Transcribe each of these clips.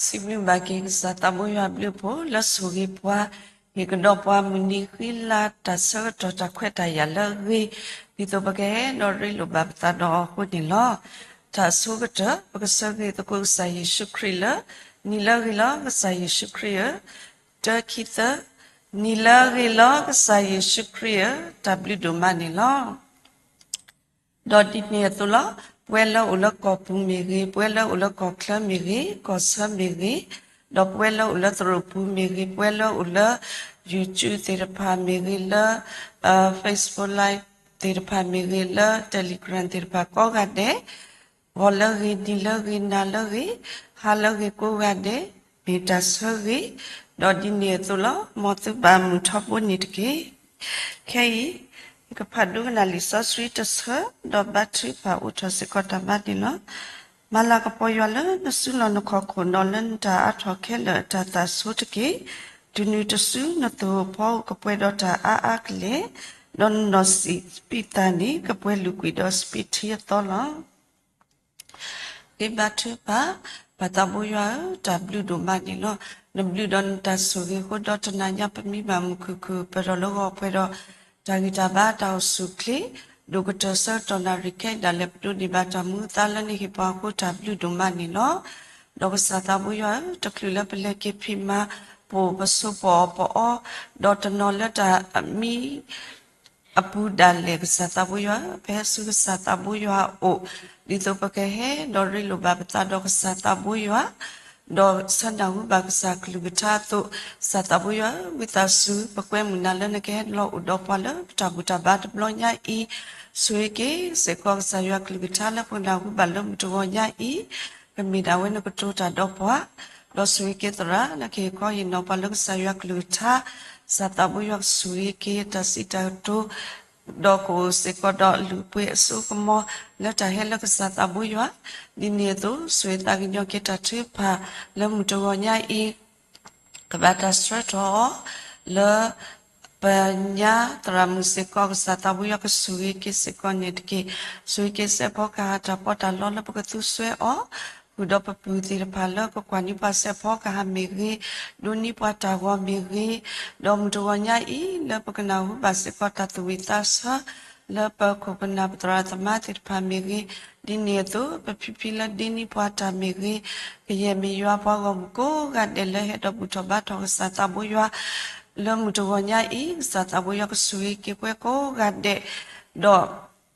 စံးဘျုးဘၣ်က့ၤကစၢ်သးဘိယွၤအဘျုးအဖှိၣ်လၢဆိၣ်ဂ့ၤပှၤ, ဟ့ၣ်ကဒီးပှၤမုၢ်နံၤဃံလၤတၢ်ဆၢကတီၢ်တၢ်ခွဲးတၢ်ယာ်လၢအဂ့ၤ, ဒ်သိးပကဟဲဒီးရ့လိာ်ဘၣ်ပသးဒီးအီၤအဃိန့ၣ်လီၤ. တၢ်အဆိကတၢၢ် ပကဆၢဂ့ၤသကိးကစၢ်ယ့ၣ်ၡူးခရံာ်လၢ နံၤလၢအဂ့ၤလီၤ ကစၢ်ယ့ၣ်ၡူးခရံာ်ဧၢ, တၢ ခံ သၢ, နံၤလၢအဂ့ၤလီၤ ကစၢ်ယ့ၣ်ၡူးခရံာ်ဧၢ, တၢ်ဘျုးဒိၣ်မးန့ၣ်လီၤ. ဒီးဒ်န့ၣ်အသိးလီၤ. ပဝဲလၢအိၣ်လၢကီၢ်ပူၤမ့ၢ်ဂ့ၤ, ပဝဲလၢအိၣ်လၢကီၢ်ချၢမ့ၢ်ဂ့ၤ, ကီၢ်ဆၢမ့ၢ်ဂ့ၤ, ဒီးပဝဲလၢအိၣ်လၢသရိာ်ပူၤမ့ၢ်ဂ့ၤ, ပဝဲလၢအိၣ်လၢ YouTube သ့ၣ်တဖၣ်မ့ၢ်ဂ့ၤ, လၢ Facebook Live သ့ၣ်တဖၣ်မ့ၢ်ဂ့ၤ, လၢ Telegram သ့ၣ်တဖၣ်ကိးဂၤဒဲး ဂီၤလၢဂ့ၤ, နံၤလၢဂ့ၤ, နၤလၢဂ့ၤ, ဟါလၢဂ့ၤကိးဂၤဒဲး, မ့ၢ်တၢ်ဆၢဂ့ၤ, ဒီးဒ်န့ၣ်အသိးလီၤ. မ်သုဘၣ်မုာ်ထီဘိန့ၣ်တက့ၢ်. ခဲအံၤ ယကဖးဒိကနၣ်လံာ်စီဆှံတဆၢ, ဒီးဘါထုကဖၣ်အိးထီၣ်စ့ၢ်ကီးတၢ်ဘါန့ၣ်လီၤ. မၤလၤကပီၤယွၤလၢနစုလီၢ်နခီၣ်ခိၣ်ဒီးလၢနတၢ်အါထီၣ်ခဲလၢာ်အတၢ်သးဆိတက့ၢ်. တုၤနုၤတစုနသိၣ်ဧိၤဖီဧိၤကပှဲၤဒီးတၢ်အါအါကလဲာ်, ဒီးနနီၢ်စံးစပံးသးန့ၣ် ကပှဲၤလုာ်ကွံာ်ဒီးစပံးထံအသီလီၤ. ဂ့ၤဘါထုကဖၣ်, ပၢ်သးဘိယွၤဧၢ, တၢ်ဘျုးဒိၣ်မးန့ၣ်လီၤ. နဘျုးဒီးနတၢ်ဆိၣ်ဂ့ၤအဃိဒီး တနၤညါပမံဘၣ်မုၢ်ခုၣ်ခုၣ် ပၢၢ်ထီၣ်လၢဂီၤပှဲၤဒီး တၢ်ဂံၢ်တၢ်ဘါတၢ်အိၣ်ဆူၣ်အိၣ်ချ့, ဒိၣ်ကတၢၢ်ဆၢကတီၢ်နၣ်ရံၣ်ခဲအံၤဒၣ်လဲာ် ပဒိးန့ၢ်ဘၣ်တၢ်မူအသါလၢနဟ့ၣ်ပှၤအဃိ တၢ်ဘျုးဒိၣ်မးန့ၣ်လီၤ. ဒီးကစၢ်သးဘိယွၤဧၢ, တချုးလၢပလဲၤက့ၤဖံးမၤ ပအိၣ်ပဆိးပအီၣ်ပအီ, ဒီးတနီၤလၢတၢ်မံ အပူၤဒၣ်လဲာ် ကစၢ်သးဘိယွၤဧၢ, ပဟဲဆူကစၢ်သးဘိယွၤအအိၣ်, ဒ်သိးပကဟဲဒီးရ့လိာ်ဘၣ်ပသးဒီးကစၢ်သးဘိယွၤ, ဒီးဆၢနၢ်ဟူဘၣ်ကစၢ်ကလုၢ်ကထါအသိး, ကစၢ်သးဘိယွၤဧၢ, ဝံသးစူၤ ပကွဲမုာ်နၤလၢနကဟဲလီၤအိၣ်ဒီးပှၤလၢပတၢ်ဘူၣ်တၢ်ဘါတဘျီညါအံၤ, ဆိၣ်ဂ့ၤက့ၤစ့ၢ်ကီးကစၢ်ယွၤကလုၢ်ကထါလၢပကနၢ်ဟူဘၣ်လၢမုၢ်တဂီၤညါအံၤ, ကမ့ၢ်ဒၣ်ဝဲနကတိၤတၢ်ဒီးပှၤ, ဒီးဆိၣ်ဂ့ၤက့ၤသရၣ်လၢကဟ့ၣ်ခီဟ့ၣ်နီၤပှၤလၢကစၢ်ယွၤကလုၢ်ကထါ, ကစၢ်သးဘိယွၤကဆိၣ်ဂ့ၤက့ၤတၢ်စံးတၢ်ကတိၤ, ဒီးကအိၣ်စ့ၢ်ကီးဒီးလုၢ်ပှ့ၤအစိကမီၤလၢတၢ်ဟဲလၢကစၢ်သးဘိယွၤ, ဒ်န့ၣ်အသိး ဆိၣ်ဂ့ၤသးကညီၤက့ၤတၢ်ထုကဖၣ်လၢမုၢ်တဂီၤညါအံၤ ကဘၣ်တၢ်ဆှၢထီၣ်အီၤလၢ ပညါသရၣ်မုၣ်စ့ၢ်ကီး ကစၢ်သးဘိယွၤကဆိၣ်ဂ့ၤက့ၤစ့ၢ်ကီးန့ၣ်တက့ၢ်. ဆိၣ်ဂ့ၤက့ၤစဲးဖီကဟၣ်တၢ်ပီးတၢ်လီလၢပကသူစွဲအီၤ, ဃုာ်ဒီးပပုၢ်သ့ၣ်တဖၣ်လၢကကွၢ်န့ၢ်ပှၤစဲးဖီကဟၣ်မ့ၢ်ဂ့ၤ, ဒိးန့ၢ်ပှၤတၢ်ဂီၤမ့ၢ်ဂ့ၤ, ဒီးမုၢ်တဂီၤညါအံၤ လၢပကနၢ်ဟူဘၣ်စ့ၢ်ကီးတၢ်သူၣ်ဝံၣ်သးဆၢ လၢပခိၣ်ပနၢ်ပသရၣ်သမါသ့ၣ်တဖၣ်မ့ၢ်ဂ့ၤ, ဒ်န့ၣ်အသိး ပဖံဖံလၢဒ့န့ၢ်ပှၤတၢ်မ့ၢ်ဂ့ၤ, ကယဲၢ်မ့ၢ်ယွၤပှၤဂီၢ်မုၢ်ကိးဂၤဒဲးလၢဟဲဒီးဘူၣ်ထီၣ်ဘါထီၣ်ကစၢ်သးဘိယွၤ လၢမုၢ်တဂီၤညါအံၤ ကစၢ်သးဘိယွၤကဆိၣ်ဂ့ၤက့ၤပှၤကိးဂၤဒဲး, ဒီး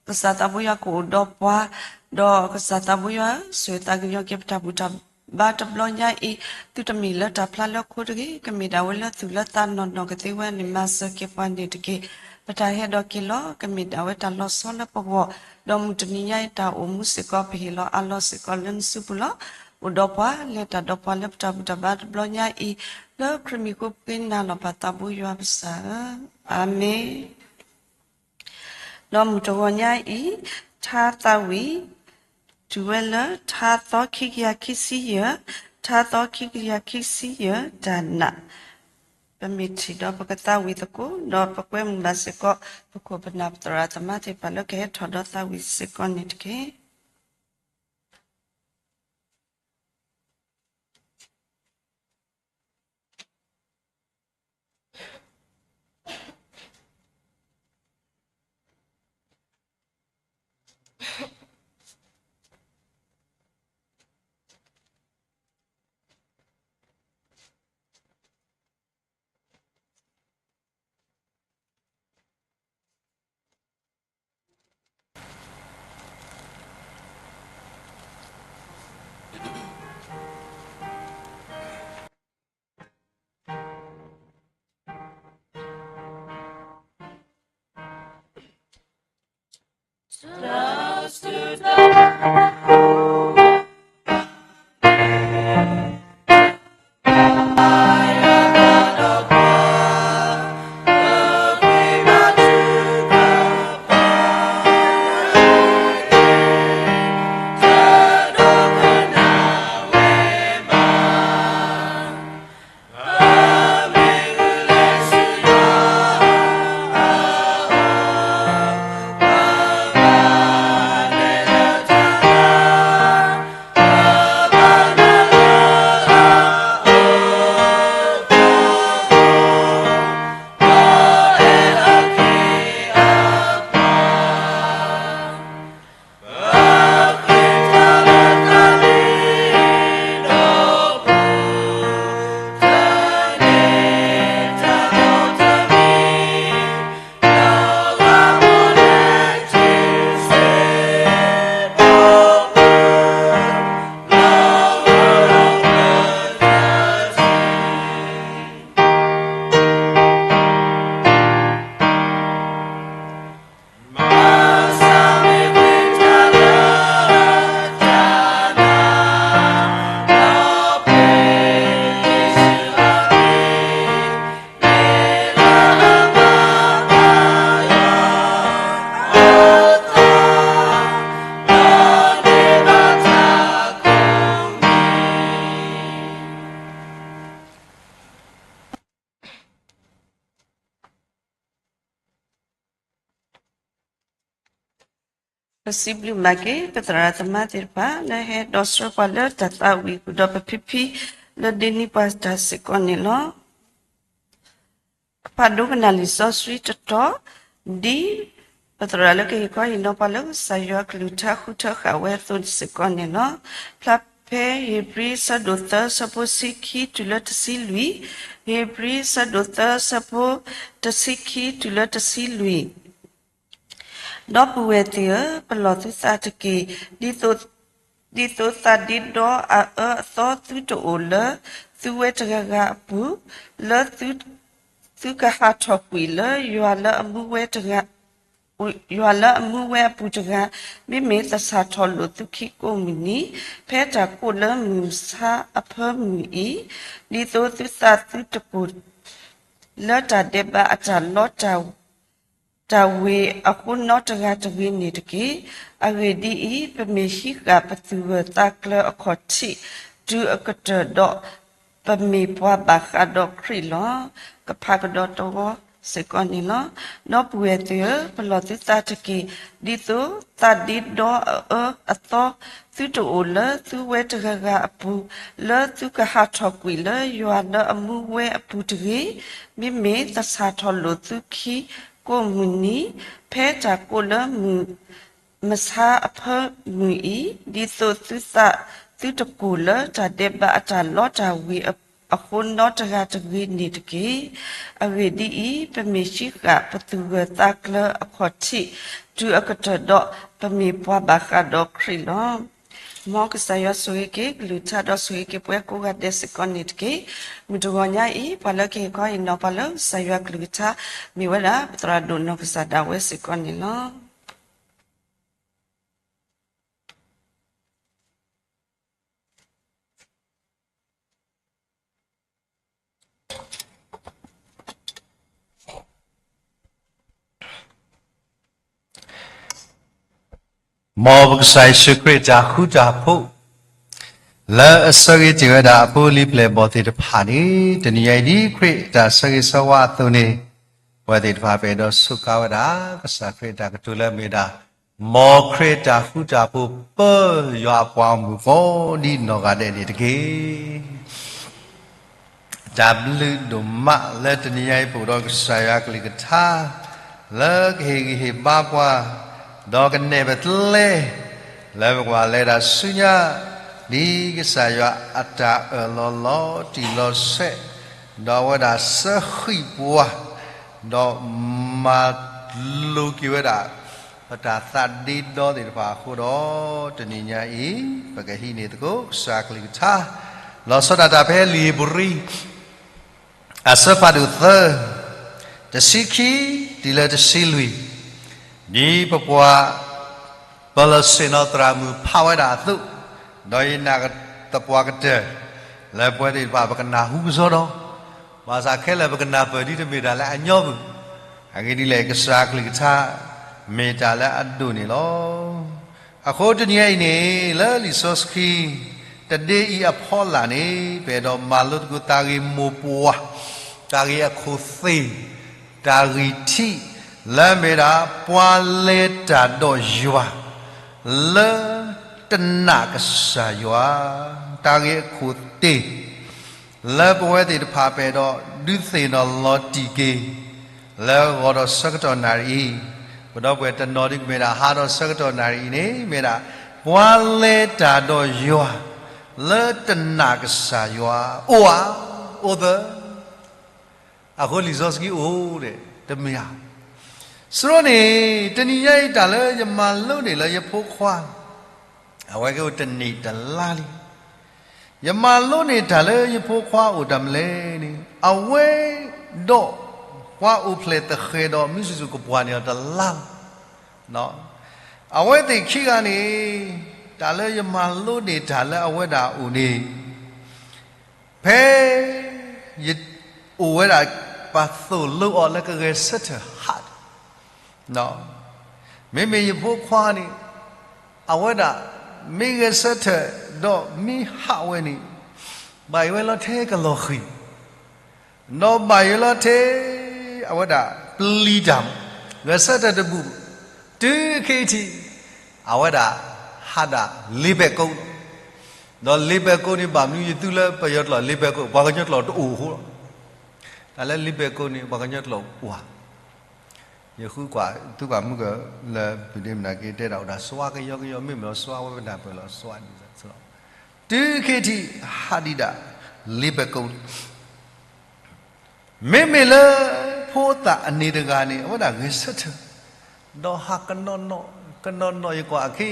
ကစၢ်သးဘိယွၤကအိၣ်ဒီးပှၤ, ဒီးကစၢ်သးဘိယွၤ ဆိၣ်ဂ့ၤသးကညီၤက့ၤပတၢ်ဘူၣ်တၢ်ဘါတဘျီညါအံၤ, သုတမ့ၢ်လၢတၢ်ဖျါလၢခိတဂ့ၤ, ကမ့ၢ်ဒၣ်ဝဲလၢသူၣ်လၢသးနီၢ်နီၢ်ကသ့ဝဲန့ၣ် မၤစၢၤက့ၤပှၤန့ၣ်တက့ၢ်. ပတၢ်ဟဲဒီးက့ၤလီၤ ကမ့ၢ်ဒၣ်ဝဲတၢ်လီၤဆီလၢပဂီၢ်, ဒီးမုၢ်တနံၤညါအံၤတၢ်အိၣ်မူစ့ၢ်ကီး ပဟ့ၣ်လီၤအးလီၤစ့ၢ်ကီးလၢနစုပူၤလီၤ. အိၣ်ဒီးပှၤ လဲၤတၢ်ဒီးပှၤလၢပတၢ်ဘူၣ်တၢ်ဘါတဘျီညါအံၤ, လၢခရံာ်မံၤဃိပဃ့နၤလီၤပၢ်သးဘိယွၤပစၢ်ဧၢ, အၤမ့ၣ်. ဒီးမုၢ်တဂီၤညါအံၤ ထါသးဝံၣ် တုၤဝဲလၢ ထါသီခံကယၤခံဆံယဲၢ်, ထါသီခံကယၤခံဆံယဲၢ် တၢ်နာ်, ပမ့ၢ်ထံၣ်ဒီးပကသးဝံၣ်သကိး, ဒီးပကွဲမုာ်ဘၣ်စ့ၢ်ကီး ပခိၣ်ပနၢ်ပသရၣ်သမါသ့ၣ်တဖၣ်လၢကဟဲထီၣ်ဒီးသးဝံၣ်စ့ၢ်ကီးန့ၣ်တက့ၢ်. ပစံးဘျုးမၤက့ၤ ပသရၣ်သမါသ့ၣ်တဖၣ် လၢဟဲဒီးဆှၢပှၤလၢတၢ်သးဝံၣ်ဃုာ်ဒီးပဖံဖံ လၢဒ့နံၤပှၤတၢ်စ့ၢ်ကီးန့ၣ်လီၤ. ကဖးဒိကနၣ်လံာ်စီဆှံတတီၤ, ဒ်ပသရၣ်လၢကဟ့ၣ်ခီဟ့ၣ်နီၤပှၤလၢကစၢ်ယွၤကလုၢ်ကထါဃုထၢဃာ်ဝဲအသိးစ့ၢ်ကီးန့ၣ်လီၤ. ဖျါဖဲဧ့ၤဘြံၤဆၢဒိၣ်သၢဆၢဖိဆံခံတုၤလၢတဆံလွံၢ်, ဧ့ၤဘြံၤဆၢဒိၣ်သၢဆၢဖိတဆံခံတုၤလၢတဆံလွံၢ်. ဒီပုၢ်ဝဲၢ်သ့ၣ်ဧၢ, ပလီၢ်သုသးတက့ၢ်, ဒ်သိး ဒ်သိးသးဒ့ဒီအအၢအသီသုတအိၣ်လၢသုဝဲတဂၤဂၤအပူၤ, လၢသုကဟးထီၣ်ကွံာ်လၢယွၤလၢအမူဝဲတဂၤ ယွၤလၢအမူဝဲအပူၤတဂၤ, မ့မ့ၢ်သဆၣ်ထီၣ်လိာ်သုခံကိးမုၢ်နံၤ, ဖဲတၢ်ကိးလၢမုၢ်မဆါအဖၢမုၢ်အံၤ, ဒ်သိးသုသးသုတကိၢ် လၢတၢ်ဒဲးဘးအတၢ်လီတၢ် တၢ်ဝ့ၤအဃိနီတဂၤတဂ့ၤန့ၣ်တက့ၢ်. အဂ့ၢ်ဒ်အံၤ, ပမ့ၢ်ဟံးဃာ်ပသူၣ်ဂၢၢ်သးကျၢၤအခီၣ်ထံးတုၤအကတၢၢ်ဒီး, ပမ့ၢ်ပှၤဘၣ်ဃးဒီးခရံာ်လီၤ. ကဖးကဒီးတဝီစ့ၢ်ကီးန့ၣ်လီၤ. ဒီပုၢ်ဝဲၢ်သ့ၣ်ဧၢ, ပလီၢ်သုသးတက့ၢ်, ဒ်သိးသးဒ့ဒီအအၢအသီသုတအိၣ်လၢသုဝဲတဂၤဂၤအပူၤ, လၢသုကဟးထီၣ်ကွံာ်လၢယွၤလၢအမူဝဲအပူၤတဂ့ၤ, မ့မ့ၢ်သဆၣ်ထီၣ်လိာ်သုခံကိးမုၢ်နံၤ, ဖဲတၢ်ကိးလၢမုၢ် မဆါအဖၢမုၢ်အံၤ, ဒ်သိးသုသးသုတကိၢ်လၢတၢ်ဒဲးဘးအတၢ်လီတၢ်ဝ့ၤအဃိနီတဂၤတဂ့ၤန့ၣ်တက့ၢ်. အဂ့ၢ်ဒ်အံၤ, ပမ့ၢ်ဟံးဃာ်ပသူၣ်ဂၢၢ်သးကျၢၤအခီၣ်ထံးတုၤအကတၢၢ်ဒီး, ပမ့ၢ်ပှၤဘၣ်ဃးဒီးခရံာ်လီၤ. မ်ကစၢ်ယွၤဆိၣ်ဂ့ၤက့ၤ ကလုၢ်ကထါဒီးဆိၣ်ဂ့ၤက့ၤပှၤကိးဂၤဒဲးစ့ၢ်ကီးန့ၣ်တက့ၢ်. မုၢ်တဂီၤညါအံၤ ပှၤလၢကဟ့ၣ်ခီဟ့ၣ်နီၤပှၤလၢကစၢ်ယွၤကလုၢ်ကထါ မ့ၢ်ဝဲဒၣ် ပသရၣ်ဒိၣ်နီၢ်ကစၢ်ဒၣ်ဝဲစ့ၢ်ကီးန့ၣ်လီၤ. မ်ပကစၢ်ယ့ၣ်ၡူးခရံာ်တၢ်ဃူတၢ်ဖိး လၢအဆၢဂ့ၤတ့ၢ်ဝဲဒၣ်အဖိအလံၤပျဲၢ်ဘီၣ်သ့ၣ်တဖၣ်န့ၣ်, တနံၤညါအံၤဒ်ခရံာ်တၢ်ဆၢဂ့ၤဆၢဝါအသိးန့ၣ်, ပဝဲသ့ၣ်တဖၣ်ပအဲၣ်ဒိးစူးကါဝဲဒၣ် ကစၢ်ခရံာ်အတၢ်ကတိၤလၢအမ့ၢ်ဝဲဒၣ် မ်ခရံာ်တၢ်ဃူတၢ်ဖိး ပၢယွၤအပှၤဂီၢ်မုၢ်ကိးဒ်နီၢ်ဂၤဒဲးန့ၣ်တက့ၢ်. တၢ်ဘျုးဒိၣ်မးလၢတနံၤညါအံၤ ပအိၣ်ဒီးကစၢ်ယွၤကလုၢ်ကထါ လၢကဟ့ၣ်ဂံၢ်ဟ့ၣ်ဘါပှၤ, ဒီးကနဲၣ်ပကျဲ လၢပကဘၣ်လဲၤတၢ်ဆူညါ ဒ်ကစၢ်ယွၤအတၢ်အၢၣ်လီၤလီၤတံၢ်လီၤဆဲး, ဒီးအဝဲဒၣ်စၢဃံးပှၤ, ဒီးမၤလိၤက့ၤဝဲဒၣ် ပတၢ်သးဒ့ဒီသ့ၣ်တဖၣ်အဃိဒီး, တနံၤညါအံၤ ပကဟံးန့ၢ်သကိးကစၢ်ကလုၢ်ကထါ, လီၤဆီဒၣ်တၢ်ဖဲလံာ်ဧ့ၤဘြံၤ အဆၢဖးဒိၣ်သၢ, တဆံခံ တုၤလၢတဆံလွံၢ်, ဒ်ပပှၤ ပလီၢ်ဆ့ၣ်နီၤသရၣ်မုၣ်ဖးဝဲဒၣ်အသိး, ဒီးယနာ်သပှၢ်ကတၢၢ် လၢပဝဲသ့ၣ်တဖၣ်ပကနၢ်ဟူကစီဒီ, ဘၣ်ဆၣ်ခဲလၢာ်ပကနၢ်ပၢၢ်ဒ်တမ့ၢ်တၢ်လၢအညီဘၣ်, အဂ့ၢ်ဒ်လဲၣ် ကစၢ်ကလုၢ်ကထါ မ့ၢ်တၢ်လၢအဒိၣ်န့ၣ်လီၤ. အဃိတနံၤအံၤန့ၣ် လၢလံာ်စီဆှံ တဒ့အံၤအဖီလာ်န့ၣ် ပအဲၣ်ဒိးမၤလိသကိးတၢ်ဂ့ၢ်မိၢ်ပှၢ်, တၢ်ဂ့ၢ်အခိၣ်သ့ၣ်, တၢ်ဂံၢ်ထံး, လၢအမ့ၢ်ဒၣ် ပှၤလဲၤတၢ်ဒီးယွၤ လၢတနာ်ကစၢ်ယွၤ, တၢ်ဂ့ၢ်အခိၣ်သ့ၣ် လၢပဝဲသ့ၣ်တဖၣ်ပအဲၣ်ဒိးဒုးသ့ၣ်နီၣ်လီၤတံၢ်က့ၤ လၢဂီၤဒီးဆၢကတီၢ်နၣ်ရံၣ်အံၤ, ပဒီပုၢ်ဝဲၢ်တနီၤဒ်ကမ့ၢ်ဒၣ် ဟါဒီးဆၢကတီၢ်နၣ်ရံၣ်အံၤန့ၣ် မ့ၢ်ဒၣ် ပှၤလဲၤတၢ်ဒီးယွၤ လၢတနာ်ကစၢ်ယွၤ အိၣ်ဧါ, အိၣ်သၢ အဃိလံာ်စီဆှံအိၣ်ဒီး တမ့ၢ်ဧါ. စရီန့ၣ် တနံၤညါအံၤ တၢ်လၢယမၤလိန့ၢ်လၢယဖိခွါ အဝဲကအိၣ်တနံၣ်တလါလံ. ယမၤလိန့ၢ်တၢ်လၢယဖိခွါအိၣ်တၢ်မနုၤလဲၣ်န့ၣ် အဝဲဒီးပှၤအိၣ်ဖျဲၣ်သဃဲးဒီးမုၢ်စူၤစူၤကပှၢ်န့ၣ်ဒီးတလါလီၤ. အဝဲသ့ၣ်ခံဂၤန့ၣ် တၢ်လၢယမၤလိန့ၢ်တၢ်လၢအဝဲဒၣ်အအိၣ်န့ၣ် ဖဲယအိၣ်ဝဲဒၣ် ပသိၣ်လိအီၤလၢကဂဲၤဆၢထၢၣ်ဟး, မ့မ့ၢ်ယဖိခွါန့ၣ် အဝဲဒၣ် မ့ၢ်ဂဲၤဆၢထၢၣ်ဒီးမ့ၢ်ဟးဝဲန့ၣ် ဘၣ်ယိၣ်ဝဲလီၤထဲကလီၤဃံၤ ဒီးဘၣ်ယိၣ်လီၤထဲ အဝဲဒၣ်ပျံၤတၢ်မး ဂဲၤဆၢထၢၣ်တဘူၣ် တုၤခဲအံၤထံး အဝဲဒၣ်ဟးဒၣ်လ့ဘဲၣ်ကိ, ဒီးလ့ဘဲၣ်ကိန့ၣ် ဘၣ်မနုၤယသုလၢပယီၤကျိာ်လ့ဘဲၣ်ကိ, ပှၤကညီကျိာ်တအိၣ်အဃိလီၤ. တၢ်လၢလ့ဘဲၣ်ကိန့ၣ် ပှၤကညီကျိာ်အိၣ်ဧါ. ယဃုကွၢ်သုကွၢ်မုၢ်ကလၢ ပဒ့မနၤက့ တဲဒၣ်အိၣ်ဒၣ်စှၤကယီကယီ မ့မ့ၢ်လီၤစှၤဝဲပနၢ်ပၢၢ်လီၤစှၤဒ်သိးလီၤ. တုၤခဲထံး ဟးဒံးဒၣ်လ့ဘဲၣ်ကိ မ့မ့ၢ်လၢဖိသၣ်အန့ၣ်တဂၤန့ၣ် အဝဲဒၣ်ဂဲၤဆၢထၢၣ်, ဒီးဟးကနီၢ်နီၢ်, ကနီၢ်နီၢ်ယကွၢ်အခံ,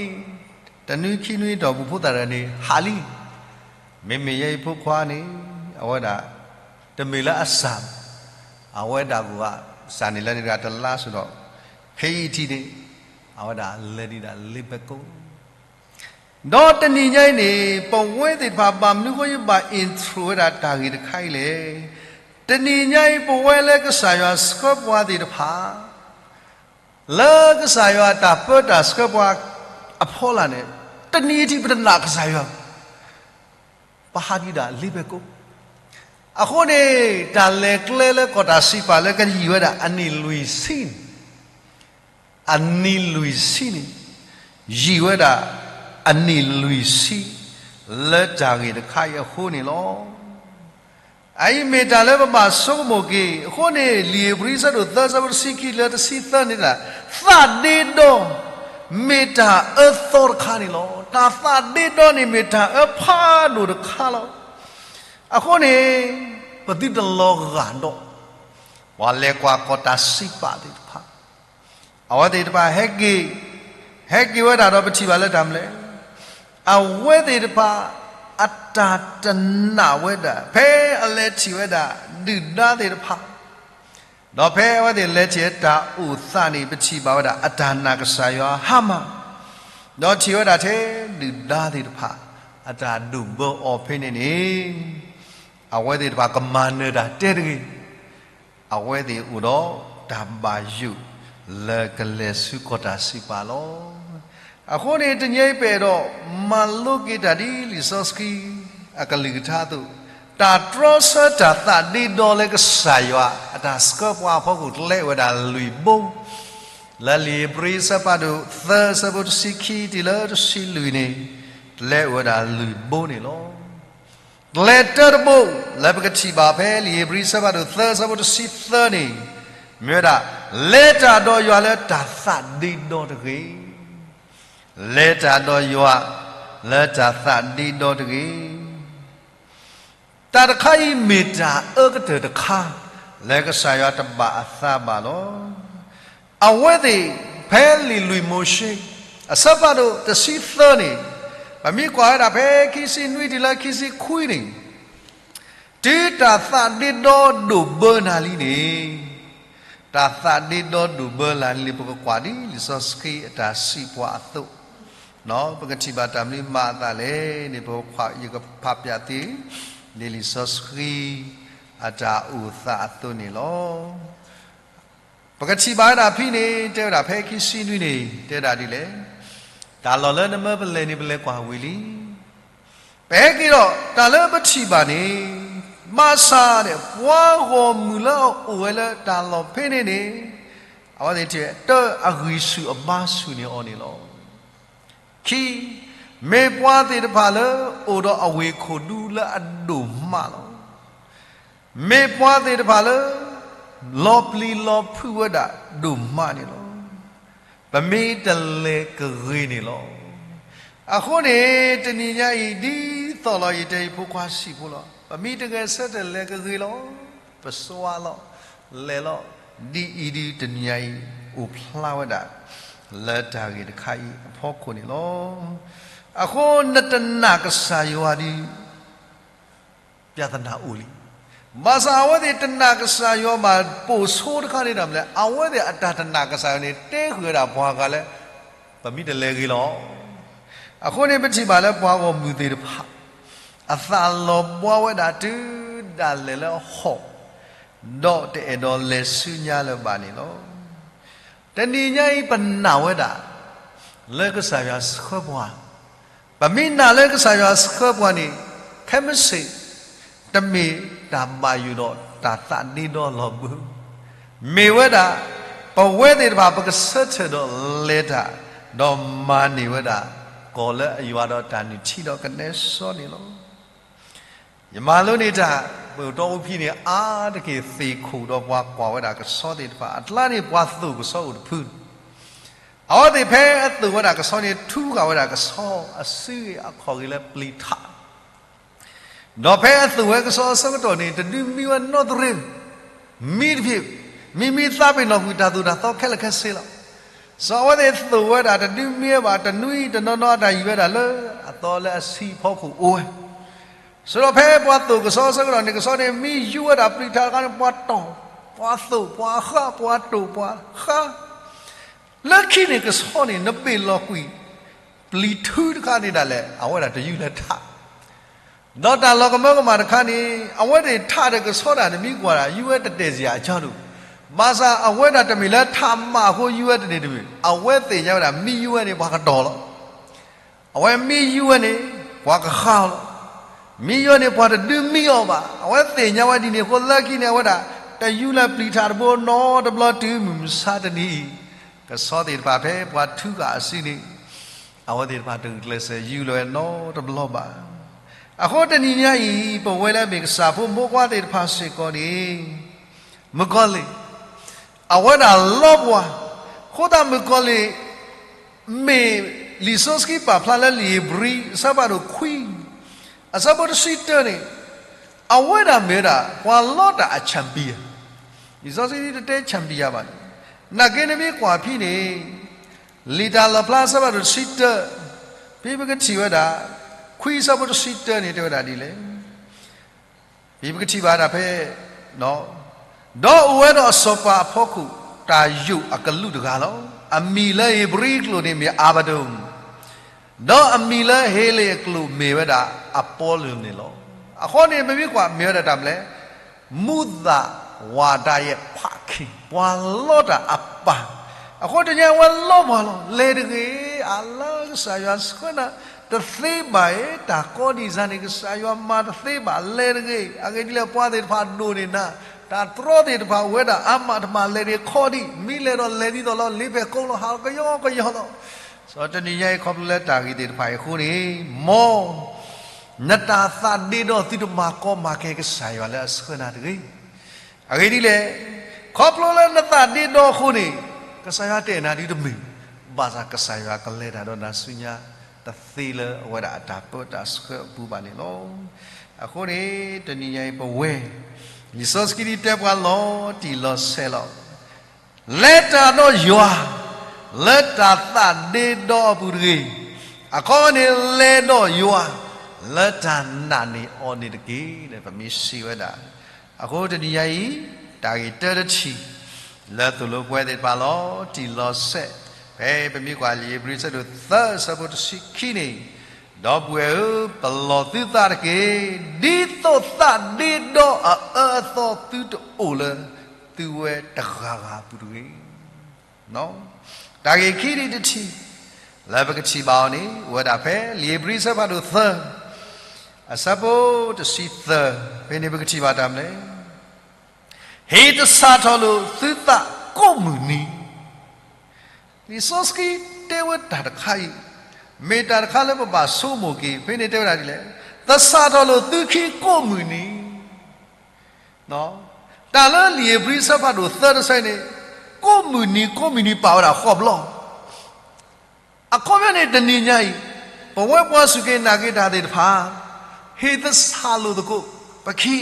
တနွံခံနွံတီၢ်ပူၤဖိသၣ်တဂၤန့ၣ် ဟးလံ. မ့မ့ၢ်ယဲအံၤဖိခွါန့ၣ် အဝဲဒၣ် တမ့ၢ်လၢအစၢ်, အဝဲဒၣ်ကစၢ်န့ၣ်လၢန့ၣ်တဂၤတလါစ့ၢ်ဒီး ခဲအံၤထံးန့ၣ် အဝဲဒၣ်လဲၤဒံးဒၣ်လ့ဘဲၣ်ကိ ဒီးတနံၤညါအံၤန့ၣ် ပဝဲသ့ၣ်တဖၣ် ဘၣ်မနုၤဃိယဘၣ် intro ဝဲဒၣ်တၢ်ဂ့ၢ်တခါအံၤလဲၣ်. တနံၤညါအံၤ ပဝဲလၢကစၢ်ယွၤဆှၢပှၤသ့ၣ်တဖၣ် လၢကစၢ်ယွၤတၢ်ပၢတၢ်ဆှၢပှၤအဖီလာ်န့ၣ် တနံၤအံၤထံးပတနာ်ကစၢ်ယွၤ ပဟးဒံးဒၣ်လ့ဘဲၣ်ကိ အဃိန့ၣ် တၢ်လဲၤကျဲလၢကီၢ်တၢ်စံးပာ်လၢကယံာ်ဝဲဒၣ်အနံၣ်လွံၢ်ဆံန့ၣ် အနံၣ်လွံၢ်ဆံန့ၣ် ယံာ်ဝဲဒၣ်အနံၣ်လွံၢ်ဆံ လၢတၢ်ဂ့ၢ်တခါအံၤအဃိန့ၣ်လီၤ. အအံၤမ့ၢ်တၢ်လၢပဘၣ်ဆိကမိၣ်က့ၤ အဃိန့ၣ် လံာ်ဧ့ၤဘြံၤဆၢဒိၣ်သၢဆၢဖိတဆံခံလၢတဆံသၢန့ၣ် သးဒ့ဒီ မ့ၢ်တၢ်အၢသီတခါန့ၣ်လီၤ. တၢ်သးဒ့ဒီန့ၣ်မ့ၢ်တၢ်အၢဖးဒိၣ်တခါလီၤ. အဃိန့ၣ် ပသုတလီၤဂာ်ဒီး ပှၤလဲၤကွၢ်ကီၢ်တၢ်စံးပာ်သ့ၣ်တဖၣ် အဝဲသ့ၣ်တဖၣ်ဟဲက့ၤ, ဟဲက့ၤဝဲဒၣ်ဒီးပထံၣ်ဘၣ်လၢတၢ်မနုၤလဲၣ်, အဝဲသ့ၣ်တဖၣ် အတၢ်တနာ်ဝဲဒၣ် ဖဲအလဲၤထံၣ်ဝဲဒၣ်ဒုၣ်ဒါသ့ၣ်တဖၣ်, ဒီးဖဲအဝဲသ့ၣ်လဲၤထံၣ်တၢ်အိၣ်သးန့ၣ် ပထံၣ်ဘၣ်ဝဲဒၣ်အတၢ်နာ်ကစၢ်ယွၤဟါမၢ်, ဒီးထံၣ်ဝဲဒၣ်ထဲဒုၣ်ဒါသ့ၣ်တဖၣ် အတၢ်ဒိၣ်ဘၢအီၤဖဲန့ၣ်န့ၣ် အဝဲသ့ၣ်တဖၣ်ကမၤနၢၤတၢ်တဲတဂ့ၤ အဝဲသ့ၣ်အိၣ်ဒီးတၢ်ဘၣ်ယိၣ်လၢကလဲၤဆူကီၢ်တၢ်စံးပာ်လီၤ. အဃိန့ၣ် တနံၤအံၤပအဲၣ်ဒိးမၤလိက့ၤတၢ်ဒ်လံာ်စီဆှံ အကလုၢ်ကထါအသိး, တၢ်တြီဆၢတၢ်သးဒ့ဒီလၢကစၢ်ယွၤ အတၢ်ဆှၢပှၤအဖီခိၣ် ကျဲအိၣ်ဝဲဒၣ်လွံၢ်ဘိ, လၢလံာ်ဧ့ၤဘြံၤအဆၢဖးဒိၣ်သၢအဆၢဖိတဆံခံတုၤလၢတဆံလွံၢ်န့ၣ်, ကျဲအိၣ်ဝဲဒၣ်လွံၢ်ဘိန့ၣ်လီၤ. ကျဲတၢတဘိ လၢပကထံၣ်ဘၣ်ဖဲလံာ်ဧ့ၤဘြံၤအဆၢဖးဒိၣ်သၢအဆၢဖိတဆံသၢန့ၣ်, မ့ၢ်ဝဲဒၣ် လဲၤတၢ်ဒီးယွၤလၢတၢ်သးဒ့ဒီတဂ့ၤ. လဲၤတၢ်ဒီးယွၤလၢတၢ်သးဒ့ဒီတဂ့ၤ. တၢ်တခါအံၤမ့ၢ်တၢ်အၢကတၢၢ်တခါ လၢကစၢ်ယွၤတဘၣ်အသးဘၣ်လီၤ. အဝဲသ့ၣ် ဖဲလံာ်လွံၢ်မိၤၡ့ အဆၢဖးဒိၣ်တဆံသၢန့ၣ်, ပမ့ၢ်ကွၢ်ဝဲဒၣ်ဖဲခံဆံနွံတုၤလၢခံဆံခွံန့ၣ်, တုၤတၢ်သးဒ့ဒီဒိၣ်ဘၢနၤလံန့ၣ်, တၢ်သးဒ့ဒီဒိၣ်ဘၢနၤလံန့ၣ် ပကကွၢ်ဒ်လံာ်စီဆှံအတၢ်စံးပှၤအသိး, ပကထံၣ်ဘၣ်တၢ်မနုၤမၤအသးလဲၣ်န့ၣ် ပကဖး, ယကဖးဖျါသု ဒ်လံာ်စီဆှံအတၢ်အိၣ်သးအသိးန့ၣ်လီၤ. ပကထံၣ်ဘၣ်ဝဲဒၣ်ဖဲန့ၣ် တဲဝဲဒၣ်ဖဲခံဆံနွံန့ၣ် တဲဒၣ်ဒ်လဲၣ်, တၢ်လီၢ်လၢနမၢပလဲၤန့ၣ် ပလဲၤကွၢ်ဝံၤလံ. ပဟဲက့ၤဒီး တၢ်လၢပထံၣ်ဘၣ်န့ၣ်, ဘၣ်ဆၣ်ဒီး ပှၤဂီၢ်မုၢ်လၢအအိၣ်ဝဲလၢတၢ်လီၢ်ဖဲန့ၣ်န့ၣ်, အဝဲသ့ၣ်ထံၣ်တၢ်အဂံၢ်ဆူၣ်အဘါဆူၣ်န့ၢ်အီၤန့ၣ်လီၤ. ခံ, မ့ၢ်ပှၤသ့ၣ်တဖၣ်လၢအိၣ်ဒီးအဝ့ၢ်ခိၣ်ဒူလၢအဒိၣ်မးလီၤ. မ့ၢ်ပှၤသ့ၣ်တဖၣ်လၢ လီၤပျံၤလီၤဖုးဝဲဒၣ်ဒိၣ်မးန့ၣ်လီၤ. ပမ့ၢ်တလဲၤကဂ့ၤန့ၣ်လီၤ. အဃိန့ၣ် တနံၤညါအံၤ ဒ်သိးလီၤ ယတဲယဖိခွါစံးဖိလီၤ. ပမ့ၢ်တဂဲၤဆၢထၢၣ်လဲၤကဂ့ၤလီၤ. ပစှၤလီၤ, လဲၤလီၤ, ဒ်အံၤဒ်တနံၤညါအံၤ အိၣ်ဖျါဝဲဒၣ် လၢတၢ်ဂ့ၢ်တခါအံၤအဖီခိၣ်န့ၣ်လီၤ. အဃိနတနာ်ကစၢ်ယွၤဒီး ပြဿနာအိၣ်လံ. ဘၣ်ဆၣ်အဝဲသ့ၣ်တနာ်ကစၢ်ယွၤဘၣ် ပိာ်ဆိတခါန့ၣ်ဒီးမနုၤလဲၣ်, အဝဲသ့ၣ်အတၢ်တနာ်ကစၢ်ယွၤန့ၣ် တဲဃုာ်ဝဲဒၣ်ပှၤဂၤလၢ ပမ့ၢ်တလဲၤဂ့ၤလီၤ. အဃိန့ၣ် ပထံၣ်ဘၣ်လၢပှၤဂီၢ်မုၢ်သ့ၣ်တဖၣ် အသးလီၤဘှါဝဲဒၣ်တုၤဒၣ်လဲာ်လၢဟီၣ်, ဒီးတအဲၣ်ဒိးလဲၤဆူညါလၢၤဘၣ်န့ၣ်လီၤ. တနံၤညါအံၤပနာ်ဝဲဒၣ် လၢကစၢ်ယွၤဆှၢပှၤ, ပမ့ၢ်နာ်လၢကစၢ်ယွၤဆှၢပှၤန့ၣ် ခဲမုၢ်ဆ့ၣ် တမ့ၢ်တၢ်ဘၣ်ယိၣ်ဒီးတၢ်သးဒ့ဒီလီၤဘၣ်. မ့ၢ်ဝဲဒၣ် ပဝဲသ့ၣ်တဖၣ် ပကဆၢထၢၣ်ဒီးလဲၤတၢ် ဒီးမၤန့ၢ်ဝဲဒၣ် ကီၢ်လၢအယွၤဒီးတၢ်နုၢ်ထံဒီးကနဲစီန့ၣ်လီၤ. ယမၤလိန့ၢ်တၢ် ပတီၢ်အိဖံန့ၣ် အါတက့ၢ် သ့ၣ်ခိၣ်ဒီးပှၤကွၢ်ဝဲဒၣ်ကဆီသ့ၣ်တဖၣ်အကျါန့ၣ် ပှၤသိၣ်ကဆီအိၣ်တဖုန့ၣ်, အဝဲသ့ၣ်ဖဲအသိၣ်ဝဲဒၣ်ကဆီန့ၣ် ထုဃာ်ဝဲဒၣ်ကဆီအစုအခီၣ်ဂ့ၤလၢပျံၤထး ဒီးဖဲအသိၣ်ဝဲကဆီအဆၢကတီၢ်န့ၣ် တဒုးမံဝဲနီတရ့, မံတဖုး, မံမံသးပ့ၤနီၣ်ကွံာ်တၢ်သိၣ်တၢ်သီခဲလၢာ်ခဲဆ့လီၤ. စီၤအဝဲသ့ၣ်သိၣ်ဝဲဒၣ်တဒုးမံဝဲဘၣ် တနွံတနီၤနီၤအတၢ်ယံာ်ဝဲဒၣ်လၢအသီလၢအဆံအဖီခိၣ်အိၣ်ဝဲ. ဆိဒီးဖဲပှၤသိၣ်ကဆီအဆၢကတီၢ်န့ၣ် ကဆီန့ၣ် မံယူၤဝဲဒၣ်ပျံၤထးတခါန့ၣ် ပှၤတီၢ်, ပှၤသိၣ်, ပှၤဃၣ်, ပှၤတိၢ်, ပှၤဃၣ် လၢခံန့ၣ်ကဆီန့ၣ် နဘ့ၣ်လီၤကွံာ် ပျံၤထူတခါန့ၣ်ဒၣ်လဲာ် အဝဲဒၣ်တယူၢ်လၢထး, ဒီးတၢ်လီၤကမၢကမၣ်တခါန့ၣ် အဝဲသ့ၣ်ထးဒီးကဆီဒၣ်တမံၤကွၢ်ဒၣ် ယူၤဝဲတတဲာ်စ့ၢ်အကၠီဒိၣ်, ဘၣ်ဆၣ်အဝဲဒၣ်တမ့ၢ်လၢထးမးအဃိယူၤဝဲတန့ၢ်တမံၤ, အဝဲသ့ၣ်ညါဝဲဒၣ် မံယူၤဝဲန့ၣ်ပှၤကတီၢ်လီၤ. အဝဲမံယူၤဝဲန့ၣ် ပှၤကဃၣ်အီၤလီၤ. မံယူၤဝဲန့ၣ်ပှၤတဒုးမံအီၤဘၣ်. အဝဲသ့ၣ်ညါဝဲဒ်န့ၣ်အဃိ လၢခံန့ၣ် အဝဲဒၣ် တယူၢ်လၢပျံၤထးတဘိနီတဘျီတုၤမုၢ်မဆါတနံၤအံၤ, ကဆီသ့ၣ်တဖၣ်ဖဲပှၤထုဃာ်အစုန့ၣ် အဝဲသ့ၣ်တဖၣ်တဂုာ်ကျဲးစၢးယူၤလၢၤဝဲနီတဘျီဘၣ်. အဃိတနံၤညါအံၤ ပဝဲလၢအမ့ၢ်ကစၢ်ဖိမိၢ်ပှၢ်သ့ၣ်တဖၣ်စ့ၢ်ကီးန့ၣ် မုၣ်ကီၤလံၢ် အဝဲဒၣ်လီပှၤ, အဃိသတးမုၣ်ကီၤလံၢ် မ့ၢ်လံာ်စီဆှံပာ်ဖျါလၢလံာ်ဧ့ၤဘြံၤ အဆၢဖးဒိၣ်ခွံ အဆၢဖိတဆံတၢန့ၣ်, အဝဲဒၣ်မ့ၢ်ဝဲဒၣ် ပှၤလီတၢ်အchampion, လံာ်စီဆှံတတဲchampionဘၣ်န့ၣ်, နာ်က့နမ့ၢ်ကွၢ်ဖဲန့ၣ် လံာ်တၢ်လီၣ်ဖျါအဆၢဖးဒိၣ်တဆံတၢ, ဖဲပကထံၣ်ဝဲဒၣ် ခွံအဆၢဖိတဆံတၢန့ၣ် တဲဝဲဒၣ်ဒ်လဲၣ် ဖဲပကထံၣ်ဘၣ်ဒၣ်ဖဲ ဒီးအိၣ်ဝဲဒီးအစီၤပၤအဖီခိၣ် တၢ်ယိာ်အကလူးတဂၤလီၤ. အမံၤလၢဧ့ၤဘြံၤအကျိာ်န့ၣ်မ့ၢ်အၤဘဒိၣ်, ဒီးအမံၤလၢဟ့လ့ၣ်အကျိာ်မ့ၢ်ဝဲဒၣ်အပီလူးန့ၣ်လီၤ. အဃိန့ၣ် ပမ့ၢ်ကွၢ်မ့ၢ်ဝဲဒၣ်တၢ်မနုၤလဲၣ်, မူးသးဝးဒၣ်ယဲၢ်ဖးခံ, ပှၤလီတၢ်အပၢ်, အဃိတနံၤညါအဝဲလီပှၤလီၤ. လဲၤတဂ့ၤ, အလၢကစၢ်ယွၤဆှၢနၤ တသ့ဘၣ်အံၤ, တၢ်ကီဒံးစၢ်န့ၣ် ကစၢ်ယွၤမၤတသ့ဘၣ်, လဲၤတဂ့ၤ. အဂ့ၢ်ဒ်လဲၣ် ပှၤသ့ၣ်တဖၣ်ဒိၣ်န့ၢ်နၤ, တၢ်တြီသ့ၣ်တဖၣ်အိၣ်ဝဲဒၣ်အါမးတမး လဲၤတဂ့ၤခီဒံး, မ့ၢ်လဲၤဒီးလဲၤဒ်သိးလီၤ လ့ဖဲးကိးလီၤ ဟးကယီကယီလီၤ. စီၤတနံၤညါအံၤ ခီဖျိလၢတၢ်ဂ့ၢ်သ့ၣ်တဖၣ်အံၤအဃိန့ၣ်, မ်နတၢ်သးဒ့ဒီသုတမၤကီမၤခဲကစၢ်ယွၤလၢအဆှၢနၤတဂ့ၤ. အဂ့ၢ်ဒ်လဲၣ်, ခီဖျိလၢနသးဒ့ဒီအဃိန့ၣ်, ကစၢ်ယွၤတအဲၣ်နၤဒ်တမ့ၢ်, ဘၣ်ဆၣ်ကစၢ်ယွၤကလဲၤတၢ်ဒီးနၤဆူညါ တသ့လၢအဝဲဒၣ်အတၢ်ပၢတၢ်ဆှၢအပူၤဘၣ်န့ၣ်လီၤ. အဃိန့ၣ် တနံၤညါအံၤပဝဲ, လံာ်စီဆှံတဲပှၤလီၤတံၢ်လီၤဆဲးလီၤ လဲၤတၢ်ဒီးယွၤ လၢတၢ်သးဒ့ဒီအပူၤတဂ့ၤ, အခီပညီန့ၣ် လဲၤဒီးယွၤ လၢတၢ်နာ်န့ၢ်အီၤန့ၣ်တက့ၢ် ပမ့ၢ်စံးဝဲဒၣ်. အဃိတနံၤညါအံၤ တၢ်ဂ့ၢ်တၢတထံၣ် လၢသိၣ်လိပဝဲသ့ၣ်တဖၣ်လီၤတံၢ်လီၤဆဲး, ဖဲပမ့ၢ်ကွၢ်လံာ်ဧ့ၤဘြံၤအဆၢဒိၣ်သၢအဆၢဖိတဆံခံန့ၣ်, ဒီပုၢ်ဝဲၢ်ဧၢ, ပလီၢ်သုသးတက့ၢ်, ဒ်သိးသးဒ့ဒီအအၢအသီသုတအိၣ်လၢသုဝဲတဂၤဂၤအပူၤတဂ့ၤ. တၢ်ဂ့ၢ်ခံထံၣ်တထံၣ် လၢပကထံၣ်ဘၣ်အီၤန့ၣ် အိၣ်ဝဲဒၣ်ဖဲလံာ်ဧ့ၤဘြံၤအဆၢဖးဒိၣ်သၢ အဆၢဖိတဆံသၢ, ဖဲန့ၣ်ပကထံၣ်ဘၣ်တၢ်မနုၤလဲၣ်, ဟ့ၣ်သဆၣ်ထီၣ်လိာ်သုသးကိးမုၢ်နံၤ. လံာ်စီဆှံတဲဝဲတၢ်တခါအံၤ, မ့ၢ်တၢ်တခါလၢပဘၣ်ဆိကမိၣ်က့ၤ, ဖဲန့ၣ်တဲဝဲဒၣ်ဒ်လဲၣ်, သဆၣ်ထီၣ်လိာ်သုခံကိးမုၢ်နံၤ. တၢ်လၢလံာ်ဧ့ၤဘြံၤအဆၢဖးဒိၣ်သၢတဆၢန့ၣ်, ကိးမုၢ်နံၤ ကိးမုၢ်နံၤပာ်ဝဲဒၣ်ဃိးဘျီ. အခီပညီန့ၣ် တနံၤညါအံၤ, ပဝဲပှၤစူၢ်က့ၤနာ်က့ၤတၢ်သ့ၣ်တဖၣ်, ဟ့ၣ်သဆၣ်လိာ်သကိးပခံ,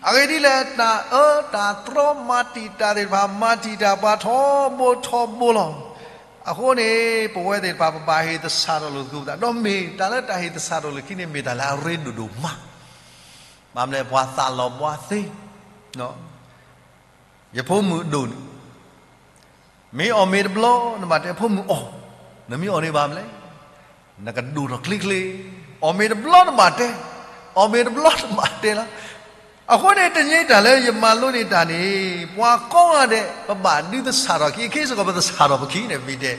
အဂ့ၢ်ဒ်လဲၣ် တၢ်အၢတၢ်သြီ မၤတံာ်တာ်သ့ၣ်တဖၣ် မၤတံာ်တာ်ပှၤထီဘိထီဘိလီၤ. အဃိန့ၣ် ပဝဲသ့ၣ်တဖၣ် ပဘၣ်ဟ့ၣ်သဆၣ်ထီၣ်လိာ်သကိးပသး, ဒီးမ့ၢ်တၢ်လၢတၢ်ဟ့ၣ်သဆၣ်ထီၣ်လိာ်ခံန့ၣ် မ့ၢ်တၢ်လၢအရ့ဒိၣ်ဒိၣ်မး, ဘၣ်မနုၤလဲၣ် ပှၤသးလီၤဘှါသ့ ယဖိမုၣ်အဒိၣ်န့ၣ်, မ့ၢ်အီၣ်မ့ၤတဘျီ နဘၣ်တဲဖိမုၣ်အီၣ်, နမ့ၢ်အီၣ်န့ၣ်ဘၣ်မနုၤလဲၣ်, နကဒိၣ်ထီၣ်ချ့ချ့, အီၣ်မ့ၤတဘျီနဘၣ်တဲ, အီၣ်မ့ၤတဘျီနဘၣ်တဲလီၤ. အဃိန့ၣ် တနံၤတၢ်လၢယမၤလိန့ၢ်တၢ်န့ၣ်, ပှၤကိးဂၤဒဲး ပဘၣ်ဒုးသဆၣ်ထီၣ်ခံ, အခဲစ့ၢ်ကီး ပသဆၣ်ထီၣ်ပခံန့ၣ် မ့ၢ်တဲ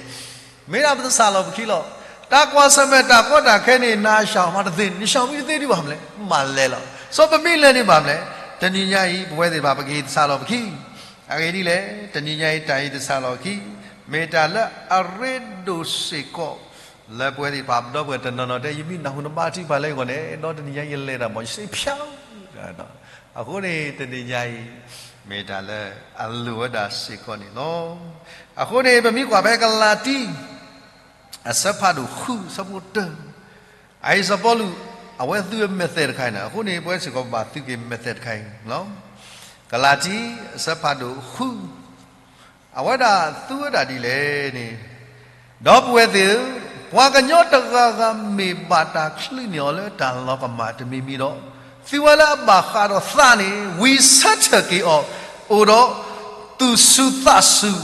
မ့ၢ်ဒၣ်ပသဆၣ်လီၤပခံလီၤ. တၢ်ကွၢ်ဆၢၣ်မဲာ်တၢ်ကီတၢ်ခဲန့ၣ် နၤရှောင်မးတသ့, နရှောင်မးတသ့ဒံးဘၣ်မနုၤလဲၣ်, မ့ၢ်လဲၤလီၤ. စီၤပမ့ၢ်လဲၤန့ၣ်ဘၣ်မနုၤလဲၣ်, တနံၤညါအံၤ ပဝဲသ့ၣ်တဖၣ် ပကဟ့ၣ်သဆၣ်လီၤပခံ. အဂ့ၢ်ဒ်လဲၣ်, တနံၤညါအံၤ တၢ်ဟ့ၣ်သဆၣ်လီၤခံ, မ့ၢ်တၢ်လၢအရ့ဒိၣ်စ့ၢ်ကီး လၢပဝဲသ့ၣ်တဖၣ်ပဒီပုၢ်ဝဲၢ်တနီၤနီၤတဲ ယမ့ၢ်နၢ်ဟူနဘါထုကဖၣ်လၢယဂီၢ်န့ၣ် ဒီတနံၤညါယလဲၤတၢ်မး ယစ့ဖၠါ အဃိန့ၣ် တနံၤညါအံၤ မ့ၢ်တၢ်လၢအလိၣ်ဝဲဒၣ်စ့ၢ်ကီးန့ၣ်လီၤ. အဃိန့ၣ် ပမ့ၢ်ကွၢ်ဖဲကလၤတံ အဆၢဖးဒိၣ်ဃု အဆၢဖိတၢ အအံၤစီၤပီလူး အဝဲသူဝဲ method တခါအံၤန့ၣ် အဃိန့ၣ် ပဝဲစ့ၢ်ကီးပဘၣ်သူက့ၤ method တခါအံၤလီၤ. ကလၤတံ အဆၢဖးဒိၣ်ဃု အဝဲဒၣ်သူဝဲဒၣ်ဒ်လဲၣ်န့ၣ်, ဒီပုၢ်ဝဲၢ်သ့ၣ်ဧၢ, ပှၤကညီတဂၤဂၤမ့ၢ်ဘၣ်တၢ်ချုးန့ၢ်အီၤလၢတၢ်လီၤကမၣ်တမံၤမံၤဒီး, သုဝဲလၢအဘၣ်ဃးဒီးသးန့ၣ် ဝံဆၢထၢၣ်က့ၤအီၤ, အိၣ်ဒီးသူၣ်စူၤသးစူၤ,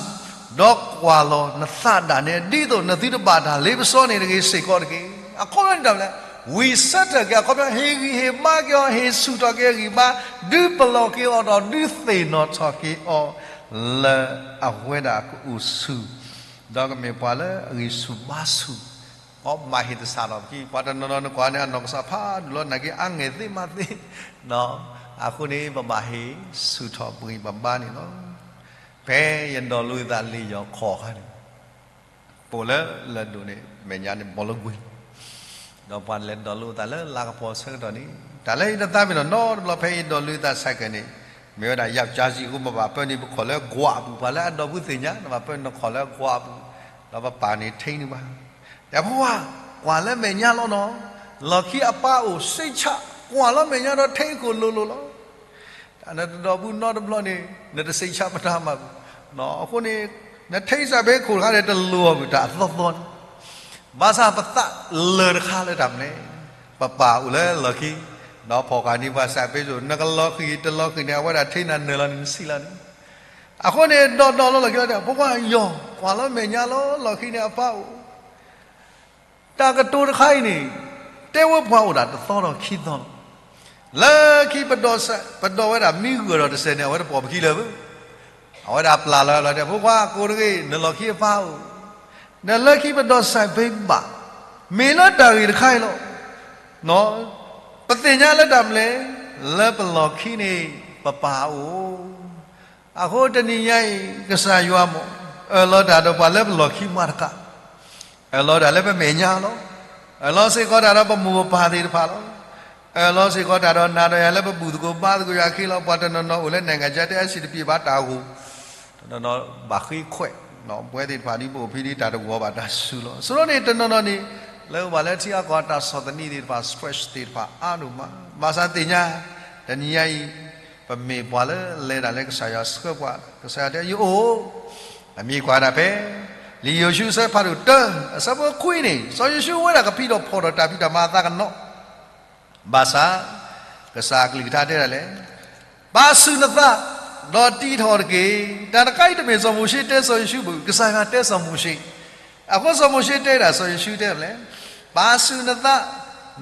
ဒီးကွၢ်လီၤနသးဒၣ်နဲ ဒ်သိးနသုတဘၣ်တၢ်လ့ပစီန့ၣ်တဂ့ၤစ့ၢ်ကီးတက့ၢ်. အခီပညီန့ၣ်တၢ်မနုၤလဲၣ်, ဝံဆၢထၢၣ်က့ၤ အခီပညီ ဟ့ၣ်ဂံၢ်ဟ့ၣ်ဘါက့ၤအီၤ, ဟ့ၣ်ဆူၣ်ထီၣ်က့ၤအဂံၢ်ဘါ, ဒုးပလီၢ်က့ၤအီၤဒီး ဒုးသ့ၣ်နီၣ်ထီၣ်က့ၤအီၤ လၢအဝဲဒၣ်ကအုၣ်ဆူၣ်, ဒီးကမ့ၢ်ပှၤလၢအဂံၢ်ဆူၣ်ဘါဆူၣ်, အီၣ်မၤဟ့ၣ်သဆၣ်ထီၣ်ပခံ, ပှၤတနီၤနီၤနကွၢ်န့ၣ် အနီၢ်ကစၢ်ဖးဒိၣ်လီၤ နာ်က့အါငဲၢ်သ့မးသ့, အဃိန့ၣ် ပဘၣ်ဟ့ၣ်ဆူၣ်ထီၣ်ပဂံၢ်ပဘါန့ၣ်လီၤ. ဖဲယဒိးလိသးလံာ်ယီၢ်ခီၣ်အခါန့ၣ် ပိာ်လၢလၢၢ်ဒိၣ်န့ၣ် မဲာ်ညါန့ၣ်ဘီလၢကွံာ်, ဒီးပှၤလဲၤဒိးလိသးလၢလါကပီၤဆၢကတီၢ်န့ၣ် တၢ်လၢယတသးပ့ၤနီၣ်နီတဘျီ ဖဲယဒိးလိသး ဆိုင်ကယ် န့ၣ် မ့ၢ်ဝဲဒၣ် ယောက်ျားကြီး အဃိ ပဘၣ်ပၢနံၤ ပခိၣ်လၢကွၢ်အပူၤ, ပှၤလၢအဒိးဖုသ့ၣ်ညါ နဘၣ်ပၢနခီၣ်လၢကွၢ်အပူၤ, ဒီးပပၢ်န့ၣ်ထံနုၤဘၣ်, ဒီးဖိခွါ ကွၢ်လၢမဲာ်ညါလီၤနီၤ, လီၢ်ခံအပၢ်အိၣ် စိတ်ချ, ကွၢ်လီၤမဲာ်ညါဒီးထံအခိၣ်လိၤလိၤလီၤ. တၢ်နတဒိးဖုနီတဘျီန့ၣ် နတ စိတ်ချ ပတၢ်မၤဘၣ်. အဃိန့ၣ် နထံစးဘ့ခိၣ်တခါန့ၣ် တလိၤအီၤဘၣ်တၢ်အသီသီန့ၣ်, ဘၣ်ဆၣ်ပသးလၢာ်တခါလၢတၢ်မနုၤလဲၣ်, ပပၢ်အိၣ်လၢလီၢ်ခံ, ဒီးဖီၣ်ဃာ်န့ၢ်ပှၤ ဆိုင်ကယ် စိၤ နကလီၤဃံၤတလီၤဃံၤန့ၣ် အဝဲဒၣ်ထံနၤနၢၤလီၤန့ၣ် နဆံးလီၤန့ၣ်, အဃိန့ၣ် ဒိးဒိးလီၤလီၢ်ခံလီၤတဲ ဖိခွါ ယီၢ် ကွၢ်လီၤမဲာ်ညါလီၤ လီၢ်ခံန့ၣ်အပၢ်အိၣ် တၢ်ကတိၤတခါအံၤန့ၣ် တဲဝဲပှၤအိၣ်ဒၣ်တသီဒီးခံသီလီၤ. လၢခံပဒိးစဲး ပဒိးဝဲဒၣ်မံဂၢၢ်ဒီးတစဲးန့ၣ် အဝဲတပိာ်ပခံလၢၤဘၣ်. အဝဲဒၣ်ပျၢ်လီၤလီၤတဲ ဖိခွါ ကိးတဂ့ၤ နလီၢ်ခံအပၢ်အိၣ်, နလၢခံပဒိးစဲးဘ့ဘၣ်, မ့ၢ်လၢတၢ်ဂ့ၢ်တခါအံၤလီၤ. ပသ့ၣ်ညါလၢတၢ်မနုၤလဲၣ်, လၢပလီၢ်ခံန့ၣ် ပပၢ်အိၣ် အဃိတနံၤညါအံၤ ကစၢ်ယွၤမ့ၢ် အၢၣ်လီၤတၢ်ဒီးပှၤလၢပလီၢ်ခံမးတကး, အၢၣ်လီၤတၢ်လၢပမဲာ်ညါလီၤ. အၢၣ်လီၤစ့ၢ်ကီးတၢ်ဒီးပမိၢ်ပပၢ်သ့ၣ်တဖၣ်လီၤ. အၢၣ်လီၤစ့ၢ်ကီးတၢ်ဒီးနၤဒီးယၤလၢပဘူၣ်သကိးဘါသကိးယၤအခံလီၤ. ပှၤတနီၤနီၤအိၣ်လၢ နိုင်ငံခြား တဲအဆံတပံးဘၣ်တၢ်ဂိၢ်, တနီၤနီၤဘၣ်ဃ့ခွဲး, ပဝဲသ့ၣ်တဖၣ်ဒ်ပအိၣ်ဖဲဒ်တၢ်တဂီၤဘၣ်တၢ်စူၤလီၤ. အဃိန့ၣ် တနီၤနီၤန့ၣ် လၢပှၤလၢထံအကီၢ်တၢ်ဆီၣ်သနံးသ့ၣ်တဖၣ် stress သ့ၣ်တဖၣ်အါဒိၣ်မး, ဘၣ်ဆၣ်သ့ၣ်ညါ တနံၤညါအံၤ ပမ့ၢ်ပှၤလၢလဲၤတၢ်လၢကစၢ်ယွၤဆှၢပှၤ, ကစၢ်ယွၤတဲယအိၣ်, အမ့ၢ်ကွၢ်ဒၣ်ဖဲ လံာ်ယိၤၡူအဆၢဖးဒိၣ်တၢ အဆၢဖိခွံန့ၣ် စီၤယိၤၡူဝဲဒၣ်ကဖံးထီၣ်ဖီၣ်ထီၣ်တၢ်ဖံးတၢ်မၤအသးကနီး, ဘၣ်ဆၣ် ကစၢ်အကလုၢ်ကထါတဲဒၣ်လဲၣ်, ပာ်ဆူၣ်နသး, ဒီးတံးထီၣ်တက့ၢ်. တၢ်တခါအံၤတမ့ၢ်စီၤမိၤၡ့တဲစီၤယိၤၡူဘၣ်, ကစၢ်ယွၤတဲစီၤမိၤၡ့, အဃိစီၤမိၤၡ့တဲဒၣ်စီၤယိၤၡူတဲလဲၣ်, ပာ်ဆူၣ်နသး,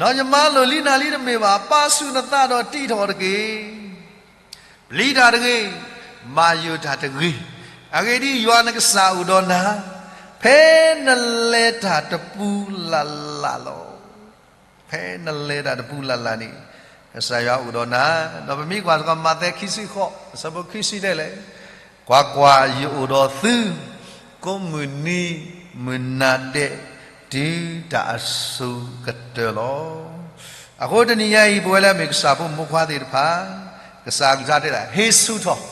ဒီးယမၤလိာ်လံနၤလံတမ့ၢ်ဘၣ်, ပာ်ဆူၣ်နသးဒီးတံးထီၣ်တက့ၢ်. ပျံၤတၢ်တဂ့ၤ, မၤယိာ်တၢ်တဂ့ၤ, အဂ့ၢ်ဒ်အံၤယွၤနကစၢ်အိၣ်ဒီးနၤ, ဖဲနလဲၤတၢ်တပူၤလၢ်လၢ်လီၤ. ဖဲနလဲၤတၢ်တပူၤလၢ်လၢ်န့ၣ် ကစၢ်ယွၤအိၣ်ဒီးနၤ, ဒီးပမ့ၢ်ကွၢ်စ့ၢ်ကီးမးသဲခံဆံဃိး အဆၢဖိခံဆံတဲလဲၣ်, ကွၢ်ကွၢ်, ယအိၣ်ဒီးသု ကိးမုၢ်နံၤမုၢ်နၤဒဲး တုၤတၢ်အစိၤကတၢၢ်လီၤ. အဃိတနံၤညါအံၤ ပဝဲလၢအမ့ၢ်ကစၢ်ဖိမိၢ်ခွါသ့ၣ်တဖၣ်, ကစၢ်အကလုၢ်ကထါတဲဒၣ် ဟ့ၣ်ဆူၣ်ထီၣ်,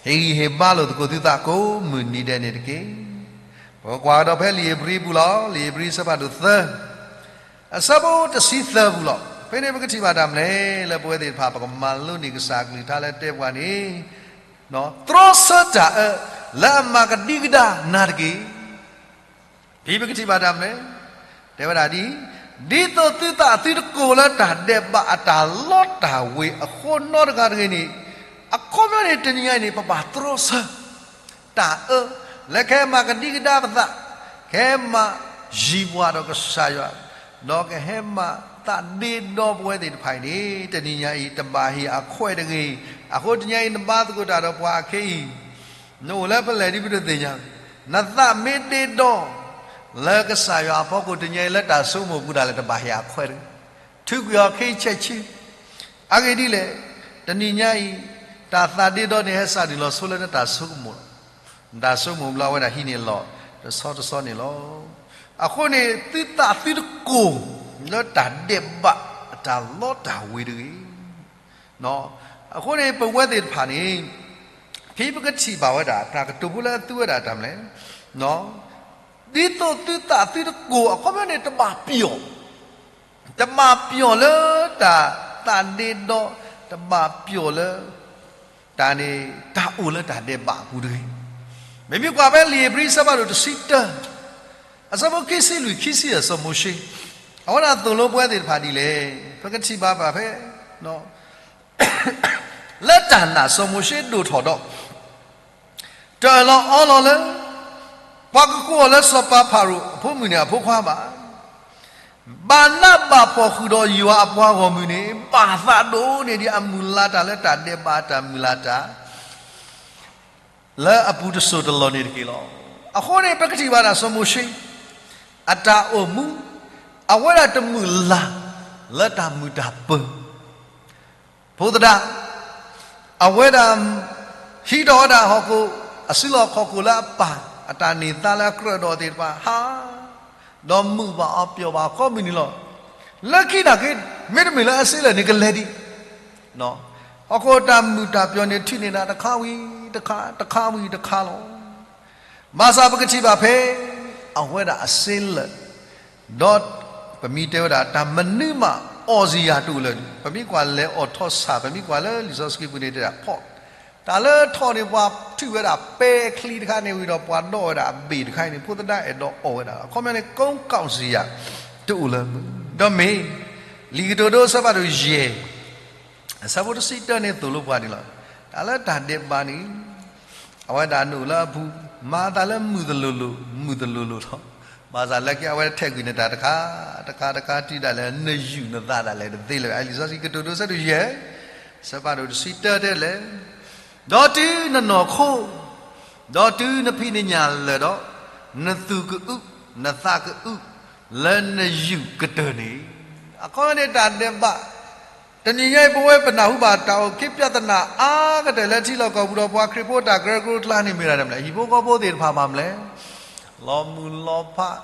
ဟ့ၣ်ဂံၢ်ဟ့ၣ်ဘါလိာ်သကိးသုသးကိးမုၢ်နံၤဒဲးန့ၣ်တက့ၢ်. ပကကွၢ်ကဒီးဖဲလံာ်ဧ့ၤဘြံၤပူၤလီၤ. လံာ်ဧ့ၤဘြံၤအဆၢဖးဒိၣ်သၢ အဆၢဖိတဆံသၢပူၤလီၤ. ဖဲန့ၣ်ပကထံၣ်ဘၣ်တၢ်မနုၤလဲၣ်, လၢပဝဲသ့ၣ်တဖၣ် ပကမၤလိန့ၢ်ကစၢ်အကလုၢ်ကထါလၢတဲပှၤန့ၣ်, တြီဆၢတၢ်အၢ လၢအမၤကဒံကဒါနၤတက့ၢ်. ဖဲပကထံၣ်ဘၣ်တၢ်မနုၤလဲၣ်, တဲဝဲဒၣ်ဒ်အံၤ, ဒ်သိးသုသးသုတကိၢ်လၢတၢ်ဒဲးဘးအတၢ်လီတၢ်ဝ့ၤအဃိနီတဂၤတဂ့ၤန့ၣ်, အခီပညီန့ၣ် တနံၤညါအံၤန့ၣ် ပဘၣ်တြီဆၢ တၢ်အၢ လၢကဟဲမၤကဒံကဒါပသး, ကဟဲမၤယံၤပှၤဒီးကစၢ်ယွၤ, ဒီးကဟဲမၤသးဒ့ဒီပဝဲသ့ၣ်တဖၣ်အံၤန့ၣ် တနံၤညါအံၤ တဘၣ်ဟ့ၣ်အခွဲးတဂ့ၤ. အဃိတနံၤညါအံၤ နဘါသကိးတၢ်ဒီးပှၤအခ့အံၤ, နအိၣ်လၢဖဲလဲၣ်ဒ်ပတသ့ၣ်ညါ, နသးမ့ၢ်ဒ့ဒီ လၢကစၢ်ယွၤအဖီခိၣ် တနံၤညါအံၤလၢတၢ်ဆိကမိၣ်ပူၤဒၣ်လဲာ် တဘၣ်ဟ့ၣ်အခွဲးတဂ့ၤ. ထုးကွံာ်အီၤခ့ဆဲးဆံ အဂ့ၢ်ဒ်လဲၣ်, တနံၤညါအံၤ တၢ်သးဒ့ဒီန့ၣ် ဟဲစးနုာ်လီၤဆိလၢနတၢ်ဆိကမိၣ်လီၤ. နတၢ်ဆိကမိၣ်ဘျီအဝဲဒၣ်ဟံးန့ၢ်လီၤ. တဆီတဆီန့ၣ်လီၤ. အဃိန့ၣ် သုသးသုတကိၤ လၢတၢ်ဒဲးဘးအတၢ်လီတၢ်ဝ့ၤတဂ့ၤ. အဃိန့ၣ် ပဝဲသ့ၣ်တဖၣ်န့ၣ် ဖဲပကထံၣ်ဘၣ်ဝဲဒၣ် တၢ်ကတိၤဖိလၢအသူဝဲဒၣ်တၢ်မနုၤလဲၣ်, ဒ်သိးသုသးသုတကိၤ အခီပညီန့ၣ် တဘၣ်ပျီၣ် တဘၣ်ပျီၣ်လၢတၢ်သးဒ့ဒီး တဘၣ်ပျီၣ်လၢ တၢ်န့ၣ် တၢ်အိၣ်လၢတၢ်ဒဲးဘးအပူၤတဂ့ၤ. မ့မ့ၢ်ကွၢ်ဖဲလံာ်ဧ့ၤဘြံၤအဆၢဖးဒိၣ်တဆံတၢ အဆၢဖိခံဆံလွံၢ် ခံဆံယဲၢ် စီၤမိၤၡ့ အဝဲဒၣ်သိၣ်လိပဝဲသ့ၣ်တဖၣ်ဒ်လဲၣ်. ပကထံၣ်ဘၣ်ဘၣ်ဖဲ လၢတၢ်နာ်စီၤမိၤၡ့ဒိၣ်ထီၣ်ဒီး တၢၣ်လီၤအီလီၤလၢ ပှၤကကိးအီၤလၢစီၤပၤဖၤရိၤအဖိမုၣ်န့ၣ်အဖိခွါဘၣ်. ဘၣ်နးဘၣ်ဖှီၣ်ဃုာ်ဒီးယွၤအပှၤဂီၢ်မုၢ်န့ၣ် ဘၣ်သးဒိၣ်န့ၢ်ဒံးအမုၢ်လၢ်တၢ်လၢတၢ်ဒဲးဘးအတၢ်မုၢ်လၢ်တၢ် လၢအပူၤတစိၢ်တလီၢ်န့ၣ်တက့ၢ်လီၤ. အဃိန့ၣ် ပကထံၣ်ဘၣ်ဒၣ်စီၤမိၤၡ့ အတၢ်အိၣ်မူ အဝဲဒၣ်တမုၢ်လၢ် လၢတၢ်မုာ်တၢ်ပၢၤ ဖိသဒါ အဝဲဒၣ် ဟံးထီၣ်ဝဲဒၣ်ဟီၣ်ခိၣ် အစုလီၢ်ခီၣ်ခိၣ်လၢအပၢ် အတၢ်န့ၢ်သါလၢအကြၢးဒီးသ့ၣ်တဖၣ် ဟါ ဒီးမုာ်ဘၣ်အီၤပျီၣ်ဘၣ်အီၤကိးမုၢ်နံၤလီၤ. လၢခံနာ်က့ မ့တမ့ၢ်လၢအစ့လၢာ်န့ၣ်ကလဲၤဒံး ဟီၣ်ခိၣ်တၢ်မုာ်တၢ်ပျီၣ်န့ၣ် ထုးန့ၢ်နၤတခါဝံၤတခါ တခါဝံၤတခါလီၤ. ဘၣ်ဆၣ်ပကထံၣ်ဘၣ်ဖဲ အဝဲဒၣ်အစ့လၢာ် ဒီးပမ့ၢ်တဲဝဲဒၣ် တၢ်မနုၤမးအီၣ်စ့ၢ်ယၤတအိၣ်လၢၤန့ၣ် ပမ့ၢ်ကွၢ်လဲၤအီၣ်ထီၣ်ဆၣ် ပမ့ၢ်ကွၢ်လၢလံာ်စီဆှံပူၤန့ၣ်တဲဒၣ်ဖီၣ် တၢ်လၢထီၣ်န့ၣ် ပှၤထုးဝဲဒၣ်ပဲအချံတခါန့ၣ်ဝံၤဒီး ပှၤဒိးဝဲဒၣ်အဘ့ၣ်တခါအံၤန့ၣ် ဖိသဒါအဲၣ်ဒိးအီၣ်ဝဲဒၣ် အခီပညီန့ၣ် ကိးကီၣ်စ့ၢ်ယၤ တအိၣ်လၢၤမုၢ် ဒီးမ့ၢ် လံာ်ကတိၤဒိအဆၢဖးဒိၣ်ယဲၢ် အဆၢဖိတဆံတၢန့ၣ်သိၣ်လိပှၤန့ၣ်လီၤ. တၢ်လၢတၢ်ဒဲးဘးန့ၣ် အဝဲဒၣ်နအိၣ်လၢအပူၤ မၤသးလၢမုာ်သလိၤလိၤ မုာ်သလိၤလိၤလီၤ. ဘၣ်ဆၣ်လၢက့အဝဲထဲးကွံာ်နတၢ်တခါ တခါတခါတုၤဒၣ်လဲာ် နယူၢ်နသးဒၣ်လဲာ်တသ့လၢၤဘၣ်. လံာ်စီဆှံကတိၤဒိအဆၢဒိၣ်ယဲၢ် အဆၢဖးဒိၣ်တဆံတၢတဲလဲၣ်, ဒီးတုၤနနီၢ်ခိ ဒီးတုၤနဖံးနညၣ်လၢာ်ဒီး နသူၣ်ကအုး နသးကအုး လၢနယူၢ်ကတၢၢ်န့ၣ် အခီပညီန့ၣ် တၢ်ဒဲးဘး တနံၤညါအံၤ ပဝဲပနၢ်ဟူဘၣ်တၢ်အိၣ်ခံပြဿနာအါကတၢၢ်လၢထံလီၢ်ကီၢ်ပူၤဒီးပှၤခရံာ်ဖိတၢ်ကရၢကရိအကျါန့ၣ်မ့ၢ်ဒၣ်တၢ်မနုၤလဲၣ်, ဟံၣ်ဖိဃီဖိသ့ၣ်တဖၣ်မၤမနုၤလဲၣ်, လီၤမုၢ်လီၤဖး,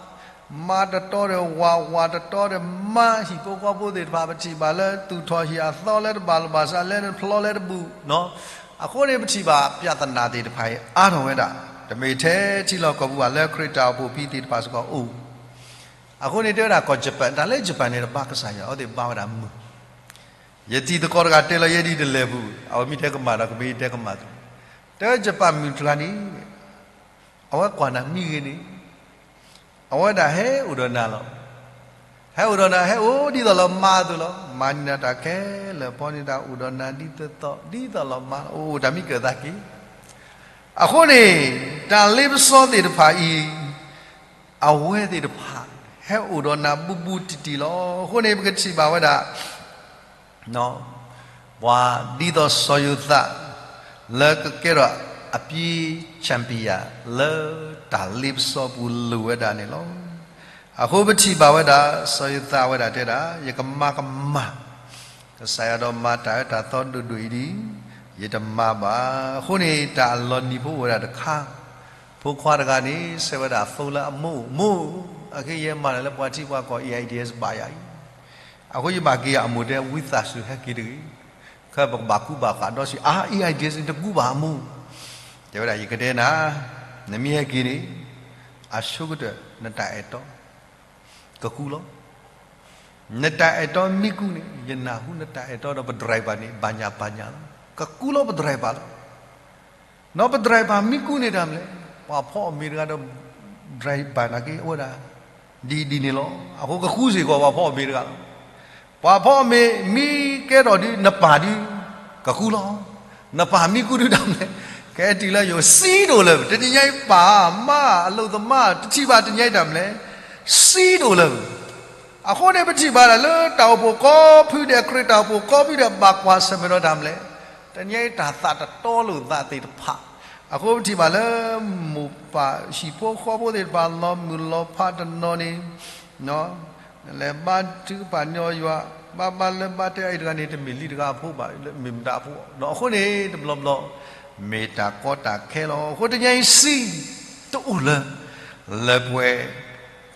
မါတတီဒီးဝၤ, ဝၤတတီဒီးမါ, ဟံၣ်ဖိဃီဖိသ့ၣ်တဖၣ် ပထံၣ်ဘၣ်လၢသူၣ်ထီၣ်ဟံၣ်အသီလၢတဘၣ်လိာ်ဘၣ်စး လဲၤဖျီလဲၤတဘူး, အဃိန့ၣ် ပထံၣ်ဘၣ်ပြဿနာသ့ၣ်တဖၣ်အံၤအါထီၣ်ဝဲဒၣ်, တမ့ၢ်ထဲထံလီၢ်ကီၢ်ပူၤဘၣ် လၢခရံာ်တၢ်အိၣ်ဖှိၣ်ဖံသ့ၣ်တဖၣ်စ့ၢ်ကီးအိၣ် အဃိန့ၣ်တဲဝဲဒၣ်ကီၢ်ယပၣ်, တၢ်လၢယပၣ်န့ၣ် တဘါကစၢ်ယွၤ, အဝဲသ့ၣ်ဘါဝဲဒၣ်မုၢ်, ယတံၤသကိးတဂၤတဲလီၤယဲဒ်တလဲၤပူၤ, အဝဲမ့ၢ်တဲကမၣ်ဒီးကမ့ၢ်တဲကမၣ်, တဲယပၣ်မုၢ်တဂၤန့ၣ်, အဝဲကွၢ်နၤမံဂ့ၤန့ၣ်, အဝဲဒၣ်ဟဲအိၣ်ဒီးနၤလီၤ. ဟဲအိၣ်ဒီးနၤ ဟဲအိၣ်ဒ်သိးလီၤမါအသိးလီၤ. မၤန့ၢ်နၤတၢ်ခဲလၢာ်, ဖီန့ၢ်တၢ်အိၣ်ဒီးနၤဒ်သိး ဒ်သိးလီၤမါ, အိၣ်တၢ်မံကၢၢ်သးက့ၤ. အဃိန့ၣ် တၢ်လ့ပစီသ့ၣ်တဖၣ်အံၤ အဝဲသ့ၣ်တဖၣ် ဟဲအိၣ်ဒီးနၤဘူးဘူးတံၢ်တံၢ်လီၤ. အဃိန့ၣ် ပကထံၣ်ဘၣ်ဝဲဒၣ် ပှၤဒ်သိးစီၤယိၤသး လၢကကဲထီၣ်အပျ့ၤ champion လၢတၢ်လ့ပစီပူၤလိာ်ဝဲဒၣ်န့ၣ်လီၤ. အဃိပထံၣ်ဘၣ်ဝဲဒၣ် စီၤယိၤသးဝဲဒၣ်တဲဒၣ် ယကမၤကမၣ် ကစၢ်ယွၤဒီးမၤတၢ်အၢတၢ်သီဒိၣ်ဒိၣ်အံၤဒ်အံၤ, ယတမၤဘၣ်. အဃိန့ၣ် တၢ်အလီၤနံၤဖိအိၣ်ဝဲဒၣ်တခါ, ဖိခွါတဂၤန့ၣ် ဆဲးဝဲဒၣ် phone လၢအမိၢ်, မိၢ်, အခဲအံၤယဲမၤတၢ်လၢပှၤထံပှၤကီၢ် AIDS ဘၣ်ယၤအံၤ, အဃိယဘၣ်က့ၤယၤ, အမိၢ်တဲ ဝံသးစူၤဟဲက့ၤတဂ့ၤ, ခဲပကဘၣ်ကူဘၣ်ဃးဒီးစံး, အါ AIDS န့ၣ်တကူဘၣ်အမိၢ်, တဲဝဲဒၣ် ယကတဲနၤ, နမ့ၢ်ဟဲက့ၤန့ၣ် အဆိကတၢၢ် နတၢ်အဲၣ်တီ ကကူလီၤ. နတၢ်အဲၣ်တီမ့ၢ်ကူန့ၣ် ယနၢ်ဟူနတၢ်အဲၣ်တီဒီးပ driver န့ၣ် ဘၣ်ညါဘၣ်ညါလီၤ. ကကူလီၤပ driver လီၤ. နီၢ်ပ driver မ့ၢ်ကူန့ၣ်တၢ်မနုၤလဲၣ်, ပှၤဖီအီၣ်မ့ၤတဂၤဒီး driver နာ်က့ အိၣ်ဝဲဒၣ် ဒ်ဒ်န့ၣ်လီၤ. အဃိကကူစ့ၢ်ကီးပှၤဖီအီၣ်မ့ၤတဂၤလီၤ. ပှၤဖီအီၣ်မ့ၤ မ့ၢ်ကဲထီၣ်ဒုး နပၢ်ဒုး ကကူလီၤ. နပၢ်မ့ၢ်ကူဒုးတၢ်မနုၤလဲၣ်, ကဲတုၤလၢယိၤ စံးဒိၣ်လၢၤ, တနံၤညါအံၤပၢ် မါ အလိာ်သမား တထံၣ်ဘၣ်တနံၤညါအံၤတၢ်မနုၤလဲၣ်, စံးဒိၣ်လၢၤ. အဃိန့ၣ် ပထံၣ်ဘၣ်ဒၣ်လၢတၢ်အိၣ်ဖှိၣ်ကိးဖုဒဲး ခရံာ်တၢ်အိၣ်ဖှိၣ်ကိးဖုဒဲး ဘၣ်ကွၢ်ဆၢၣ်မဲာ်ဒီးတၢ်မနုၤလဲၣ်, တနံၤညါအံၤတၢ်သးတတီလိာ်သးသ့ၣ်တဖၣ်, အဃိပထံၣ်ဘၣ်လၢ မိၢ်ပၢ်ဟံၣ်ဖိဃီဖိသ့ၣ်တဖၣ် လီၤမုၢ်လီၤဖးတနီၤန့ၣ် လဲၤဘါထုကဖၣ်ညီယွၤ, ဘၣ်ဘၣ်လၢဘၣ်တဲအံၤတဂၤန့ၣ် တမ့ၢ်လံတဂၤအဖိဘၣ်, မ့ၢ်မတၤအဖိ, ဒီးအဃိန့ၣ် တဘျီဘျီ မ့ၢ်တၢ်ကီတၢ်ခဲလီၤ. အဃိတနံၤညါအံၤစံး တအိၣ်လၢၤ, လၢပဝဲ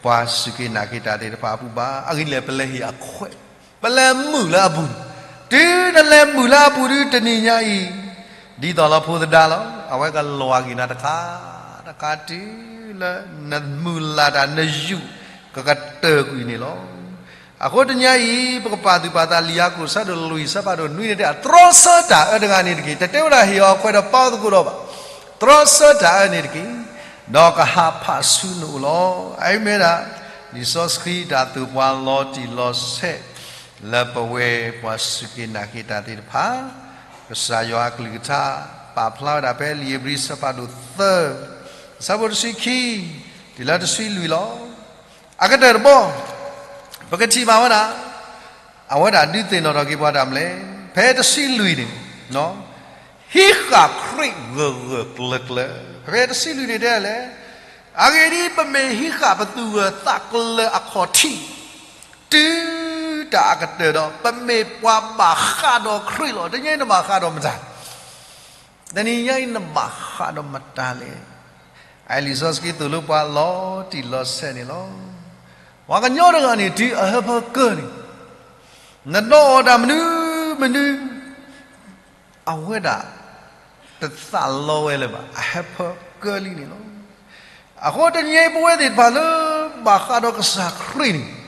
ပှၤစူၢ်က့ၤနာ်က့ၤတၢ်သ့ၣ်တဖၣ်အပူၤဘၣ်. အဂ့ၢ်ဒ်လဲၣ်, ပလဲၤဟ့ၣ်အခွဲး, ပလဲၤမုာ်လၢအပူၤ, တုၤနလဲၤမုာ်လၢအပူၤဒုးတနံၤညါအံၤ, ဒ်သိးလၢဖိသဒါလီၤ, အဝဲကလီၤဂာ်နၤတခါ, တခါတုၤလၢနမုၢ်လၢ်တၢ်နယူၢ်ကကတၢၢ်ကွံာ်န့ၣ်လီၤ. အဃိတနံၤညါအံၤ ပကပာ်သူၣ်ပာ်သးလံာ်ယၤကိာ်ဆၢဒိၣ်လွံၢ်ဆၢဖးဒိၣ်နွံန့ၣ်တဲ တြီဆၢတၢ်အၢတဂၤန့ၣ်တက့ၢ်. တတဲဝဲဒၣ်ဟ့ၣ်အီၤခွဲးဒီးပာ်အီၤသကိးဒီးဘၣ်. တြီဆၢတၢ်အၢန့ၣ်တက့ၢ်. ဒီးကဟးဖးဆူနအိၣ်လီၤ. အအံၤမ့ၢ်ဒၣ် လံာ်စီဆှံတၢ်သိၣ်ပှၤလီၤတံၢ်လီၤဆဲး လၢပဝဲပှၤစူၢ်က့ၤနာ်က့ၤတၢ်သ့ၣ်တဖၣ် ကစၢ်ယွၤအကလုၢ်ကထါ ပာ်ဖျါဝဲဒၣ်ဖဲလံာ်ဧ့ၤဘြံၤဆၢဖးဒိၣ်သၢ ဆၢဖိတဆံခံ တုၤလၢတဆံလွံၢ်လီၤ. အကတၢၢ်တဘီ ပကထံၣ်ဘၣ်ဝဲဒၣ် အဝဲဒၣ်ဒုးသ့ၣ်နီၣ်ထီၣ်က့ၤပှၤတၢ်မနုၤလဲၣ်, ဖဲတဆံလွံၢ်န့ၣ် ဟံးဃာ်ခရံာ်ဂၢၢ်ဂၢၢ်ကျၢၤကျၢၤ, ဖဲတဆံလွံၢ်န့ၣ်တဲလဲၣ်, အဂ့ၢ်ဒ်အံၤ, ပမ့ၢ်ဟံးဃာ်ပသူၣ်ဂၢၢ်သးကျၢၤအခီၣ်ထံး တုၤတၢ်အကတၢၢ်ဒီး ပမ့ၢ်ပှၤဘၣ်ဃးဒီးခရံာ်လီၤ. တနံၤအံၤနဘၣ်ဃးဒီးမတၤ တနံၤညါအံၤနဘၣ်ဃးဒီးမတၤလဲၣ်. အလံာ်စီဆှံသိၣ်လိပှၤလီၤတံၢ်လီၤဆဲးန့ၣ်လီၤ. ပှၤကညီတဂၤန့ၣ် တုၤအဟၢဖၢကၢန့ၣ်, နဒီးအီၤတၢ်မနုၤမနုၤ အဝဲဒၣ်တသးလီဝဲလၢၤဘၣ်, အဟၢဖၢကၢလံန့ၣ်လီၤ. အဃိတနံၤအံၤ ပဝဲသ့ၣ်တဖၣ်လၢဘၣ်ဃးဒီးကစၢ်ခရံာ်န့ၣ်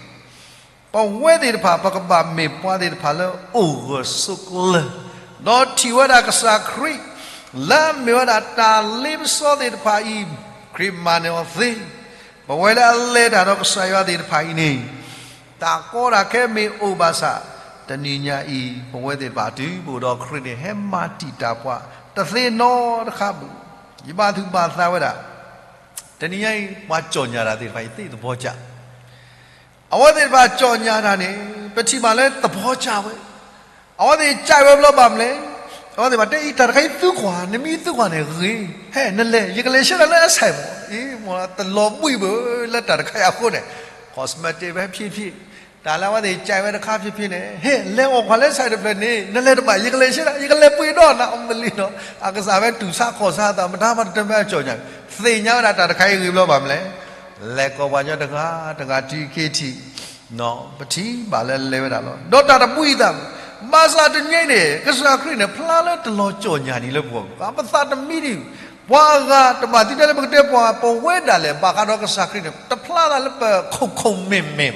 ပဝဲသ့ၣ်တဖၣ် ပကဘၣ်မ့ၢ်ပှၤသ့ၣ်တဖၣ်လၢအိၣ်ဂၢၢ်ဆိးကျၢၤ, ဒီးထံၣ်ဝဲဒၣ်ကစၢ်ခရံာ် လၢအမ့ၢ်ဝဲဒၣ်တၢ်လ့ပစီသ့ၣ်တဖၣ်အံၤ, ခရံာ်မၤနၢၤအီၤသ့, ပဝဲလၢအလဲၤတၢ်ဒီးကစၢ်ယွၤသ့ၣ်တဖၣ်အံၤန့ၣ်, တၢ်ကီတၢ်ခဲမ့ၢ်အိၣ်ဘၣ်ဆၣ်, တနံၤညါအံၤ ပဝဲသ့ၣ်တဖၣ်တုၤပအိၣ်ဒီးခရံာ်န့ၣ် ဟဲမၤတံာ်တာ်ပှၤ တသ့နီတခါဘၣ်. ယဘၣ်သူၣ်ဘၣ်သးဝဲဒၣ် တနံၤညါအံၤ ပှၤကၠီၣ်ညါတၢ်သ့ၣ်တဖၣ်အံၤ သ့ၣ်သဘီကၢ် အဝဲသ့ၣ်တဖၣ်ကၠီၣ်ညါတၢ်န့ၣ် ပထံၣ်ဘၣ်လၢသဘီကၢ်ဝဲ, အဝဲသ့ၣ်ကၠီၣ်ဝဲဘျီဘၣ်မနုၤလဲၣ်, အဝဲသ့ၣ်ဘၣ်တဲအံၤ တၢ်တခါအံၤသုကွၢ်, နမ့ၢ်သုကွၢ်န့ၣ်ဂ့ၤ, ဟဲနလဲၤ ယကလဲၤဆှၢနၤလၢအဆဲးမး, အ့ မ့ၢ်တလီၤဘှံးဘၣ်လၢတၢ်တခါအံၤအဃိန့ၣ်, cosmetic ဝဲဖံးဖံး, တၢ်လၢအဝဲသ့ၣ်ကၠီၣ်ဝဲတခါဖံးဖံးန့ၣ်, ဟဲ လဲၤအီၣ်ကွၢ်လၢဆဲးတဖျၢၣ်န့ၣ် နလဲၤတဘၣ် ယကလဲၤဆှၢနၤ ယကလဲၤပှ့ၤဒီးနၤ အမလံနီၤ, အကစၢ်ဝဲတူၢ်ဆါခီၣ်ဆါအသး မတၤမၤတတၢၢ်မ့ၢ်အကၠီၣ်ညါ, သ့ၣ်ညါဝဲဒၣ်တၢ်တခါအံၤဂ့ၤဘျီဘၣ်မနုၤလဲၣ်, လဲၤကိးပှၤကညီတဂၤတဂၤတုၤက့ၤထံၣ် ပထံၣ်ဘၣ်လၢလဲၤဝဲဒၣ်လီၤ. ဒီးတၢ်တဘှံးအသး, ဘၣ်ဆၣ်တနံၤအံၤန့ၣ် ကစၢ်ခရံာ်န့ၣ် ဖျါလၢတလီၤကၠီၣ်ညါန့ၣ်လၢပဂီၢ်, ပသးတမံဒံး, ပှၤအဂၤတဘၣ်သံတၢ်လၢပကတဲပှၤ ပဝဲဒၣ်လဲာ် ဘၣ်ဃးဒီးကစၢ်ခရံာ်န့ၣ် တဖျါသးလၢပခိၣ်ခိၣ်မဲာ်မဲာ်ဘၣ်,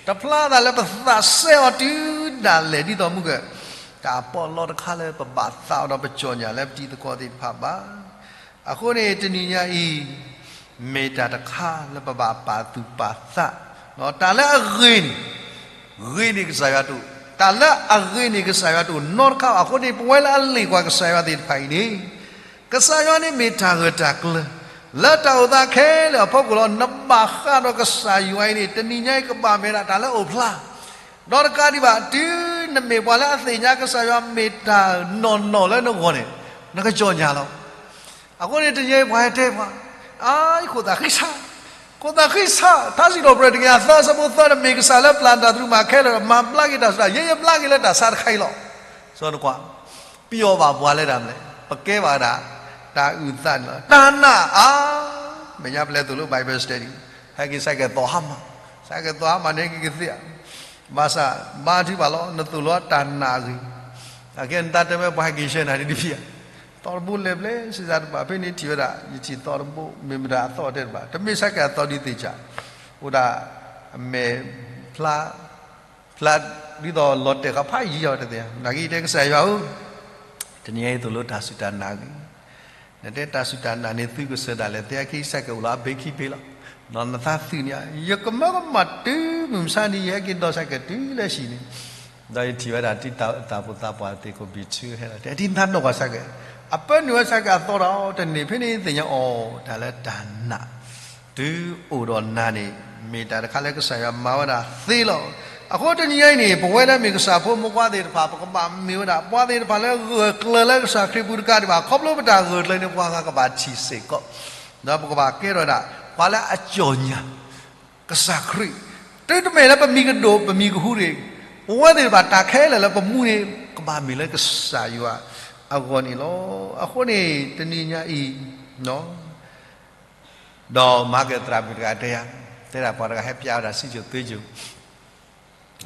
တဖျါသးလၢပသးစဲအီၤတုၤဒၣ်လဲာ်ဒ်သိးမုၢ်က တၢ်ပီးလီတခါလၢပဘၣ်သးအီၤဒီးပကၠီၣ်ညါလၢပတံၤသကိးသ့ၣ်တဖၣ်ဘၣ်. အဃိန့ၣ် တနံၤညါအံၤ မ့ၢ်တၢ်တခါလၢပဘၣ်ပာ်သူၣ်ပာ်သး, တၢ်လၢအဂ့ၤန့ၣ် ဂ့ၤန့ၢ်ကစၢ်ယွၤတအိၣ်, တၢ်လၢအဂ့ၤန့ၢ်ကစၢ်ယွၤတအိၣ်နီတခါဘၣ်. အဃိန့ၣ် ပဝဲလၢအလ့ၣ်ကွၢ်ကစၢ်ယွၤသ့ၣ်တဖၣ်အံၤန့ၣ်, ကစၢ်ယွၤန့ၣ်မ့ၢ်တၢ်ဂၢၢ်တၢ်ကျၢၤ လၢတၢ်အိၣ်သးခဲလၢာ်အဖီခိၣ်လီၤ. နဘၣ်ဃးဒီးကစၢ်ယွၤအံၤန့ၣ် တနံၤညါအံၤကဘၣ်မ့ၢ်ဒၣ်တၢ်လၢအိၣ်ဖျါ ဒီးတကးဒံးဘၣ် တုၤနမ့ၢ်ပှၤလၢအသ့ၣ်ညါကစၢ်ယွၤမ့ၢ်တၢ်နီၢ်နီၢ်လၢနဂီၢ်န့ၣ်, နကကၠီၣ်ညါလီၤ. အဃိန့ၣ် တနံၤအံၤပှၤဟဲတဲပှၤ, အါ ယခိၣ်သးဃံဆး, ခိၣ်သးဃံဆး, ထါစံးထီၣ်ပတြၢၤတကယၤသၢ အဆၢဖိသၢန့ၣ် မ့ၢ်ကစၢ်လၢပျၢ်တၢ်သရူးမၤခဲလၢာ်ဒီး မၤဘျါက့ၤတၢ်ဆူၣ်တၢ်, ယဲယဘျါက့ၤလၢတၢ်ဆါတခါအံၤလီၤ. စီၤနကွၢ် ပယီၤဘၣ်ပှၤလၢတၢ်မနုၤလဲၣ်, ပကဲဘၣ်ဒၣ် တၢ်အုၣ်သးန့ၣ်လီၤ. တၢ်နာ်အါ, မဲာ်ညါပလဲၤသိၣ်လိ Bible study, ဟဲက့ၤ cycle သီၣ်ဟါမၢ်, cycle သီၣ်ဟါမၢ်န့ၣ် ဟဲက့ၤကသ့ဧါ, ဘၣ်ဆၣ် ဘါထုကဖၣ်လီၤ, နသိၣ်လိတၢ်နာ်အဂ့ၢ်, အကဲနတၢ်တဲဝဲပှၤဟဲက့ၤဆှၢနၤဒ်တဖံးဧါ, သီၣ်တဘိလဲၤဘျဲစံးစးတဘၣ်, ဖဲန့ၣ်ထံၣ်ဝဲဒၣ် ယထံၣ်သီၣ်တဘိ မ့ၢ်မတၤအသီၣ်တဲတဘၣ်, တမ့ၢ် cycle အသီၣ်ဒ်သ့ၣ်စၢ်, အိၣ်ဒၣ်အမဲာ်ဖျါ ဖျါဒ်သိးလီၤတဲာ်ဃာ်ဖးယံၤအီၤတသ့ၣ်, နာ်က့ယတဲကစၢ်ယွၤဧၢ, တနံၤအံၤသိၣ်လိတၢ်စူၢ်တၢ်နာ်ဂ့ၤ, နတဲတၢ်စူၢ်တၢ်နာ်န့ၣ်သုကစၢ်ဒၣ်လဲာ်, သ့ၣ်အခံ cycle အိၣ်လီၤအဘ့ခံဘ့လီၤ, နသးသုးန့ၣ်, ယကမၢကမၣ်တုၤမုၢ်မဆါန့ၣ် ယဟဲက့ၤဒိး cycle တုၤလၢဟံၣ်န့ၣ်, ဒီးယထံၣ်ဝဲဒၣ်တံၤသကိးသးပှၢ်သ့ၣ်ခိၣ်ဘံၣ်ထုဟဲလီၤ, တဲဒ်နၤနီၢ်ကွၢ် cycle, အပၢနုာ်ဝဲ cycle အသီၣ်ဒီးတန့ၢ်ဖဲန့ၣ်သ့ၣ်ညါအီၤ တၢ်လၢတၢ်နာ် တုၤအိၣ်ဒီးနၤန့ၣ် မ့ၢ်တၢ်တခါလၢကစၢ်ယွၤမၤဝဲဒၣ်သ့လီၤ. အဃိတနံၤညါအံၤန့ၣ် ပဝဲလၢမ့ၢ်ကစၢ်ဖိမုၣ်ခွါသ့ၣ်တဖၣ် ပကဘၣ်မ့ၢ်ဝဲဒၣ်ပှၤသ့ၣ်တဖၣ်လၢဂၢၢ်ကျၢၤလၢကစၢ်ခရံာ်ပူၤတကးဒံးဘၣ်, ခီဖျိပတၢ်ဂၢၢ်ကျၢၤန့ၣ် ပှၤဂၤကဘၣ်ထံၣ်စ့ၢ်ကီး, ဒီးပကဘၣ်ကဲထီၣ်ဒၣ် ပှၤလၢအကၠီၣ်ညါ ကစၢ်ခရံာ်, တုၤတမ့ၢ်လၢပမံၤကဒိၣ် ပမံၤကဟူတဂ့ၤ, ပဝဲသ့ၣ်တဖၣ်တၢ်ခဲလၢာ်လၢပမူန့ၣ် ကဘၣ်မ့ၢ်လၢကစၢ်ယွၤအဂီၢ်န့ၣ်လီၤ. အဃိန့ၣ် တနံၤညါအံၤ ဒီးမၤက့ၤသရၣ်မုၣ်တဂၤတဲယၤ, တဲဒၣ်ပှၤတဂၤဟဲပျးဝဲဒၣ်စံယိၣ်သုယိၣ်, သး,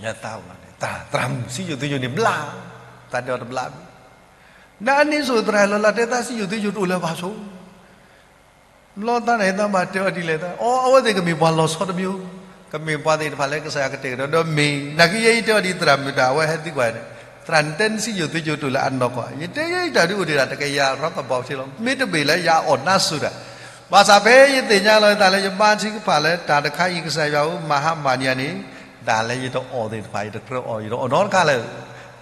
သရၣ်မုၣ် စံယိၣ်သုယိၣ်န့ၣ်ဘျါ, သးဒိးတဘျါဘၣ်, နအန့ၣ်ဆိသရၣ်လီၤလၢတဲသးစံယိၣ်သုယိၣ်တအိၣ်လၢၤဘၣ်ဆိ ဘျီသးန့ၣ်သးဘၣ်တဲအီၤဒ်လဲၣ်သး, အီ အဝဲသ့ၣ်ကမ့ၢ်ပှၤလီၤဆီတမံၤ, ကမ့ၢ်ပှၤသ့ၣ်တဖၣ်လၢကစၢ်ယွၤကတဲာ်ကတီၤဒီးမ့ၢ်, နာ်က့ယဲအံၤတဲအီၤဒ်သရၣ်မုၣ်တၢ်အဝဲဟဲသံကွၢ်န့ၣ်, သရၣ်နတဲနစံယိၣ်သုယိၣ်တအိၣ်လၢအနီၢ်ကီၢ်, ယတဲယဲအံၤတၢ်ဒုးအိၣ်ဒံးဒၣ်တကယၤရီကဘီထံလီၤ, မ့တမ့ၢ်လၢယအီၣ်နါစိၤတၢ်, ဘၣ်ဆၣ်ဖဲယသ့ၣ်ညါလီၤယသးလၢယဘါထုကဖၣ်လၢတၢ်တခါအံၤကစၢ်ယွၤဧၢ မၤဟါမၢ်န့ၢ်ယၤန့ၣ်, တၢ်လၢယတအီၣ်သ့ၣ်တဖၣ် ယတကြၢးအီၣ် ယတအီၣ်နီတခါလၢၤ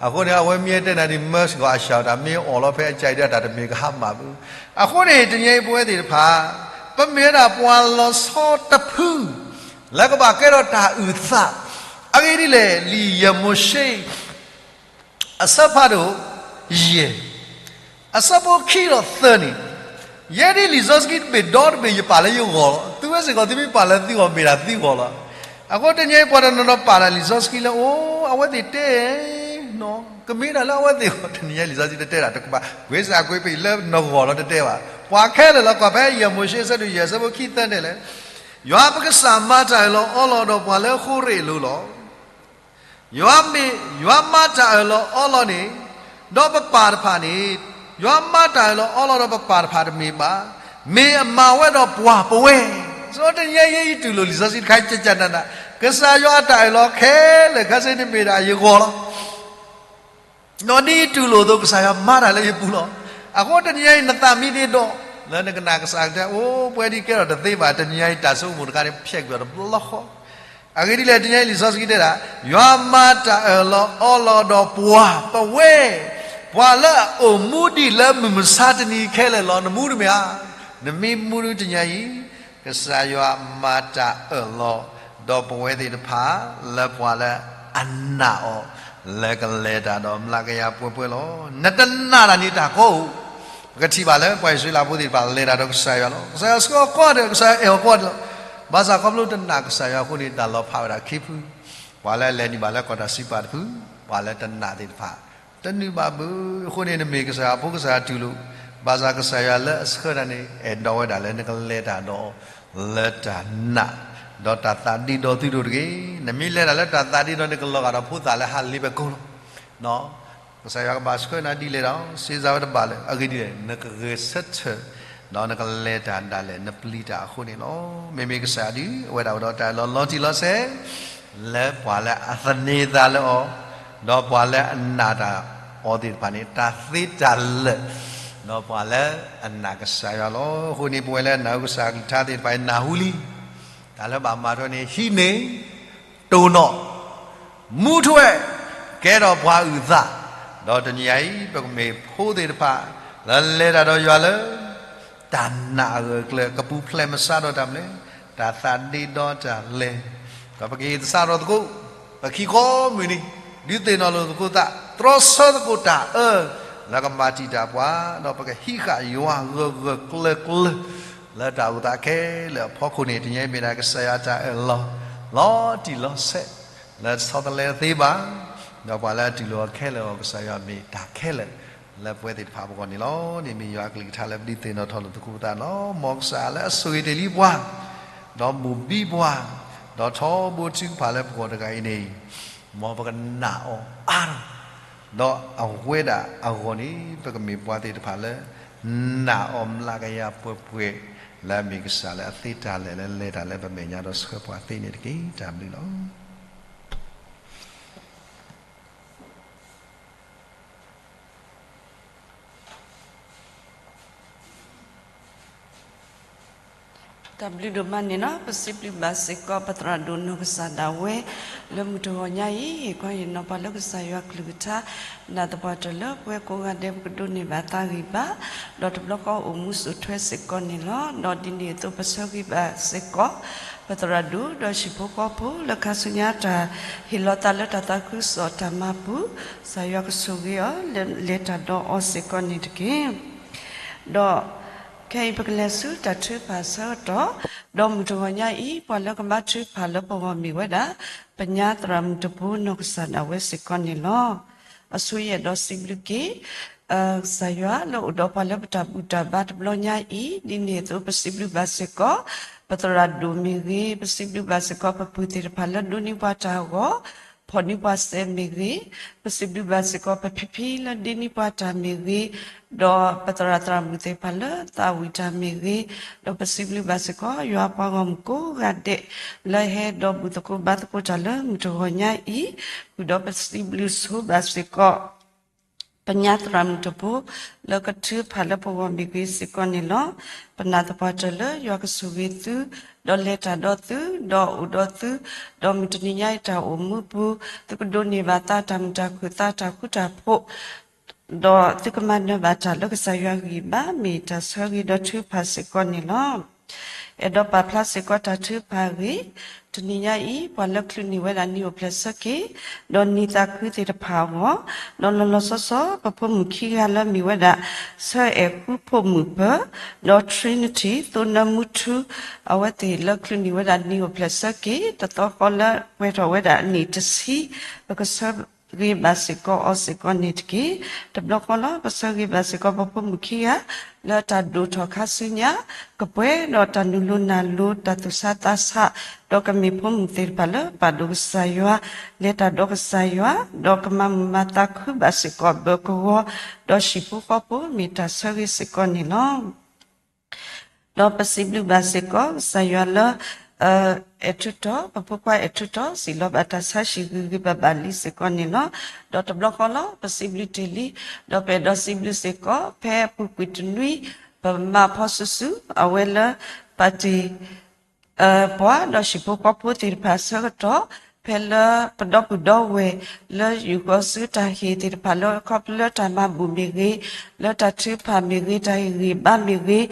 အဃိန့ၣ် အဝဲမ့ၢ်တဲနၤဒ် မၢစ့ၢ်ကီးအစှၤ တၢ်မ့ၢ်အီၣ်လီၤဖဲအကၢအံၤဒီးတၢ်တမ့ၢ်ကဟါမၢ်ဘၣ်. အဃိန့ၣ် တနံၤအံၤပဝဲသ့ၣ်တဖၣ် ပမ့ၢ်ဝဲဒၣ်ပှၤလီၤဆီတဖု လၢကဘၣ်ကဲထီၣ်တၢ်အုၣ်သး, အဂ့ၢ်ဒ်လဲၣ် လံာ်ယဲၢ်မိၤၡ့ အဆၢဖးဒိၣ် ယဲၢ် အဆၢဖိခံဒီးသၢန့ၣ်, ယဲဒ်လံာ်စီဆှံတဘ့ၣ်ဒီတဘ့ၣ် ယပာ်လၢယဂီၢ်လီၤ. သုဝဲစ့ၢ်ကီး သုမ့ၢ်ပာ်လၢသုဂီၢ် မ့ၢ်ဒၣ်သုဂီၢ်လီၤ. အဃိတနံၤအံၤ ပှၤတနီၤနီၤပာ်ဒၣ်လံာ်စီဆှံလၢ အိၣ် အဝဲသ့ၣ်တဲ ကမ့ၢ်ဒၣ်လၢအဝဲသ့ၣ်ဂီၢ် တနံၤအံၤလံာ်စီဆှံတတဲဒၣ်တကပၤ, ကွ့စၢ်ကွ့ပံးလၢနဂီၢ်လီၤတတဲဘၣ်. ပှၤခဲလၢာ်လီၤ ကွၢ်ဖဲယဲၢ်မိၤၡ့ အဆၢဒိၣ်ယဲၢ် အဆၢဖိခံသၢန့ၣ်လဲၣ်, ယွၤပကစၢ်မၤတၢ်အၢၣ်လီၤအီလီၤဒီးပှၤလၢဃိရ့ၣ်အလိၤလီၤ. ယွၤမ့ၢ် ယွၤမၤတၢ်အၢၣ်လီၤအီလီၤန့ၣ်, ဒီးပပၢ်တဖၣ်န့ၣ်, ယွၤမၤတၢ်အၢၣ်လီၤအီလီၤဒီးပပၢ်တဖၣ်တမ့ၢ်ဘၣ်, မ့ၢ်အမၤဝဲဒီးပှၤပဝဲ. စီတနံၤအံၤ ယတူၢ်လိာ်လံာ်စီဆှံတခါ ကကနၣ်နၣ်, ကစၢ်ယွၤအတၢ်အၢၣ်လီၤခဲလၢာ်ခဲဆ့န့ၣ်မ့ၢ်ဒၣ်ယဂီၢ်လီၤ. ဒီးဒ်ယတူၢ်လိာ်အသိး ကစၢ်ယွၤမၤတၢ်လၢယပူၤလီၤ. အဃိတနံၤအံၤ နသးမံသ့ဒီး လၢနကနၣ်ကစၢ်ကတဲ အိၣ် ပဝဲဒ်ကဲထီၣ်တသ့ဘၣ်, တနံၤအံၤတၢ်ဆိကမိၣ်တခါန့ၣ် ဖျဲးကွံာ်အီၤတဘျီဃီ. အဂ့ၢ်ဒ်လဲၣ် တနံၤအံၤလံာ်စီဆှံတဲဒၣ်, ယွၤမၤတၢ်အၢၣ်လီၤအီလီၤဒီးပှၤပဝဲ, ပှၤလၢအအိၣ်မူဒံးလၢမုၢ်မဆါတနံၤခဲလၢာ်လီၤ. နမူတမ့ၢ်ဧါ, နမ့ၢ်မူတနံၤအံၤ ကစၢ်ယွၤမၤတၢ်အၢၣ်လီၤ ဒီးပဝဲသ့ၣ်တဖၣ် လၢပှၤလၢအနာ်အီၤ လၢကလဲၤတၢ်ဒီးမျးကယၤပှဲၤပှဲၤလီၤ. နတနာ်တၢ်န့ၣ်တၢ်ကီအိၣ်, ပကထံၣ်ဘၣ်လၢပှၤအံၣ်စရ့လးဖိသ့ၣ်တဖၣ်လဲၤတၢ်ဒီးကစၢ်ယွၤလီၤ. ကစၢ်ယွၤဆှၢအီၤကိးဂၤဒဲး, ကစၢ်ယွၤအဲၣ်အီၤကိးဂၤဒဲးလီၤ. ဘၣ်ဆၣ်ခီဖျိတနာ်ကစၢ်ယွၤအဃိန့ၣ် တၢ်လီၤဖးဝဲဒၣ်ခံဖု, ပှၤလၢအလဲၤနုာ်ဘၣ်လၢကီၢ်တၢ်စံးပာ်တဖု, ပှၤလၢတနာ်သ့ၣ်တဖၣ် တနုာ်ဘၣ်ဘၣ်. အဃိန့ၣ် နမ့ၢ်ကစၢ်ယွၤအဖိ ကစၢ်ယွၤတူၢ်လိာ်, ဘၣ်ဆၣ်ကစၢ်ယွၤလၢအဆှၢနၤန့ၣ် အဲၣ်ဒိးဝဲဒၣ်လၢနကလဲၤတၢ်ဒီး လၢတၢ်နာ်, ဒီးတၢ်သးဒ့ဒီသုဒိၣ်တဂ့ၤ. နမ့ၢ်လဲၤတၢ်လၢတၢ်သးဒ့ဒီး နကလီၤဂာ်ဒီးဖိသၣ်လၢဟးလ့ၤဖဲကိလီၤ. ကစၢ်ယွၤကဘၣ်ဆှၢနၤဒ်လဲၣ်ဒီး စ့စါဝဲတဘၣ်လၢၤ. အဂ့ၢ်ဒ်လဲၣ် နကဂဲၤဆၢထၢၣ်, ဒီးနကလဲၤတၢ်ဒၣ်လဲာ် နပျံၤတၢ်အဃိန့ၣ်လီၤ. မ့မ့ၢ်ကစၢ်ယွၤဒုး အဝဲဒၣ်အိၣ်ဒီးတၢ်အၢၣ်လီၤလီၤတံၢ်လီၤဆဲး လၢပှၤလၢအသန့ၤသးလၢအီၤ, ဒီးပှၤလၢအနာ်တၢ်အီၤသ့ၣ်တဖၣ်န့ၣ် တၢ်သ့တၢ်လၢာ်, ဒီးပှၤလၢအနာ်ကစၢ်ယွၤလီၤ. အဃိန့ၣ် ပဝဲလၢအနာ်ကစၢ်အကလုၢ်ကထါသ့ၣ်တဖၣ်အံၤ နၢ်ဟူလံ, တၢ်လၢဘၣ်မၤထွဲန့ၣ် ဟံးန့ၢ်, တိၢ်နီၣ်, မူထွဲ, ကဲထီၣ်ပှၤအုၣ်သး, ဒီးတနံၤအံၤ ပကမ့ၢ်ဖိသ့ၣ်တဖၣ် လၢလဲၤတၢ်ဒီးယွၤလၢ တၢ်နာ်အဂၢၢ်အကျၢၤ ကပူၤဖျဲးမစါဒီးတၢ်မနုၤလဲၣ်, တၢ်သးဒ့ဒီတၢ်လဲၤ, ဒီးပကဟ့ၣ်သဆၣ်ထီၣ်သကိး ပခံခီမုၢ်နံၤ, ဒုးသ့ၣ်နီၣ်လိာ်သကိးသး, တြီဆၢသကိးတၢ်အၢ လၢကမၤတံာ်တာ်ပှၤ, ဒီးပကဟံးဃာ်ယွၤဂၢၢ်ဂၢၢ်ကျၢၤကျၢၤ လၢတၢ်အိၣ်သးခဲလၢာ်အဖီခိၣ်န့ၣ် တနံၤအံၤမ့ၢ်ဒၣ်ကစၢ်ယွၤတၢ်အၢၣ်လီၤ လီၤတံၢ်လီၤဆဲး လၢဆီတလဲသ့ဘၣ်, ဒီးပှၤလၢအတူၢ်လိာ်အီၤခဲလၢာ်အဂီၢ် ကစၢ်ယွၤမ့ၢ်တၢ်ခဲလၢာ် လၢပဝဲသ့ၣ်တဖၣ်ပဂီၢ်န့ၣ်လီၤ. န့ၣ်မ့ၢ်ယွၤအကလုၢ်ကထါလၢပဒုးသ့ၣ်နီၣ်ထီၣ်လိာ်သကိးပသးန့ၣ်လီၤ. မ်ကစၢ်လၢအဆိၣ်ဂ့ၤတ့ၢ်လံပှၤ, ဒီးမိၢ်ဘံပှၤ, ဒီးထီဘိထုကဖၣ်လၢပဂီၢ်တဂၤအံၤန့ၣ်, မ်ပကနာ်အီၤအါထီၣ်, ဒီးအဝဲဒၣ်အဂီၢ်န့ၣ် ပကမ့ၢ်ပှၤသ့ၣ်တဖၣ်လၢ နာ်အီၤမျးကယၤပှဲၤပှဲၤ, လၢအမ့ၢ်ကစၢ်လၢအသ့တၢ်လဲၤ လၢလဲၤတၢ်လၢပမဲာ်ညါဒီးဆှၢပှၤသ့န့ၣ်တက့ၢ်. တၢ်ဘျုးလီၤ. တၢ်ဘျုးဒိၣ်မးန့ၣ်လီၤ. ပစံးဘျုးဘၣ်စ့ၢ်ကီး ပသရၣ်ဒိၣ်နီၢ်ကစၢ်ဒၣ်ဝဲ လၢမုၢ်တဂီၤညါအံၤ ဟ့ၣ်ကွၢ်ဟ့ၣ်နီၤပှၤလၢကစၢ်ယွၤကလုၢ်ကထါ နာ်သပှၢ်တၢၢ်လၢပဝဲကိးဂၤဒဲး ပကဒိးန့ၢ်ဘၣ်သးဂံၢ်ဘါ, ဒီးတဘျီဃီအိၣ်မူစိာ်ထွဲစ့ၢ်ကီးန့ၣ်လီၤ. ဒီးဒ်န့ၣ်အသိးပဆၢဂံၢ်ဘါစ့ၢ်ကီး ပသရၣ်ဒိၣ် ဒီးဟံၣ်ဖိဃီဖိ လၢခါဆူညါတၢ်ဟ့ၣ်လီၤသးလၢတၢ်သးခုကစီၣ်တၢ်မၤပူၤ, ကစၢ်ယွၤကဆိၣ်ဂ့ၤအီၤ လၢလဲၤတၢ်ဒီးအီၤစ့ၢ်ကီးန့ၣ်တက့ၢ်. ဒီးခဲအံၤပကလဲၤဆူတၢ်ထုကဖၣ်အဆၢကတီၢ်, ဒီးမုၢ်တဂီၤညါအံၤ ပှၤလၢကဘါထုကဖၣ်လၢပဂီၢ်မ့ၢ်ဝဲဒၣ် ပညါသရၣ်မုၣ်တဘိနီၢ်ကစၢ်ဒၣ်ဝဲစ့ၢ်ကီးန့ၣ်လီၤ. အဆိယအဲၣ်ဒိးစံးဘျုးက့ၤ ကစၢ်ယွၤလၢအိၣ်ဒီးပှၤလၢပတၢ်ဘူၣ်တၢ်ဘါတဘျီညါအံၤ, ဒ်န့ၣ်အသိးပစံးဘျုးဘၣ်စ့ၢ်ကီး ပသရၣ်ဒိၣ်မ့ၢ်ဂ့ၤ, ပစံးဘျုးဘၣ်စ့ၢ်ကီး ပပုၢ်သ့ၣ်တဖၣ်လၢဒိးန့ၢ်ပှၤတၢ်အဂီၢ်, ဖီၣ်န့ၢ်ပှၤစဲးမ့ၢ်ဂ့ၤ, ပစံးဘျုးဘၣ်စ့ၢ်ကီး ပဖံဖံလၢဒိးန့ၢ်ပှၤတၢ်မ့ၢ်ဂ့ၤ, ဒီးပသရၣ်သရၣ်မုၣ်သ့ၣ်တဖၣ်လၢသးဝံၣ်တၢ်မ့ၢ်ဂ့ၤ, ဒီးပစံးဘျုးဘၣ်စ့ၢ်ကီး ယွၤပှၤဂီၢ်မုၢ်ကိးဂၤဒဲး လၢဟဲဒီးဘူၣ်သကိးဘါသကိးတၢ်လၢမုၢ်တဂီၤညါအံၤ, ဃုာ်ဒီးပစံးဘျုးဆိဘၣ်စ့ၢ်ကီး ပညါသရၣ်မုၣ်တဘိ လၢကထုးဖးလၢပဂီၢ်မ့ၢ်ဂ့ၤစ့ၢ်ကီးန့ၣ်လီၤ. ပနာ်သပှၢ်တၢၢ်လၢယွၤကဆိၣ်ဂ့ၤသု, ဒီးလဲၤတၢ်ဒီးသု, ဒီးအိၣ်ဒီးသု, ဒီးမုၢ်တနံၤညါအံၤတၢ်အိၣ်မူပူၤ, သုကဒိးန့ၢ်ဘၣ်သးတၢ်မုာ်တၢ်ခုၣ်သးတၢ်ဃူတၢ်ဖိး, ဒီးသုကမၤနၢၤဘၣ်တၢ်လၢကစၢ်ယွၤဂံၢ်ဘါ မ့ၢ်တၢ်ဆၢဂ့ၤဒီးထုကဖၣ်စ့ၢ်ကီးန့ၣ်လီၤ. အဲၣ်ဒိးပာ်ဖျါစ့ၢ်ကီးတၢ်ထုကဖၣ်အဂ့ၢ်, တနံၤညါအံၤ ပှၤလၢချုးန့ၢ်ဝဲဒၣ်နံၣ်အိၣ်ဖျဲၣ်ဆၢက့ၤ, ဒီးနံၣ်သးခုသ့ၣ်တဖၣ်အဂီၢ်, ဒီးလီၤလီၤဆီဆီ ပဖိမုၣ်ခံဂၤလၢမ့ၢ်ဝဲဒၣ် ဆၢအဲၣ်ဃူဖိမုၣ်ပၢၤ, ဒီး Trinity သိနၢမူထူ, အဝဲသ့ၣ်လၢချုးန့ၢ်ဝဲဒၣ်နံၣ်အိၣ်ဖျဲၣ်ဆၢက့ၤ တသီဃီလၢပှဲၤထီၣ်ဝဲဒၣ်အနံၣ်တဆံ, ပကဆၢဂ့ၤဘၣ်စ့ၢ်ကီးအီၤစ့ၢ်ကီးန့ၣ်တက့ၢ်. တဘျီဃီလီၤ ပဆၢဂ့ၤဘၣ်စ့ၢ်ကီးပဖိမုၣ်ခံဂၤ လၢတၢ်ဒိၣ်ထီၣ်ခါဆူညါ ကပှဲၤဒီးတၢ်နုာ်လီၤနၢ်လီၤ တၢ်သူၣ်ဆးသးဆး, ဒီးကမ့ၢ်ဖိမုၣ်သ့ၣ်တဖၣ်လၢပာ်ဒိၣ်ကစၢ်ယွၤ, လဲၤတၢ်ဒီးကစၢ်ယွၤ, ဒီးကမၤမုာ်မၤသးခုဘၣ်စ့ၢ်ကီးဘၢၣ်ကဝီၤ, ဒီးဟံၣ်ဖိဃီဖိမ့ၢ်တၢ်ဆၢဂ့ၤစ့ၢ်ကီးန့ၣ်လီၤ. ဒီးပစံးဘျုးဘၣ်စ့ၢ်ကီး ကစၢ်ယွၤလၢ အဲၣ်ထူးတီၤ ပဖိခွါအဲၣ်ထူးတီၤ စံးလီၤဘၣ်တၢ်ဆါဟံၣ်ဂ့ၤဂ့ၤဘၣ်ဘၣ်လံစ့ၢ်ကီးန့ၣ်လီၤ. ဒီးတဘျီဃီလီၤ ပစံးဘျုးတ့ၢ်လံ, ဒီးပအဲၣ်ဒိးစံးဘျုးစ့ၢ်ကီး ဖဲအပူၤကွံာ်တနွံ ပမၤဖီဆူၣ်ဆူၣ် အဝဲလၢ ပာ်တ့ၢ် ပှၤဒီးဟံၣ်ဖိဃီဖိသ့ၣ်တဖၣ်အဆၢကတီၢ်, ဖဲလၢပဒီပုၢ်ဒီဝဲၢ် လၢယူၢ်ဃီၤဆူတၢ်ဟ့ၣ်သ့ၣ်တဖၣ်လၢ ခီဖျိလၢတၢ်မၤဘူၣ်မ့ၢ်ဂ့ၤ, လၢတၢ်ထုကဖၣ်မ့ၢ်ဂ့ၤ, တၢ်ဟ့ၣ်ဂံၢ်ဘါမ့ၢ်ဂ့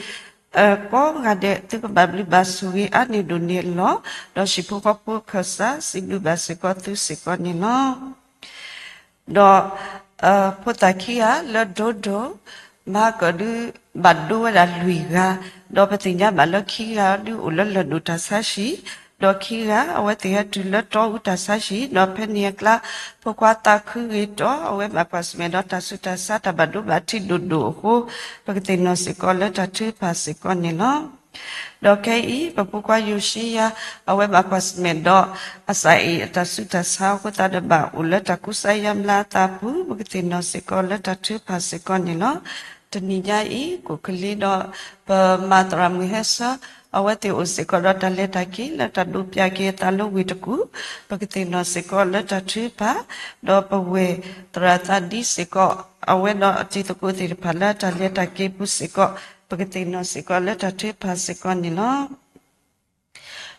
ၤ, ကိးဂၤဒဲး သုကဘၣ်ဘျုးဘၣ်ဆိၣ်ဂ့ၤအါန့ၢ်ဒိၣ်န့ၢ်လီၤ. ဒီးဟံၣ်ဖိဃီဖိခၢၣ်စး စံးဘျုးဘၣ်စ့ၢ်ကီးသုစ့ၢ်ကီးန့ၣ်လီၤ. ဒီး ဖိသၣ်ခံဂၤလၢဒိဒိၣ် မၤကၢၣ်ဒုး ဘၣ်ဒိဝဲဒၣ်လွံၢ်ဂၤ, ဒီးပသ့ၣ်ညါဘၣ်လၢခံဂၤဒုးအိၣ်လၢလၢၢ်ဒိၣ်တၢ်ဆါဟံၣ်, ဒီးခံဂၤအဝဲသ့ၣ်ဟဲတုၤလၢတီအူတၢ်ဆါဟံၣ်, ဒီးဖဲန့ၣ်အကျါ ဖိခွါသးခုဂ့ၤတီၤ အဝဲဘၣ်ကွၢ်ဆၢၣ်မဲာ်ဒီးတၢ်ဆူးတၢ်ဆါတၢ်ဘၣ်ဒိဘၣ်ထံးဒိၣ်ဒိၣ်အဃိ, ပကသ့ၣ်နီၣ်စ့ၢ်ကီးလၢတၢ်ထုကဖၣ်စ့ၢ်ကီးန့ၣ်လီၤ. ဒီးခဲအံၤ ပဖိခွါယိၤၡံယၤ အဝဲဘၣ်ကွၢ်ဆၢၣ်မဲာ်ဒီး အစးအ့ၣ်အတၢ်ဆူးတၢ်ဆါအဃိသတးဒီး ဘၣ်အိၣ်လၢတၢ်ကူစါယါဘျါအသးအပူၤ, ပကသ့ၣ်နီၣ်စ့ၢ်ကီးလၢတၢ်ထုကဖၣ်စ့ၢ်ကီးန့ၣ်လီၤ. တနံၤညါအံၤ ကိၣ်ကလ့ဒီး ပမၤသရၣ်မုၣ်ဟဲဆၢ အဝဲသ့ၣ်အိၣ်စ့ၢ်ကီးဒီးတၢ်လဲၤတၢ်က့ၤလၢတၢ်ဒိးပၠးက့ၤအသးလၢဝ့ၢ်တကူၣ်, ပကသ့ၣ်နီၣ်စ့ၢ်ကီးလၢတၢ်ထုကဖၣ်, ဒီးပဝဲၢ်သရၣ်သးဒံစ့ၢ်ကီး အဝဲဒီးအတံၤသကိးသ့ၣ်တဖၣ်လၢတၢ်လဲၤတၢ်က့ၤပူၤစ့ၢ်ကီး, ပကသ့ၣ်နီၣ်စ့ၢ်ကီးလၢတၢ်ထုကဖၣ်စ့ၢ်ကီးန့ၣ်လီၤ.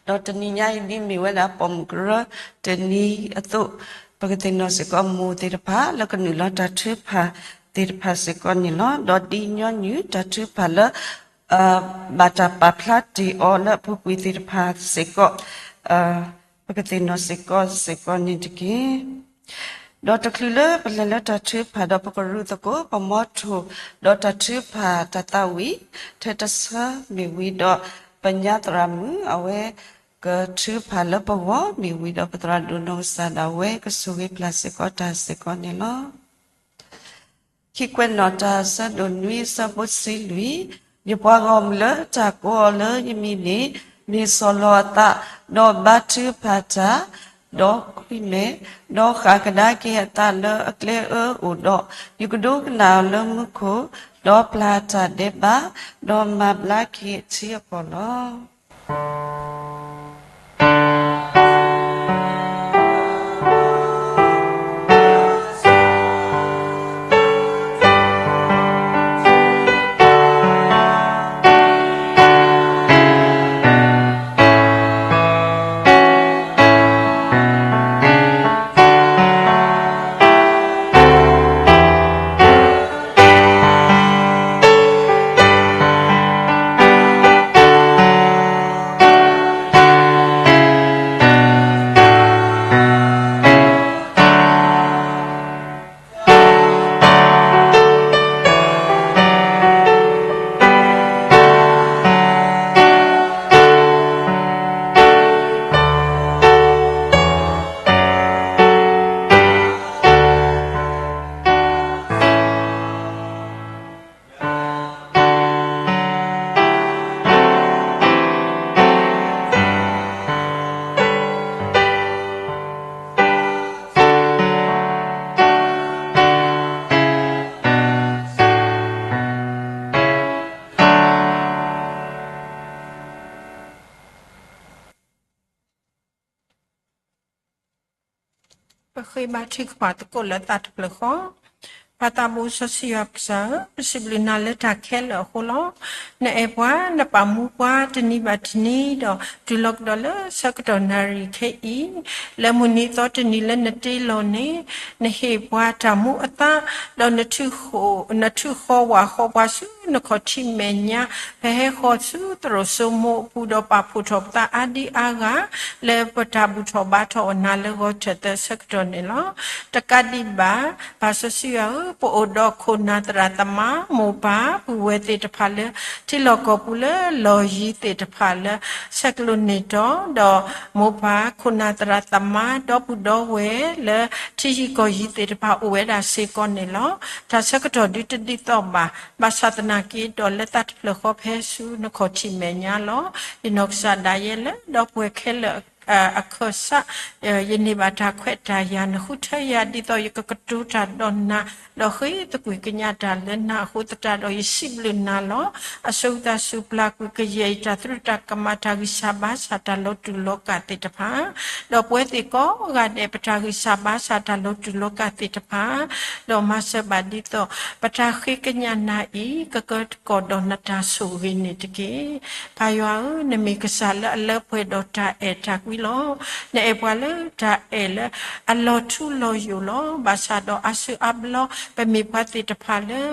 ဒီးတနံၤညါအံၤဒ်မ့ၢ်ဝဲဒၣ်ပိာ်မုၣ်ကရၢတနံၤအသိး, ပကသ့ၣ်နီၣ်စ့ၢ်ကီးမိၢ်သ့ၣ်တဖၣ် လၢကနုာ်လီၤတၢ်ထုကဖၣ်သ့ၣ်တဖၣ်စ့ၢ်ကီးန့ၣ်လီၤ. ဒီးဒ်ညီနုၢ်တၢ်ထုကဖၣ်လၢ ဘၣ်တၢ်ပာ်ဖျါတ့ၢ်အီၤလၢအပူၤကွံာ်သ့ၣ်တဖၣ်စ့ၢ်ကီး, ပကသ့ၣ်နီၣ်စ့ၢ်ကီးစ့ၢ်ကီးန့ၣ်တက့ၢ်. ဒီးတချုးလၢပလဲၤလၢတၢ်ထုကဖၣ်ဒီး ပကရူၢ်သကိး ပမီထိၣ် ဒီးတၢ်ထုကဖၣ်တၢ်သးဝံၣ် ထဲတဆၢမ့ၢ်ဝံၤဒီး ပညါသရၣ်မုၣ် အဝဲကထုကဖၣ်လၢပဂီၢ်မ့ၢ်ဝံၤဒီး ပသရၣ်ဒိၣ်နီၢ်ကစၢ်ဒၣ်ဝဲ ကဆိၣ်ဂ့ၤပျၢ်စ့ၢ်ကီးတၢ်စ့ၢ်ကီးန့ၣ်လီၤ. ခံကွဲးနီၣ်တၢ် အဆၢဒိၣ်နွံ အဆၢဖိတဆံလွံၢ်, ယပှၤဂီၢ်မုၢ်လၢတၢ်ကိးအီၤလၢယမံၤန့ၣ် မ့ၢ်စီၤလီၤအသး, ဒီးဘါထုကဖၣ်တၢ်, ဒီးကွံမဲာ်, ဒီးဃၣ်ကဒါက့ၤအသးလၢအကျဲအၢအိၣ်ဒီး, ယကဒိကနၣ်အီၤလၢမူခိၣ်, ဒီးပျၢ်တၢ်ဒဲးဘး, ဒီးမၤဘျါက့ၤထံအကီၢ်လီၤ. ဃ့ဘါထုကဖၣ်သကိးလၢသးတဖျၢၣ်ဃီ, ပၢ်သးဘိစီဆှံယွၤပကစၢ်ဧၢ, ပစံးဘျုးနၤလၢတၢ်ခဲလၢာ်အဃိလီၤ. နအဲၣ်ပှၤ နပာ်မူပှၤတနံၤဘၣ်တနံၤဒီး တုၤလီၤကဒီးလၢဆၢကတီၢ်နၣ်ရံၣ်ခဲအံၤ, လၢမုၢ်နံၤသီတနံၤလၢနတ့လီၤန့ၣ်, နဟ့ၣ်ပှၤတၢ်မူအသါ, ဒီး နထုးဃီဝၣ်ဃီပှၤဆူနခီၣ်ထံးမဲာ်ညါ, ပဟဲဃီၤဆူသရိာ်စိမိအပူၤ ဒီးပာ်ဖှိၣ်ထီၣ်ပသးအါဒံအါဂၤ လၢပတၢ်ဘူၣ်ထီၣ်ဘါထီၣ်အီၤနၤလၢဂီၤထၢၣ်သၢဆၢကတီၢ်န့ၣ်လီၤ. တကးဒံးဘၣ်, ပၢ်စီဆှံယွၤဧၢ, ပအိၣ်ဒီးခိၣ်နၢ်သရၣ်သမါ မိၢ်ပၢ်ပုၢ်ဝဲၢ်သ့ၣ်တဖၣ်လၢ ထံလီၢ်ကီၢ်ပူၤလၢလီၢ်ယံၤသ့ၣ်တဖၣ်လၢ ဆဲးကျိးန့ၢ်တီၤ, ဒီးမိၢ်ပၢ်ခိၣ်နၢ်သရၣ်သမါ ဒီပုၢ်ဒီဝဲၢ်လၢ ထံယံၤကီၢ်ယံၤသ့ၣ်တဖၣ်အိၣ်ဝဲဒၣ်စ့ၢ်ကီးန့ၣ်လီၤ. တၢ်ဆၢကတီၢ်ဒုးတဒ်သိးဘၣ်, ဘၣ်ဆၣ်သနာ်က့ဒီး လၢသးတဖျၢၣ်ဃီဖဲဆူနခီၣ်ထံးမဲာ်ညါလီၤ. ယနီၢ်ကစၢ်ဒၣ်ယဲလၢ ဒီပုၢ်ဝဲၢ်ခဲလၢာ်အခၢၣ်စး, ယန့ၢ်ဘၣ်တၢ်ခွဲးတၢ်ယာ် နဃုထၢယၤဒ်သိးယကကတိၤတၢ်ဒီးနၤ, ဒီးဃ့သကွံၢ်ကညးတၢ်လၢနၤအဃိသတးဒီး ယစံးဘျုးနၤလီၤ. အဆိကတၢၢ် စူၢ်ပျၢ်ကွံာ်ကယဲၢ်ယတၢ်သရူးတၢ်ကမၣ် တၢ်ဂံၢ်စၢ်ဘါစၢ် တၢ်လီၤတူာ်လီၤကာ်သ့ၣ်တဖၣ်, ဒီးပဝဲသ့ၣ်ကိးဂၤဒဲး ပတၢ်ဂံၢ်စၢ်ဘါစၢ် တၢ်လီၤတူာ်လီၤကာ်သ့ၣ်တဖၣ်, ဒီးမၤစၢၤဘၣ်ဒ်သိး ပတၢ်ဃ့ကညးနၤအံၤ ကကၢကီၢ်ဒီးနတၢ်ဆိၣ်ဂ့ၤန့ၣ်တက့ၢ်. ပၢ်ယွၤဧၢ, နမ့ၢ်ကစၢ်လၢအလၢပှဲၤဒီးတၢ်အဲၣ်တၢ်ကွံလီၤ. နအဲၣ်ပှၤလၢတၢ်အဲၣ်လၢအလီၤထူလီၤယိာ်လီၤ. ဘၣ်ဆၣ်ဒီးအါစုအါဘျီ ပမ့ၢ်ပှၤသ့ၣ်တဖၣ်လၢ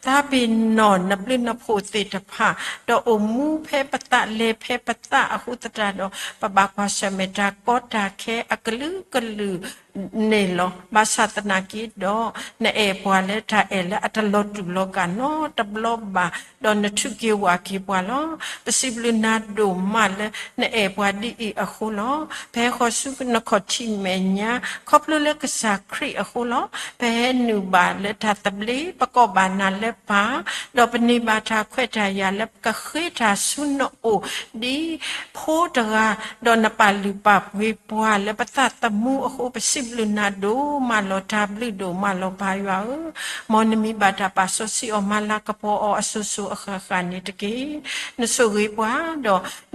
သးပ့ၤနီၣ်နဘျုးနဖှိၣ်သ့ၣ်တဖၣ်, ဒီးအိၣ်မူဖဲပသး လဲၤဖဲပသးအဃိသတးဒီး ပဘၣ်ကွၢ်ဆၢၣ်မဲာ်တၢ်ကီတၢ်ခဲအကလုာ်ကလုာ်န့ၣ်လီၤ. ဘၣ်ဆၣ်သနာ်က့ဒီး နအဲၣ်ပှၤလၢတၢ်အဲၣ်လၢအတလီၤတူာ်လီၤကာ်နီတဘျီဘၣ်, ဒီးနထုးက့ၤဝးက့ၤပှၤလီၤ. ပစံးဘျုးနၤဒိၣ်မးလၢ နအဲၣ်ပှၤဒ်အံၤအဃိလီၤ. ပဟဲဃီၤဆူနခီၣ်ထံးမဲာ်ညါ ခီဖျိလၢကစၢ်ခရံာ်အဃိလီၤ. ပဟဲနုာ်ဘၣ်လၢတၢ်သဘျ့, ပကိးဘၣ်နၤလၢပၢ်, ဒီးပန့ၢ်ဘၣ်တၢ်ခွဲးတၢ်ယာ်လၢပကဃ့တၢ်ဆူနအိၣ် ဒ်ဖိတဂၤ, ဒီးနပာ်လုၢ်ပာ်ပှ့ၤပှၤလၢပသးသမူအဃိ ပစံးဘျုးနၤဒိၣ်မးလီၤ. တၢ်ဘျုးဒိၣ်မးလီၤ ပၢ်ယွၤဧၢ. မ်နမံၤဘၣ်တၢ်ပာ်စီဆှံအီၤ မၤလၤကပီၤအီၤအစိၤစိၤအဃၣ်ဃၣ်န့ၣ်တက့ၢ်. နဆိၣ်ဂ့ၤပှၤ,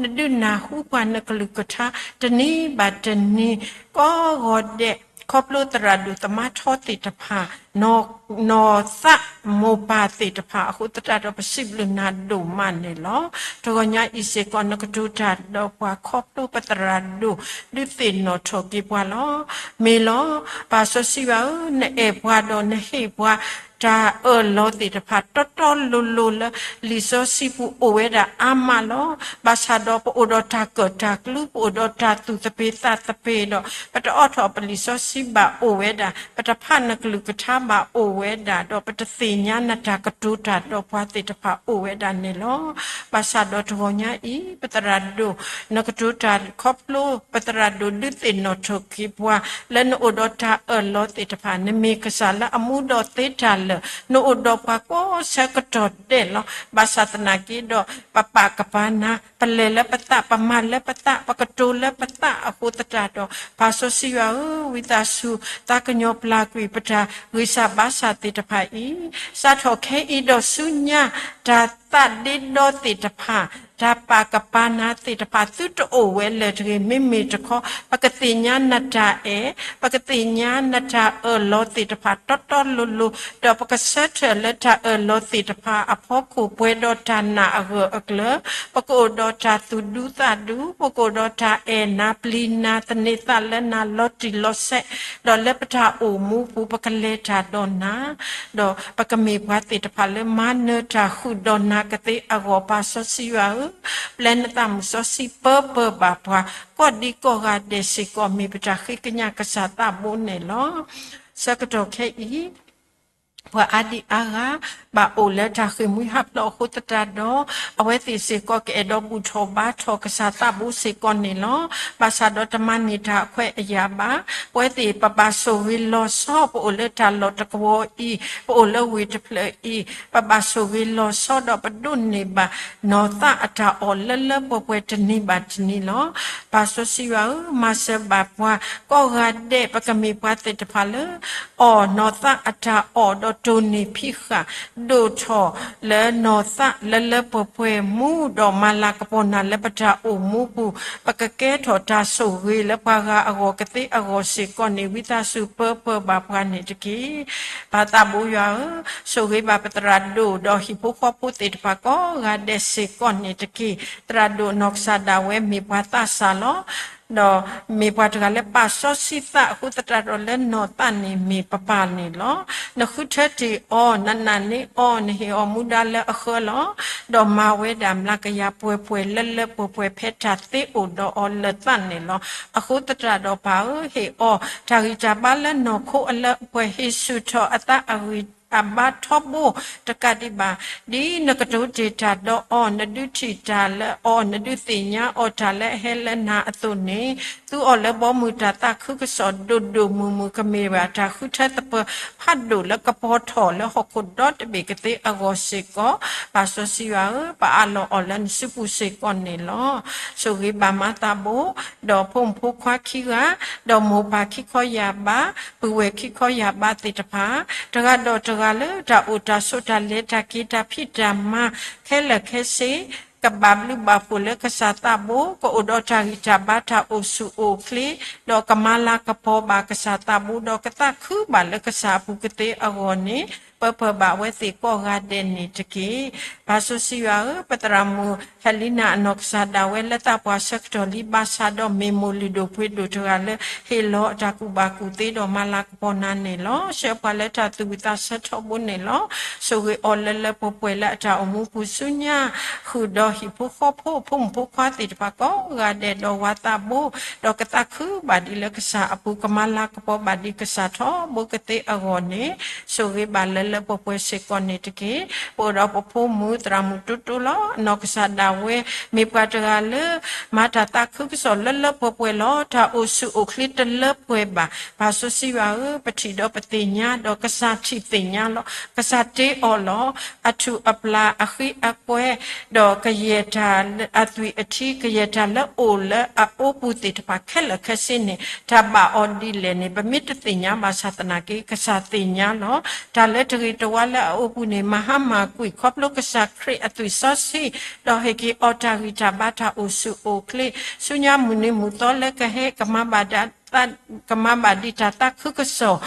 ဒီးနဒုးနၢ်ဟူပှၤနကလုၢ်ကထါ တနံၤဘၣ်တနံၤ ကိးဂီၤဒဲး, ခီဖျိသရၣ်ဒိၣ်သမါထီသ့ၣ်တဖၣ်, နီၢ်သးမိၢ်ပၢ်သ့ၣ်တဖၣ်အဃိသတးဒီး ပစံးဘျုးနၤဒိၣ်မးန့ၣ်လီၤ. တဂီၤညါအံၤစ့ၢ်ကီး နကတိၤတၢ်ဒီးပှၤခီဖျိပသရၣ်ဒိၣ် ဒုးသ့ၣ်နီၣ်ထီၣ်က့ၤပှၤလီၤ. မ့ၢ်လီၤ, ပၢ်စီဆှံယွၤဧၢ, နအဲၣ်ပှၤဒီးနဟ့ၣ်ပှၤ တၢ်အၢၣ်လီၤသ့ၣ်တဖၣ် တီတီလိၤလိၤလၢ လံာ်စီဆှံပူၤအိၣ်ဝဲဒၣ်အါမးလီၤ. ဘၣ်ဆၣ်ဒီးပအိၣ်ဒီးတၢ်ကၢၣ်တၢ်ကျူ, ပအိၣ်ဒီးတၢ်သူၣ်သပ့ၤသးသပ့ၤဒီး ပတအိးထီၣ်ပလံာ်စီဆှံဘၣ်အိၣ်ဝဲဒၣ်, ပတဖးနကလုၢ်ကထါဘၣ်အိၣ်ဝဲဒၣ်, ဒီးပတသ့ၣ်ညါနတၢ်ကတိၤတၢ်ဒီးပှၤသ့ၣ်တဖၣ်အိၣ်ဝဲဒၣ်န့ၣ်လီၤ. ဘၣ်ဆၣ်ဒီးတဂီၤညါအံၤ ပသရၣ်ဒိၣ် နကတိၤတၢ်ခီဖျိ ပသရၣ်ဒိၣ်ဒုးသ့ၣ်နီၣ်ထီၣ်က့ၤပှၤ လၢနအိၣ်ဒီးတၢ်အၢၣ်လီၤသ့ၣ်တဖၣ်, နမ့ၢ်ကစၢ်လၢအမူဒီးသ့တၢ်လၢာ်, နအိၣ်ဒီးပှၤကိးဆၢကတီၢ်ဒဲးလီၤ. ဘၣ်ဆၣ်သနာ်က့ဒီး ပပာ်ကပၤနၤ, ပလဲၤလၢပသး, ပမၤလၢပသး, ပကတိၤလၢပသးအဃိသတးဒီး ပၢ်စီဆှံယွၤဧၢ, ဝံသးစူၤ သးကညီၤပျၢ်ကွံာ်ပတၢ်ဂံၢ်စၢ်ဘါစၢ်သ့ၣ်တဖၣ်အံၤ, စးထီၣ်ခဲအံၤဒီးဆူညါ တၢ်သးဒ့ဒီသ့ၣ်တဖၣ်, တၢ်ပာ်ကပၤနၤသ့ၣ်တဖၣ် သုတအိၣ်ဝဲလၢၤတဂ့ၤ. မ့မ့ၢ်တခီ ပကသ့ၣ်ညါနတၢ်အဲၣ်, ပကသ့ၣ်ညါနတၢ်အၢၣ်လီၤသ့ၣ်တဖၣ်တီတီလိၤလိၤ, ဒီးပကဆၢထၢၣ်လၢတၢ်အၢၣ်လီၤသ့ၣ်တဖၣ်အဖီခိၣ် ပှဲၤဒီးတၢ်နာ်အဂၢၢ်အကျၢၤ, ပကအိၣ်ဒီးတၢ်သူၣ်ဒူသးဒူ, ပကအိၣ်ဒီးတၢ်အဲၣ်နၤပျံၤနၤ သန့ၤသးလၢနၤလီၤတံၢ်လီၤဆဲး, ဒီးလၢပတၢ်အိၣ်မူပူၤ ပကလဲၤတၢ်ဒီးနၤ ဒီးပကမ့ၢ်ပှၤသ့ၣ်တဖၣ်လၢမၤနၢၤတၢ်ဃုာ်ဒီးနၤကသ့အဂီၢ်, ပၢ်စီဆှံယွၤဧၢ, ပျဲနသးမုၣ်စီဆှံပၢပၢဘၣ်ပှၤ ကိးဒံကိးဂၤဒဲးစ့ၢ်ကီး မ့ၢ်ပတၢ်ဃ့ကညးကစၢ်သးဘိန့ၣ်လီၤ. ဆၢကတီၢ်ခဲအံၤ ပှၤအါဒံအါဂၤ ဘၣ်အိၣ်လၢတၢ်ဃ့ၢ်မှံဟးဖျိးအဃိသတးဒီး အဝဲသ့ၣ်စ့ၢ်ကီးကအဲၣ်ဒိးဘူၣ်ထီၣ်ဘါထီၣ်ကစၢ်သးဘိစ့ၢ်ကီးန့ၣ်လီၤ. ဘၣ်ဆၣ်ဒီးတမၤန့ၢ်တၢ်အခွဲးအယာ်ဘၣ်. ပဝဲသ့ၣ်ပဘၣ်ဆိၣ်ဂ့ၤလီၤဆီ ပအိၣ်လၢတၢ်လီၢ်တကဝီၤအံၤ, ပအိၣ်လၢဝ့ၢ်တဖျၢၣ်အံၤ, ပဘၣ်ဆိၣ်ဂ့ၤလီၤဆီဒီးပဒိးန့ၢ်ဘၣ် နီၢ်သးအတၢ်အီၣ်လၢလၢပှဲၤပှဲၤတနံၤဘၣ်တနံၤလီၤ. ပၢ်စီဆှံယွၤဧၢ, မၤစၢၤဘၣ်ပှၤကိးဂၤဒဲး, ပကမ့ၢ်ပှၤသ့ၣ်တဖၣ်လၢ အီၣ်နီၢ်သးအတၢ်အီၣ်ဒီး တိၢ်နီၣ်ဖံးဃာ် ဒိၣ်ထီၣ်လၢနီၢ်သးလၢလၢပှဲၤပှဲၤ မူဒီးမၤလၤကပီၤနၤလၢပတၢ်အိၣ်မူပူၤ, ပကကဲထီၣ်တၢ်ဆိၣ်ဂ့ၤလၢပှၤဂၤအဂီၢ်ကသ့အဂီၢ်စ့ၢ်ကီးန့ၣ် ဝံသးစူၤပၢပၢၢ်ဘၣ်ပှၤန့ၣ်တက့ၢ်. ပၢ်သးဘိယွၤဧၢ, ဆိၣ်ဂ့ၤဘၣ်ပသရၣ်ဒိၣ်ဒီးဟံၣ်ဖိဃီဖိသ့ၣ်တဖၣ်ကိးဂၤဒဲးစ့ၢ်ကီးန့ၣ်တက့ၢ်. သရၣ်ဒိၣ်နီၢ်ကစၢ်ဒၣ်ဝဲမ့ၢ်ပှၤသးစၢ်လီၤ. ဒီးမ့ၢ်ပှၤတဂၤလၢပာ်စီဆှံသးအဃိသတးဒီးလၢနီၢ်သးန့ၣ်မ့ၢ်ပပၢ်န့ၣ်လီၤ. နဃုထၢတ့ၢ်အီၤ, နနာ်န့ၢ်အီၤ, နဟ့ၣ်အီၤမူဒါလၢအဃၢလီၤ. ဒီးမၤဝဲဒၣ်မျးကယၤပှဲၤပှဲၤလၢလၢပှဲၤပှဲၤ ဖဲတၢ်သ့အိၣ်ဒီးအီၤလၢသးန့ၣ်လီၤ. အဃိသတးဒီးပၢ်ဧၢ, ဟ့ၣ်အီၤတၢ်ဂံၢ်တၢ်ဘါလၢနီၢ်ခိအလၢအပှဲၤ, ဟ့ၣ်ဆူၣ်ထီၣ်အသးအဂံၢ်အဘါထီဘိတကးဒံးဘၣ် ဒ်နကတိၤတ့ၢ်တၢ်ဒီးအီၤ, နဒုးထံၣ်တၢ်လၢအီၤ, နဒုးသ့ၣ်ညါအီၤတၢ်လၢအဟဲလၢနၤအသိးန့ၣ်, သူအီၤလၢဘီမုၢ်တၢ်သးခုကစီၣ်ဒိၣ်ဒိၣ်မုၢ်မုၢ် ကမ့ၢ်ဝဲတၢ်ဃုထၢသပၢၤဖးဒိၣ်လၢကပီၤထီၣ်လၢဟီၣ်ခိၣ်ဒီတဘ့ၣ်ကသ့အဂီၢ်စ့ၢ်ကီး, ပၢ်စီဆှံယွၤဧၢ, ပအးလီၤအီၤလၢနစုပူၤစ့ၢ်ကီးန့ၣ်လီၤ. ဆိၣ်ဂ့ၤဘၣ်မၤသးဘိ ဒီးဖိမုၣ်ဖိခွါခံဂၤ, ဒီးမိၢ်ပၢ်ခံခီယၢ်ဘး, ပုၢ်ဝဲၢ်ခံခီယၢ်ဘးသ့ၣ်တဖၣ်, တဂၤဒီးတဂၤလၢတၢ်အိၣ်တၢ်ဆိးတၢ်လဲၤတၢ်က့ၤတၢ်ဖံးတၢ်မၤခဲလၢာ်ခဲဆ့ ကဘၣ်ဘျုးဘၣ်ဖှိၣ်လၢကစၢ်သးဘိ, ကအိၣ်ဒီးတၢ်ဂံၢ်တၢ်ဘါတၢ်အိၣ်ဆူၣ်အိၣ်ချ့, ဒီးကမၤလၤကပီၤဘၣ်ကစၢ်သးဘိ, ဒီးကသးခုဘၣ်လၢကစၢ်အပူၤကသ့အဂီၢ်န့ၣ်, ပၢပၢၢ်ဘၣ်အဝဲသ့ၣ်ကိးဂၤဒဲးန့ၣ်တက့ၢ်. ပၢ်စီဆှံယွၤဧၢ, ပသရၣ်မုၣ်ဟဲလံနၤအနီၢ်ကစၢ်ဒၣ်ဝဲလၢသးပှၢ်ဆၢကတီၢ်လံ ဘၣ်ဆၣ်ဒီးမ့ၢ်မိၢ်လုၢ်ဒိၣ်ပှ့ၤဒိၣ်တဂၤလၢ ဟ့ၣ်လီၤအတၢ်ကူၣ်ဘၣ်ကူၣ်သ့ဒီးမၤလၤကပီၤနၤန့ၣ်လီၤ. ဆှၢပှၤလၢတၢ်သူၣ်ဝံၣ်သးဆၢထီဘိန့ၣ်လီၤ. ဆိၣ်ဂ့ၤအီၤလၢလၢပှဲၤပှဲၤလၢအတၢ်အိၣ်မူပူၤဆူညါ, ဃုာ်ဒီးဟံၣ်ဖိဃီဖိ ဖိမုၣ်ဖိခွါသ့ၣ်တဖၣ်ကိးဂၤဒဲးဒီးဝၤသးဘိ, ဒီးကသးခုဘၣ်ဒံးလၢကစၢ်အပူၤ, ကမၤလၤကပီၤဘၣ်ဒံးကစၢ်ထီဘိကသ့အဂီၢ်န့ၣ်, ဆိၣ်ဂ့ၤဘၣ်လၢလၢပှဲၤပှဲၤစ့ၢ်ကီးန့ၣ်တက့ၢ်. ပအိၣ်ဒီးပဖိမုၣ်သရၣ်မုၣ်တိတိလီၤ. အနီၢ်ကစၢ်ဒၣ်ဝဲ မ့ၢ်ပှၤတဂၤလၢ မၤတၢ်သးခုကစီၣ်လၢလၢပှဲၤပှဲၤလီၤ. တၢ်အိၣ်ဆူၣ်အိၣ်ချ့တလၢပှဲၤဘၣ်. ပၢ်စီဆှံယွၤဧၢ, ပထံၣ်ဒီးပသ့ၣ်ညါ, ဒီးကစၢ်ထံၣ်သ့ၣ်ညါလီၤ. ကစၢ်တ့အီၤလီၤ. အထူၣ်အပျၢ်အဃံအကွဲ, ဒီးကယဲၢ်တၢ်လၢအသွံၣ်အထံ, ကယဲၢ်တၢ်လၢအအိၣ်လၢအအိပူၤသ့ၣ်တဖၣ်ခဲလၢာ်ခဲဆ့န့ၣ်, တၢ်ဘၣ်အီၤဒ်လဲၣ်န့ၣ် ပမ့ၢ်တသ့ၣ်ညါဘၣ်ဆၣ်သနာ်က့ ကစၢ်သ့ၣ်ညါလီၤ. တၢ်လၢတဂ့ၤတဝါလၢအအိပူၤန့ၣ် မၤဟါမၢ်ကွံာ် ခီဖျိကစၢ်ခရံာ်အသွံၣ်စီဆှံ, ဒီးဟ့ၣ်က့ၤအီၤတၢ်ဂံၢ်တၢ်ဘါတၢ်အိၣ်ဆူၣ်အိၣ်ချ့, ဆူညါမုၢ်နံၤမုၢ်သီလၢကဟဲ ကမၤဘၣ်ဒံး ကမၤဘၣ်ဒံးတၢ်သးခုကစီၣ်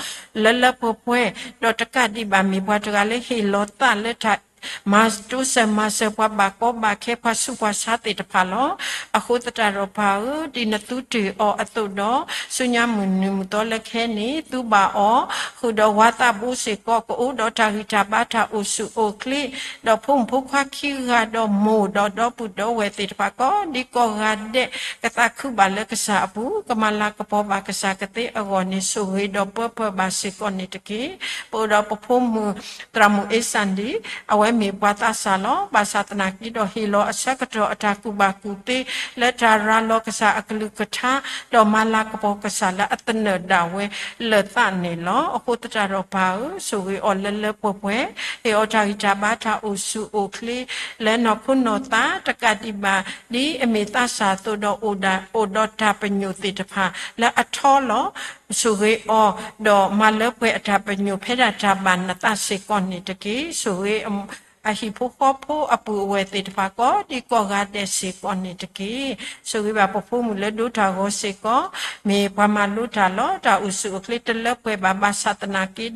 လၢလၢပှဲၤပှဲၤ, ဒီးတကးဒံးဘၣ်မ့ၢ်ပှၤတဂၤလၢဟ့ၣ်လီၤသးလၢတၢ် မၤတိစၢၤမၤစၢၤပှၤဘၣ်ကီဘၣ်ခဲ ပှၤဆူးပှၤဆါသ့ၣ်တဖၣ်လီၤ. အဃိသတးဒီးပၢ်ဧၢ, ဒ်နသုတ့ၢ်အီၤအသိးဒီး, ဆူညါမုၢ်နံၤမုၢ်သီလၢကဟဲန့ၣ် သုဘၣ်အီၤ, ဃုာ်ဒီးဝၤသးဘိစ့ၢ်ကီး ကအိၣ်ဒီးတၢ်ဂံၢ်တၢ်ဘါတၢ်အိၣ်ဆူၣ်အိၣ်ချ့, ဒီးဖိမုၣ်ဖိခွါခံဂၤဒီးမိၢ်ဒီးဒီပုၢ်ဒီဝဲၢ်သ့ၣ်တဖၣ်ကိးဒံကိးဂၤဒဲး ကသးခုဘၣ်လၢကစၢ်အပူၤ, ကမၤလၤကပီၤဘၣ်ကစၢ်ကသ့အဂီၢ်န့ၣ် ဆိၣ်ဂ့ၤဒီးပၢပၢၤဘၣ်စ့ၢ်ကီးန့ၣ်တက့ၢ်. ပအိၣ်ဒီးပဖိမုၣ် သရၣ်မုၣ်အ့စၣ်ဒံၣ်, အဝဲမ့ၢ်ပှၤသးစၢ်လီၤ. ဘၣ်ဆၣ်သနာ်က့ဒီးဟ့ၣ်လီၤအဆၢကတီၢ်အတၢ်ကူၣ်ဘၣ်ကူၣ်သ့ လၢတၢ်ရၤလီၤကစၢ်အကလုၢ်ကထါ, ဒီးမၤလၤကပီၤကစၢ်လၢအသနၢၣ်ဒၣ်ဝဲလၢသးန့ၣ်လီၤ. အဃိသတးဒီးပၢ်ဧၢ, ဆိၣ်ဂ့ၤအီၤလၢလၢပှဲၤပှဲၤ, ဟ့ၣ်အီၤတၢ်ဂံၢ်တၢ်ဘါတၢ်အိၣ်ဆူၣ်အိၣ်ချ့ လၢနီၢ်ခိနီၢ်သးတကးဒံးဘၣ်, ဒ်အမ့ၢ်သးစၢ်အသိးဒီး အိၣ်ဒီးတၢ်ပညိၣ်သ့ၣ်တဖၣ်လၢအထီလီၤ. ဆိၣ်ဂ့ၤအီၤ, ဒီးမၤလၢပှဲၤအတၢ်ပညိၣ်ဖဲဒၣ်တၢ်ဘၣ်နသးစ့ၢ်ကီးန့ၣ်တက့ၢ်. ဆိၣ်ဂ့ၤအဟံၣ်ဖိဃီဖိအပုၢ်အဝဲၢ်သ့ၣ်တဖၣ် ကိးဒံကိးဂၤဒဲးစ့ၢ်ကီးန့ၣ်တက့ၢ်. ဆိၣ်ဂ့ၤဘၣ်ပဖိမုၣ်လၢဒိတၢ်ဂီၤစ့ၢ်ကီး, မ့ၢ်ပှၤမၤလိတၢ်လီၤ. တၢ်အိၣ်ဆူၣ်အိၣ်ချ့တလၢပှဲၤဘၣ်, ဘၣ်ဆၣ်သနာ်က့ဒီး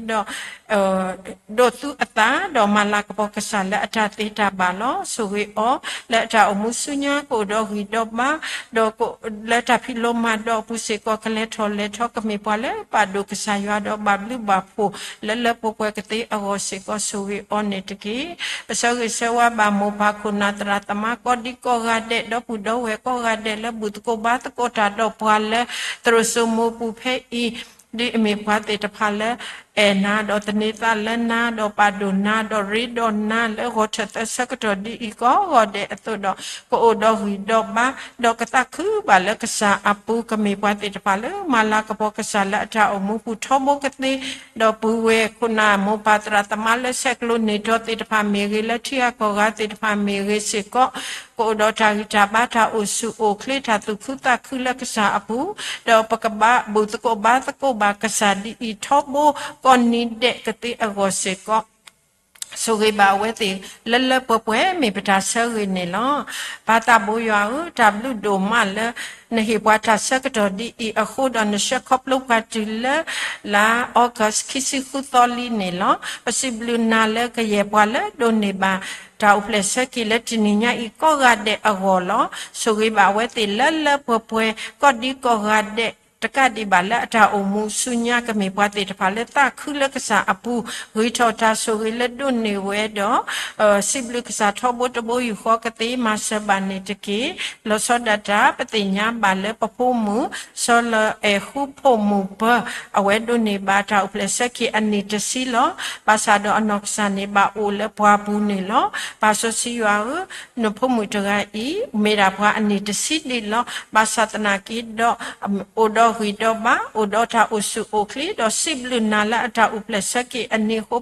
ဒိးသူအသး, ဒီးမၤလၤကပီၤကစၢ်လၢအတၢ်သ့တၢ်ဘၣ်လီၤ. ဆိၣ်ဂ့ၤအီၤလၢအတၢ်အိၣ်မူဆူညါ ကအိၣ်ဒီးဂံၢ်ဒီးဘါ, ဒီးလၢတၢ်ဖံးလိမၤဒိးအပူၤစ့ၢ်ကီး ကလဲၤထီၣ်လဲၤထီ ကမ့ၢ်ပှၤလၢပာ်ဒိၣ်ကစၢ်ယွၤဒီးဘၣ်ဘျုးဘၣ်ဖှိၣ် လၢလၢပှဲၤပှဲၤကသ့အဂီၢ်စ့ၢ်ကီး ဆိၣ်ဂ့ၤအီၤန့ၣ်တက့ၢ်. ပဆၢဂ့ၤဆၢဝါဘၣ်မိၢ်ပၢ်ခိၣ်နၢ်သရၣ်သမါကိးဒံကိးဂၤဒဲး, ဒီပုၢ်ဒီဝဲၢ်ကိးဂၤဒဲးလၢဘူၣ်သကိးဘါသကိးတၢ်ဒီးပှၤလၢ သရိာ်စိမိၤပူၤဖဲအံၤ, ဒ်အမ့ၢ်ပှၤသ့ၣ်တဖၣ်လၢ အဲၣ်နၤဒီးသန့ၤသးလၢနၤ, ဒီးပာ်ဒိၣ်နၤ, ဒီးရ့ဒီးနၤလၢဂီၤထၢၣ်သၢဆၢကတီၢ်ဒ်အံၤကိးဂၤဒဲးအသိးဒီး, ကအိၣ်ဒီးဂံၢ်ဒီးဘါ, ဒီးကသးခုဘၣ်လၢကစၢ်အပူၤ, ကမ့ၢ်ပှၤသ့ၣ်တဖၣ်လၢမၤလၤကပီၤကစၢ်လၢအတၢ်အိၣ်မူပူၤထီဘိကသ့, ဒီးပုၢ်ဝဲၢ်ခိၣ်နၢ်မိၢ်ပၢ်သရၣ်သမါလၢဆဲးကျိးန့ၢ်ထီသ့ၣ်တဖၣ်မ့ၢ်ဂ့ၤ, လၢထံဂၤကီၢ်ဂၤသ့ၣ်တဖၣ်မ့ၢ်ဂ့ၤစ့ၢ်ကီး, ကအိၣ်ဒီးတၢ်ဂံၢ်တၢ်ဘါတၢ်အိၣ်ဆူၣ်အိၣ်ချ့တၢ်သူၣ်ခုသးခုလၢကစၢ်အပူၤ, ဒီးပကဘၣ်ဘူၣ်သကိးဘါသကိးဘၣ်ကစၢ်ဒ်အံၤထီဘိ ကိးနံၤဒဲးကသ့အဂီၢ်စ့ၢ်ကီး ဆိၣ်ဂ့ၤဘၣ်အဝဲသ့ၣ်လၢလၢပှဲၤပှဲၤ မ့ၢ်ပတၢ်ဆၢဂ့ၤန့ၣ်လီၤ. ပၢ်သးဘိယွၤဧၢ, တၢ်ဘျုးဒိၣ်မးလၢ နဟ့ၣ်ပှၤတၢ်ဆၢကတီၢ်ဒ်အံၤအဃိဒီး နဆှၢခီဖျိပှၤတုၤလၢ လါ August ခံဆံဃုသီလံန့ၣ်လီၤ. ပစံးဘျုးနၤလၢကယဲၢ်ပှၤလၢဒိးန့ၢ်ဘၣ် တၢ်အိၣ်ဖျဲၣ်ဆၢက့ၤလၢတနံၤညါအံၤကိးဂၤဒဲးအဂီၢ်လီၤ. ဆိၣ်ဂ့ၤဘၣ်အဝဲသ့ၣ်လၢလၢပှဲၤပှဲၤ ကိးဒံကိးဂၤဒဲး တကးဒံးဘၣ်လၢအတၢ်အိၣ်မူဆူညါ ကမ့ၢ်ပှၤသ့ၣ်တဖၣ်လၢသးခုလၢကစၢ်အပူၤ ဂ့ၤထီၣ်တၢ်ဆိၣ်ဂ့ၤလၢဒိးန့ၢ်ဝဲဒီး စံးဘျုးကစၢ်ထီဘိတဘိယူၢ်ဃီကသ့ မၤစၢၤဘၣ်န့ၣ်တက့ၢ်. လီၤဆီဒၣ်တၢ် ပသ့ၣ်ညါဘၣ်လၢပဖိမုၣ် စီၤလၤအဲၣ်ဃူဖိမုၣ်ပၢၤ အဝဲဒိးန့ၢ်ဘၣ်တၢ်အိၣ်ဖျဲၣ်ဆၢက့ၤအနံၣ်တဆံလီၤ. ဘၣ်ဆၣ်ဒီးအနီၢ်ကစၢ်န့ၣ် ဘၣ်အိၣ်လၢပှၢ်ပူၤန့ၣ်လီၤ. ပၢ်စီဆှံယွၤဧၢ, နဖိမုၣ်တဂၤအံၤ မ့ၢ်ဒၣ်ပှၤအနံၣ်တဆံဒံးလီၤ. ဘၣ်ဆၣ်သနာ်က့ဒီး အိၣ်ဒီးဂံၢ်ဒီးဘါ, အိၣ်ဒီးတၢ်အိၣ်ဆူၣ်အိၣ်ချ့, ဒီးစံးဘျုးနၤလၢအတၢ်အိၣ်ဖျဲၣ်ဆၢက့ၤအနံၤအဃိ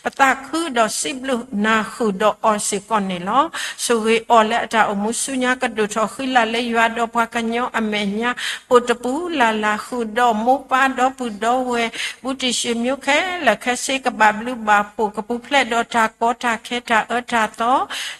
ပသးခုဒီးစံးဘျုးနၤဃုာ်ဒီးအီၤစ့ၢ်ကီးန့ၣ်လီၤ. ဆိၣ်ဂ့ၤအီၤလၢအတၢ်အိၣ်မူဆူညါ ကဒိၣ်ထီၣ်ဃံလၤလၢယွၤဒီးပှၤကညီအမဲာ်ညါ အိၣ်တပူၤလၢ်လၢ် ဃုာ်ဒီးမိၢ်ပၢ်ဒီပုၢ်ဒီဝဲၢ် ဘူးတံၢ်ၡ့ၣ်မၠိခဲလၢာ်ခဲဆ့ ကဘၣ်ဘျုးဘၣ်ဖှိၣ် ကပူၤဖျဲးဒီးတၢ်ကီတၢ်ခဲတၢ်အၢတၢ်သီ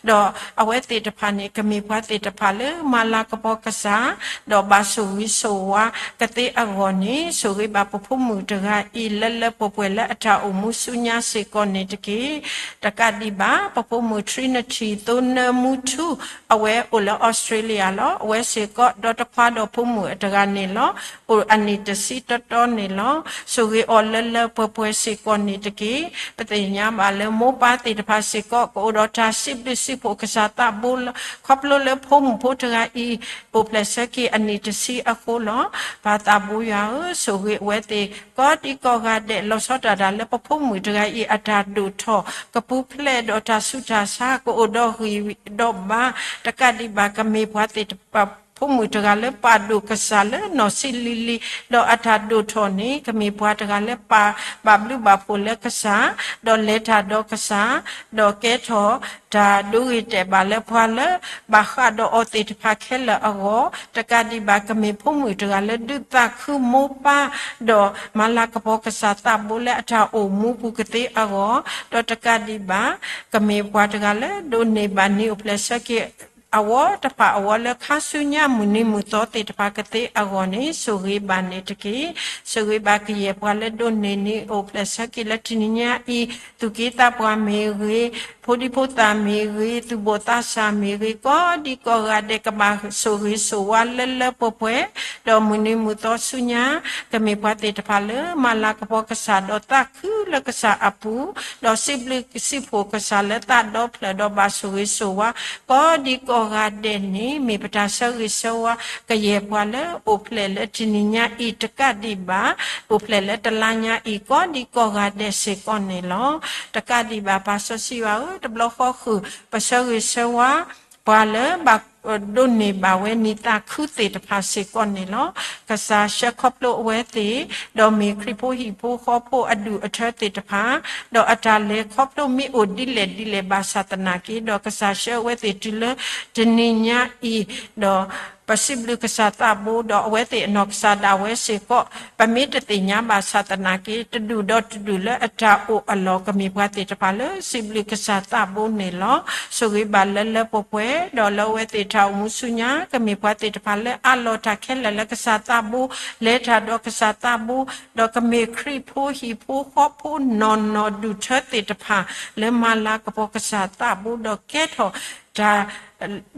ဒီးအဝဲသ့ၣ်တဖၣ်န့ၣ် ကမ့ၢ်ပှၤသ့ၣ်တဖၣ်လၢမၤလၤကပီၤကစၢ် ဒီးဘၣ်ဆိၣ်ဂ့ၤဆိၣ်ဝါကသ့အဂီၢ်န့ၣ် ဆိၣ်ဂ့ၤဘၣ်ပဖိမုၣ်တဂၤအံၤ လၢလၢပှဲၤပှဲၤလၢအတၢ်အိၣ်မူဆူညါစ့ၢ်ကီးန့ၣ်တက့ၢ်. တကးဒံးဘၣ် ပဖိမုၣ် Trinity သိနၢမူထူ အဝဲအိၣ်လၢ Australia လီၤ. အဝဲစ့ၢ်ကီးဒီးတခွါဒီးဖိမုၣ်အတဂၤန့ၣ်လီၤ. အိၣ်အနံၣ်တဆံတီတီန့ၣ်လီၤ. ဆိၣ်ဂ့ၤအီၤလၢလၢပှဲၤပှဲၤစ့ၢ်ကီးန့ၣ်တက့ၢ်. ပသ့ၣ်ညါဘၣ်လၢမိၢ်ပၢ်သ့ၣ်တဖၣ်စ့ၢ်ကီး ကအိၣ်ဒီးတၢ်စံးဘျုးစံးဖှိၣ်ကစၢ်သးဘိလၢ ခီဖျိလၢဖိမုၣ်ဖိတဂၤအံၤ အိၣ်ဖျဲၣ်ဆၢက့ၤအနံၣ်တဆံအဃိလီၤ. ပၢ်သးဘိယွၤဧၢ, ဆိၣ်ဂ့ၤအဝဲသ့ၣ် ကိးဒံကိးဂၤဒဲး လီၤဆီဒၣ်တၢ်လၢပဖိမုၣ်တဂၤအံၤ အတၢ်ဒိၣ်ထီၣ် ကပူၤဖျဲးဒီးတၢ်ဆူးတၢ်ဆါ ကအိၣ်ဒီးဂံၢ်ဒီးဘါ တကးဒံးဘၣ် ကမ့ၢ်ပှၤသ့ၣ်တဖၣ် ဖိမုၣ်တဂၤလၢပာ်ဒိၣ်ကစၢ်လၢနီၢ်ဆံးလံၤလံၤ ဒီးအတၢ်ဒိၣ်ထီၣ်န့ၣ် ကမ့ၢ်ပှၤတဂၤလၢပာ်ဘၣ်ဘျုးဘၣ်ဖှိၣ်လၢကစၢ် ဒီးလဲၤတၢ်ဒီးကစၢ် ဒီးကဲထီၣ်တၢ်ဒိဂ့ၤတဲာ်ဘၣ်လၢပှၤလၢဘၣ်ဃးဒီးအီၤသ့ၣ်တဖၣ်ခဲလၢာ်အဂီၢ် တကးဒံးဘၣ် ကမ့ၢ်ဖိမုၣ်တဂၤလၢဒုးသးခုမိၢ်ပၢ် ဒီးမၤလၤကပီၤကစၢ်သးဘိလၢအတၢ်အိၣ်မူပူၤကသ့အဂီၢ် ဒီးတကးဒံးဘၣ် ကမ့ၢ်ပှၤတဂၤလၢဒိးန့ၢ်ဘၣ်နံၤအိၣ်ဖျဲၣ်ဆၢက့ၤ အဝဲတဖၣ်အဝဲလၢခါဆူညါမုၢ်နံၤမုၢ်သီသ့ၣ်တဖၣ်ကသ့အဂီၢ်န့ၣ် ဆိၣ်ဂ့ၤဘၣ်န့ၣ်တက့ၢ်. ဆိၣ်ဂ့ၤဘၣ်ကယဲၢ်ပှၤလၢဒိးန့ၢ်နံၤအိၣ်ဖျဲၣ်ဆၢက့ၤလၢတနံၤညါအံၤ သူၣ်က့သးပှၢ်မ့ၢ်ဂ့ၤ, ဖိဒံဖိသၣ်မ့ၢ်ဂ့ၤ, သူၣ်ဘီၣ်သးစၢ်မ့ၢ်ဂ့ၤ, ကိးဒံကိးဂၤဒဲးကဘၣ်ဆိၣ်ဂ့ၤဆိၣ်ဝါလၢလၢပှဲၤပှဲၤ, ဒီးမုၢ်နံၤမုၢ်သီဆူညါ ကမ့ၢ်ပှၤသ့ၣ်တဖၣ်လၢမၤလၤကပီၤကစၢ်ဒီးသးခုလၢကစၢ်အပူၤ, ဒီးစံးဘျုးစံးဖှိၣ်ကစၢ်လၢသးဒီဖျၢၣ်ဒီးဘၣ်ဆိၣ်ဂ့ၤဆိၣ်ဝါ ကိးဒံကိးဂၤဒဲးန့ၣ် မ့ၢ်ပတၢ်ဆၢဂ့ၤဆၢဝါ ကယဲၢ်ပှၤလၢအိၣ်ဖျဲၣ်လၢတနံၤညါအံၤတကးဒံးဘၣ်, အိၣ်ဖျဲၣ်လၢတလါညါအံၤ ကိးဒံကိးဂၤဒဲးစ့ၢ်ကီးန့ၣ်လီၤ. တကးဒံးဘၣ် ပၢ်စီဆှံယွၤဧၢ, တဘျီဃီဃုာ် ပဆၢဂ့ၤဆၢဝါ ပှၤလၢဘၣ်ဒိးန့ၢ်ဘၣ်ဝဲနံၤသးခုသ့ၣ်တဖၣ်စ့ၢ်ကီးန့ၣ်လီၤ. ကစၢ်ဆှၢခီဖျိအဝဲသ့ၣ်, ဒီးမ့ၢ်ခရံာ်ဖိဟံၣ်ဖိဃီဖိအဒူၣ်အထၢသ့ၣ်တဖၣ်, ဒီးအတၢ်လဲၤခီဖျိမ့ၢ်အိၣ်ဒ်လဲၣ်ဒ်လဲၣ်ဘၣ်ဆၣ်သနာ်က့, ဒီးကစၢ်ဆှၢအဝဲသ့ၣ်တုၤလၢတနံၤညါအံၤ, ဒီး ပစံးဘျုးကစၢ်သးဘိ ဒီးအဝဲသ့ၣ်အနီၢ်ကစၢ်ဒၣ်ဝဲစ့ၢ်ကီး, ပမ့ၢ်တသ့ၣ်ညါဘၣ်ဆၣ်သနာ်က့, တဒူၣ်ဒီးတဒူၣ်လၢအတၢ်အိၣ်အလီၢ် ကမ့ၢ်ပှၤသ့ၣ်တဖၣ်လၢစံးဘျုးကစၢ်သးဘိန့ၣ်လီၤ. ဆိၣ်ဂ့ၤဘၣ်လၢလၢပှဲၤပှဲၤ, ဒီးလၢအဝဲသ့ၣ်တၢ်အိၣ်မူဆူညါ ကမ့ၢ်ပှၤသ့ၣ်တဖၣ်လၢအးလီၤတၢ်ခဲလၢာ်လၢကစၢ်သးဘိ, လဲၤတၢ်ဒီးကစၢ်သးဘိ, ဒီးကမ့ၢ်ခရံာ်ဖိဟံၣ်ဖိဃီဖိနီၢ်နီၢ်ဒူၣ်ထၢသ့ၣ်တဖၣ် လၢမၤလၤကပီၤကစၢ်သးဘိ ဒီးကဲထီၣ် တၢ်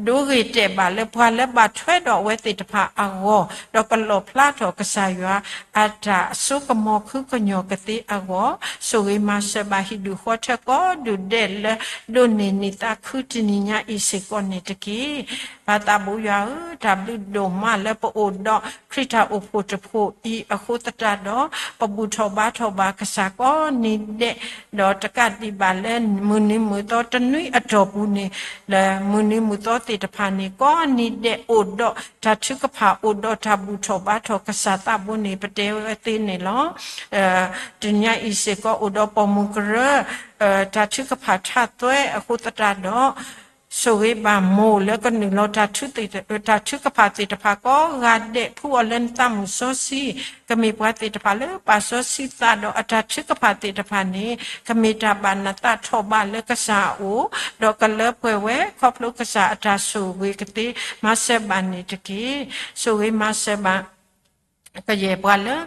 ဒိဂ့ၤတဲာ်ဘၣ်လၢပှၤလၢဘၣ်ထွဲဒီးအဝဲသ့ၣ်တဖၣ်အဂီၢ်, ဒီးကလီၣ်ဖျါထီၣ်ကစၢ်ယွၤအတၢ်အစိကမီၤဃုကညီၤကသ့အဂီၢ်, ဆိၣ်ဂ့ၤမၤစၢၤဘၣ်ဟံၣ်ဒူၣ်ဃီထၢကိးဒူၣ်ဒဲးလၢဒိးန့ၢ်နံၤသးခုတနံၤညါအံၤစ့ၢ်ကီးန့ၣ်တက့ၢ်. ပၢ်သးဘိယွၤဧၢ, တၢ်ဘျုးဒိၣ်မးလၢပအိၣ်ဒီးခရံာ်တၢ်အိၣ်ဖှိၣ်တဖှိၣ်အံၤအဃိသတးဒီး, ပဘူၣ်ထီၣ်ဘါထီၣ်ဘၣ်ကစၢ်ကိးနံၤဒဲး, ဒီးတကးဒံးဘၣ်လၢမုၢ်နံၤမုၢ်သီတနွံအတီၢ်ပူၤန့ၣ် လၢမုၢ်နံၤမုၢ်သီသ့ၣ်တဖၣ်န့ၣ် ကိးနံၤဒဲးအိၣ်ဒီးတၢ်ထုကဖၣ်အိၣ်ဒီးတၢ်ဘူၣ်ထီၣ်ဘါထီၣ်ကစၢ်သးဘိန့ၣ် ပတဲဝဲသ့န့ၣ်လီၤ. တနံၤညါအံၤစ့ၢ်ကီးအိၣ်ဒီးပိာ်မုၣ်ကရၢ တၢ်ထုကဖၣ်ထးသွဲအဃိသတးဒီး, ဆိၣ်ဂ့ၤဘၣ်မိၢ်လၢကနုာ်လီၤတၢ်ထုကဖၣ်သ့ၣ်တဖၣ်ကိးဂၤဒဲး, ဖှူအီၤလၢနသးမုၢ်စီဆှံ, ကမ့ၢ်ပှၤသ့ၣ်တဖၣ်လၢပာ်စီဆှံသးဒီးအတၢ်ထုကဖၣ်သ့ၣ်တဖၣ်န့ၣ်, ကမ့ၢ်တၢ်ဘၣ်နသးထီၣ်ဘးလၢကစၢ်အအိၣ်, ဒီးကလၢပှဲၤဝဲခီဖျိကစၢ်အတၢ်ဆိၣ်ဂ့ၤကသ့, မၤစၢၤဘၣ်န့ၣ်တက့ၢ်. ဆိၣ်ဂ့ၤမၤစၢၤဘၣ် ကယဲၢ်ပှၤလၢ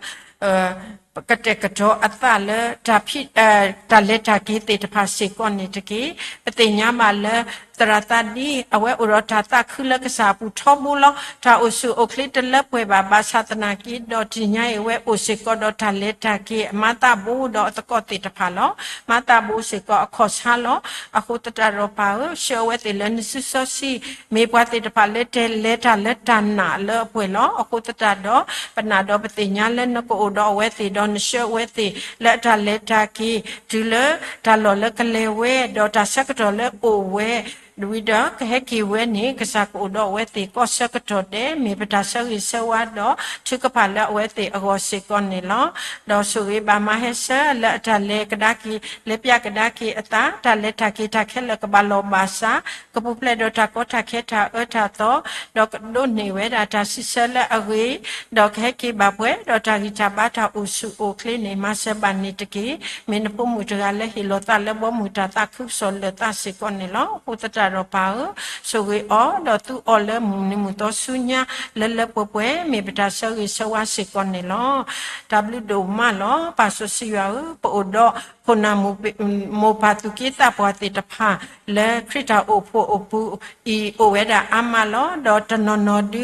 ကတဲာ်ကတီၤအသးလၢ တၢ်လဲၤတၢ်က့ၤသ့ၣ်တဖၣ်စ့ၢ်ကီးန့ၣ်တက့ၢ်. ပသ့ၣ်ညါဘၣ်လၢ သရၣ်သးဒ့ အဝဲအိၣ်ဒီးတၢ်သးခုလၢကစၢ်အပူၤထီဘိလီၤ. တၢ်အိၣ်ဆူၣ်အိၣ်ချ့တလၢပှဲၤဘၣ် ဘၣ်ဆၣ်သနာ်က့ဒီး တနံၤညါအံၤအဝဲအိၣ်စ့ၢ်ကီးဒီးတၢ်လဲၤတၢ်က့ၤ အမၤသးဘိဒီးအသကိးသ့ၣ်တဖၣ်လီၤ. မၤသးဘိစ့ၢ်ကီးအခီၣ်ဆါလီၤ. အဃိသတးဒီးပၢ်ဧၢ, ဆှၢအဝဲသ့ၣ်လၢနစုစီဆှံ, မ့ၢ်ပှၤသ့ၣ်တဖၣ်လၢတလဲၤတၢ်လၢတၢ်နာ်လၢအပှဲၤလီၤ. အဃိသတးဒီး ပနာ်ဒီးပသ့ၣ်ညါလၢနကအိၣ်ဒီးအဝဲသ့ၣ်ဒီး နဆှၢအဝဲသ့ၣ်လၢအတၢ်လဲၤတၢ်က့ၤ တုၤလၢတၢ်လီၢ်လၢကလဲၤဝဲ ဒီးတၢ်ဆၢကတီၢ်လၢအိၣ်ဝဲ ဝံၤဒီးကဟဲက့ၤဝဲန့ၣ် ကစၢ်ကအိၣ်ဒီးအဝဲသ့ၣ်ကိးဆၢကတီၢ်ဒဲး မ့ၢ်ပတၢ်ဆၢဂ့ၤဆၢဝါဒီးထုကဖၣ်လၢအဝဲသ့ၣ်အဂီၢ်စ့ၢ်ကီးန့ၣ်လီၤ. ဒီးဆိၣ်ဂ့ၤဘၣ်မၤဟဲဆၢလၢအတၢ်လဲၤကဒါက့ၤ လဲၤပျးကဒါက့ၤအသး တၢ်လဲၤတၢ်က့ၤတၢ်ခဲလၢာ်ကဘၣ်လီၢ်ဘၣ်စး ကပူၤဖျဲးဒီးတၢ်ကီတၢ်ခဲတၢ်အၢတၢ်သီ ဒီးကဒိးန့ၢ်ဝဲဒၣ်တၢ်စံးဆၢလၢအဂ့ၤ ဒီးကဟဲက့ၤဘၣ်ပှဲၤဒီးတၢ်ဂံၢ်တၢ်ဘါတၢ်အိၣ်ဆူၣ်အိၣ်ချ့န့ၣ် မၤစၢၤဘၣ်န့ၣ်တက့ၢ်. မ့ၢ်နဖိမုၣ်တဂၤလၢဟ့ၣ်လီၤသးလၢဘီမုၢ်တၢ်သးခုကစီၣ်လၢာ်သးစ့ၢ်ကီးန့ၣ်လီၤ. အဃိသတးဒီးပၢ်ဧၢ, ဆိၣ်ဂ့ၤအီၤ ဒီးသူအီၤလၢမုၢ်နံၤမုၢ်သီဆူညါ လၢလၢပှဲၤပှဲၤ မ့ၢ်ပတၢ်ဆၢဂ့ၤဆၢဝါစ့ၢ်ကီးန့ၣ်လီၤ. တၢ်ဘျုးဒိၣ်မးလီၤ. ပၢ်စီဆှံယွၤဧၢ, ပအိၣ်ဒီးခိၣ်နၢ် မိၢ်ပၢ်သူၣ်က့သးပှၢ်သ့ၣ်တဖၣ် လၢခရံာ်တၢ်အိၣ်ဖှိၣ်အပူၤအံၤ အိၣ်ဝဲဒၣ်အါမးလီၤ. ဒီးတနီၤနီၤဒု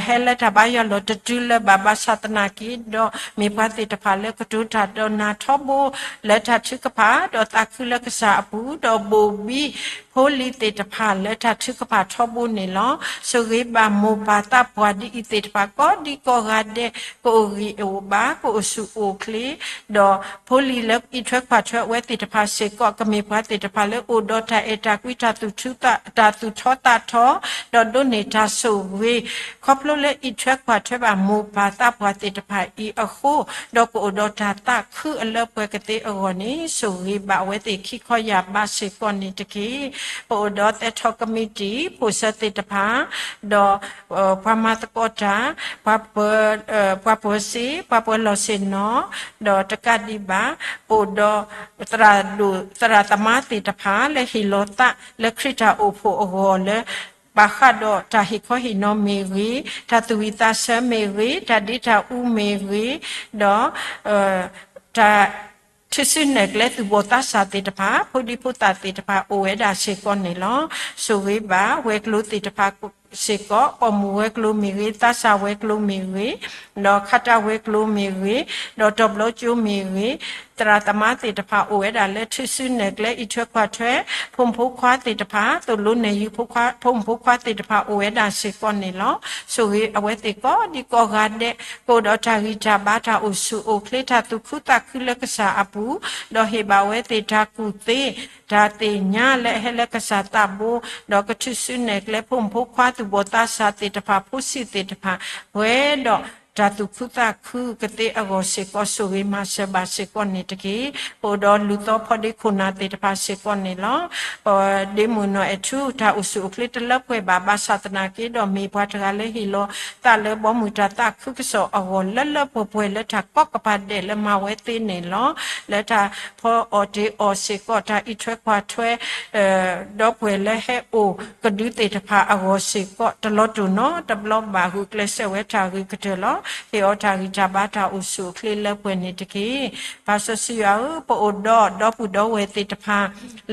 ဟဲလၢတၢ်ဘါယွၤလီၢ်တတုၤလၢၤဘၣ် ဘၣ်ဆၣ်သနာ်က့ဒီး မ့ၢ်ပှၤသ့ၣ်တဖၣ်လၢကတိၤတၢ်ဒီးနၤထီဘိ လၢတၢ်ထုကဖၣ် ဒီးသးခုလၢကစၢ်အပူၤ ဒီးဘိၣ်ဘံ ဖိလံၤသ့ၣ်တဖၣ်လၢတၢ်ထုကဖၣ်ထီဘိန့ၣ်လီၤ. ဆိၣ်ဂ့ၤဘၣ်မိၢ်ပၢ်သးပှၢ်ဒ်အံၤသ့ၣ်တဖၣ် ကိးဒံကိးဂၤဒဲး ကအိၣ်ဂံၢ်အိၣ်ဘါ ကအိၣ်ဆူၣ်အိၣ်ချ့ ဒီးဖိလံၤလၢအံးထွဲကွၢ်ထွဲအဝဲသ့ၣ်တဖၣ်စ့ၢ်ကီး ကမ့ၢ်ပှၤသ့ၣ်တဖၣ်လၢအိၣ်ဒီးတၢ်အဲၣ်တၢ်ကွံ တၢ်သူၣ်ထူ တၢ်သူၣ်ထီသးထီ ဒီးဒိးန့ၢ်တၢ်ဆိၣ်ဂ့ၤ ခီဖျိလၢအံးထွဲကွၢ်ထွဲဘၣ်မိၢ်ပၢ်သးပှၢ်သ့ၣ်တဖၣ်အံၤအဃိ ဒီးကအိၣ်ဒီးတၢ်သးခုအလၢပှဲၤကသ့အဂီၢ်န့ၣ် ဆိၣ်ဂ့ၤဘၣ်အဝဲသ့ၣ်ခံခီယၢ်ဘးစ့ၢ်ကီးန့ၣ်တက့ၢ်. ပအိၣ်ဒီးသဲထီၣ်ကမံးတံာ် ဖိၣ်စၢၤသ့ၣ်တဖၣ် ဒီး ပှၤမၤသကိးတၢ် ပှၤပၢၤစ့ ပှၤပၢၤလီၢ်ဆ့ၣ်နီၤ ဒီးတကးဒံးဘၣ် အိၣ်ဒီး သရၣ်ဒိၣ်သရၣ်သမါသ့ၣ်တဖၣ် လၢဟ့ၣ်လီၤသးလၢခရံာ်တၢ်အိၣ်ဖှိၣ်အဂီၢ်လၢ ဘၣ်ဃးဒီးတၢ်ဟ့ၣ်ခီဟ့ၣ်နီၤမ့ၢ်ဂ့ၤ, တၢ်သူၣ်ဝံၣ်သးဆၢမ့ၢ်ဂ့ၤ, တၢ်ဒ့တၢ်အူမ့ၢ်ဂ့ၤ, ဒီး တၢ် ထုးစုနဲၣ်ကျဲသူၣ်ဘီၣ်သးစၢ်သ့ၣ်တဖၣ် ဖိဒံဖိသၣ်သ့ၣ်တဖၣ်အိၣ်ဝဲဒၣ်စ့ၢ်ကီးန့ၣ်လီၤ. ဆိၣ်ဂ့ၤဘၣ်ဝဲၤကျိၤသ့ၣ်တဖၣ်စ့ၢ်ကီး ပိာ်မုၣ်ဝဲၤကျိၤမ့ၢ်ဂ့ၤ, သးစၢ်ဝဲၤကျိၤမ့ၢ်ဂ့ၤ, ဒီးခးတၢ်ဝဲၤကျိၤမ့ၢ်ဂ့ၤ, ဒီးတီၤဘျီကၠိမ့ၢ်ဂ့ၤ, သရၣ်သမါသ့ၣ်တဖၣ်အိၣ်ဝဲဒၣ်လၢထုးစုနဲၣ်ကျဲအံးထွဲကွၢ်ထွဲ ဖိမုၣ်ဖိခွါသ့ၣ်တဖၣ် သိၣ်လိနဲၣ်ယုာ်ဖိခွါ ဖိမုၣ်ဖိခွါသ့ၣ်တဖၣ်အိၣ်ဝဲဒၣ်စ့ၢ်ကီးန့ၣ်လီၤ. ဆိၣ်ဂ့ၤအဝဲသ့ၣ်ကိးဒံကိးဂၤဒဲး ကအိၣ်ဒီးတၢ်ဂံၢ်တၢ်ဘါတၢ်အိၣ်ဆူၣ်အိၣ်ချ့ တၢ်သူၣ်ခုသးခုလၢကစၢ်အပူၤ, ဒီးဟ့ၣ်ဘၣ်ဝဲသ့ၣ်တၢ်ကူၣ်သ့ တၢ်သ့ၣ်ညါလၢအဟဲလၢကစၢ်သးဘိ, ဒီးကထုးစုနဲၣ်ကျဲဖိမုၣ်ဖိခွါသူၣ်ဘီၣ်သးစၢ်သ့ၣ်တဖၣ် ဖိဆံးသ့ၣ်တဖၣ် ပှဲၤဒီးတၢ်သူၣ်ခုသးခုကသ့အဂီၢ်စ့ၢ်ကီး ဆိၣ်ဂ့ၤမၤစၢၤဘၣ်စ့ၢ်ကီးန့ၣ်တက့ၢ်. ပအိၣ်ဒီးလူၤသီဖီဒ့ခိၣ်နၢ်သ့ၣ်တဖၣ်စ့ၢ်ကီးန့ၣ်လီၤ. ပဒ့မုၣ်နီၢ်အဲၣ်ထူ တၢ်အိၣ်ဆူၣ်အိၣ်ချ့တလၢပှဲၤဘၣ် ဘၣ်ဆၣ်သနာ်က့ဒီး မ့ၢ်ပှၤတဂၤလၢဟ့ၣ်လီၤသးလၢဘီမုၢ်တၢ်သးခုကစီၣ်အဂီၢ် လၢလၢပှဲၤပှဲၤလၢတၢ်ကိးကပၤဒဲးလၢမၤဝဲသ့န့ၣ်လီၤ. လၢတၢ်ဖီအီၣ်တ့ၢ်အီၣ်စ့ၢ်ကီး တၢ်အံးထွဲကွၢ်ထွဲ ဒီပုၢ်ဝဲၢ်လၢဟဲအိၣ်ကဒုသ့ၣ်တဖၣ်အဂီၢ်စ့ၢ်ကီး တလီၤတိၢ်နီတဘျီဘၣ် ဂုာ်ကျဲးစၢးဝဲတၢ်ဂ့ၤကတၢၢ်လီၤ. ဟ့ၣ်အီၤတၢ်ဂံၢ်တၢ်ဘါတၢ်အိၣ်ဆူၣ်အိၣ်ချ့လၢပှဲၤန့ၣ်တက့ၢ်. ပၢ်စီဆှံယွၤဧၢ, ပအိၣ်ဒီးဒီပုၢ်ဒီဝဲၢ်သ့ၣ်တဖၣ်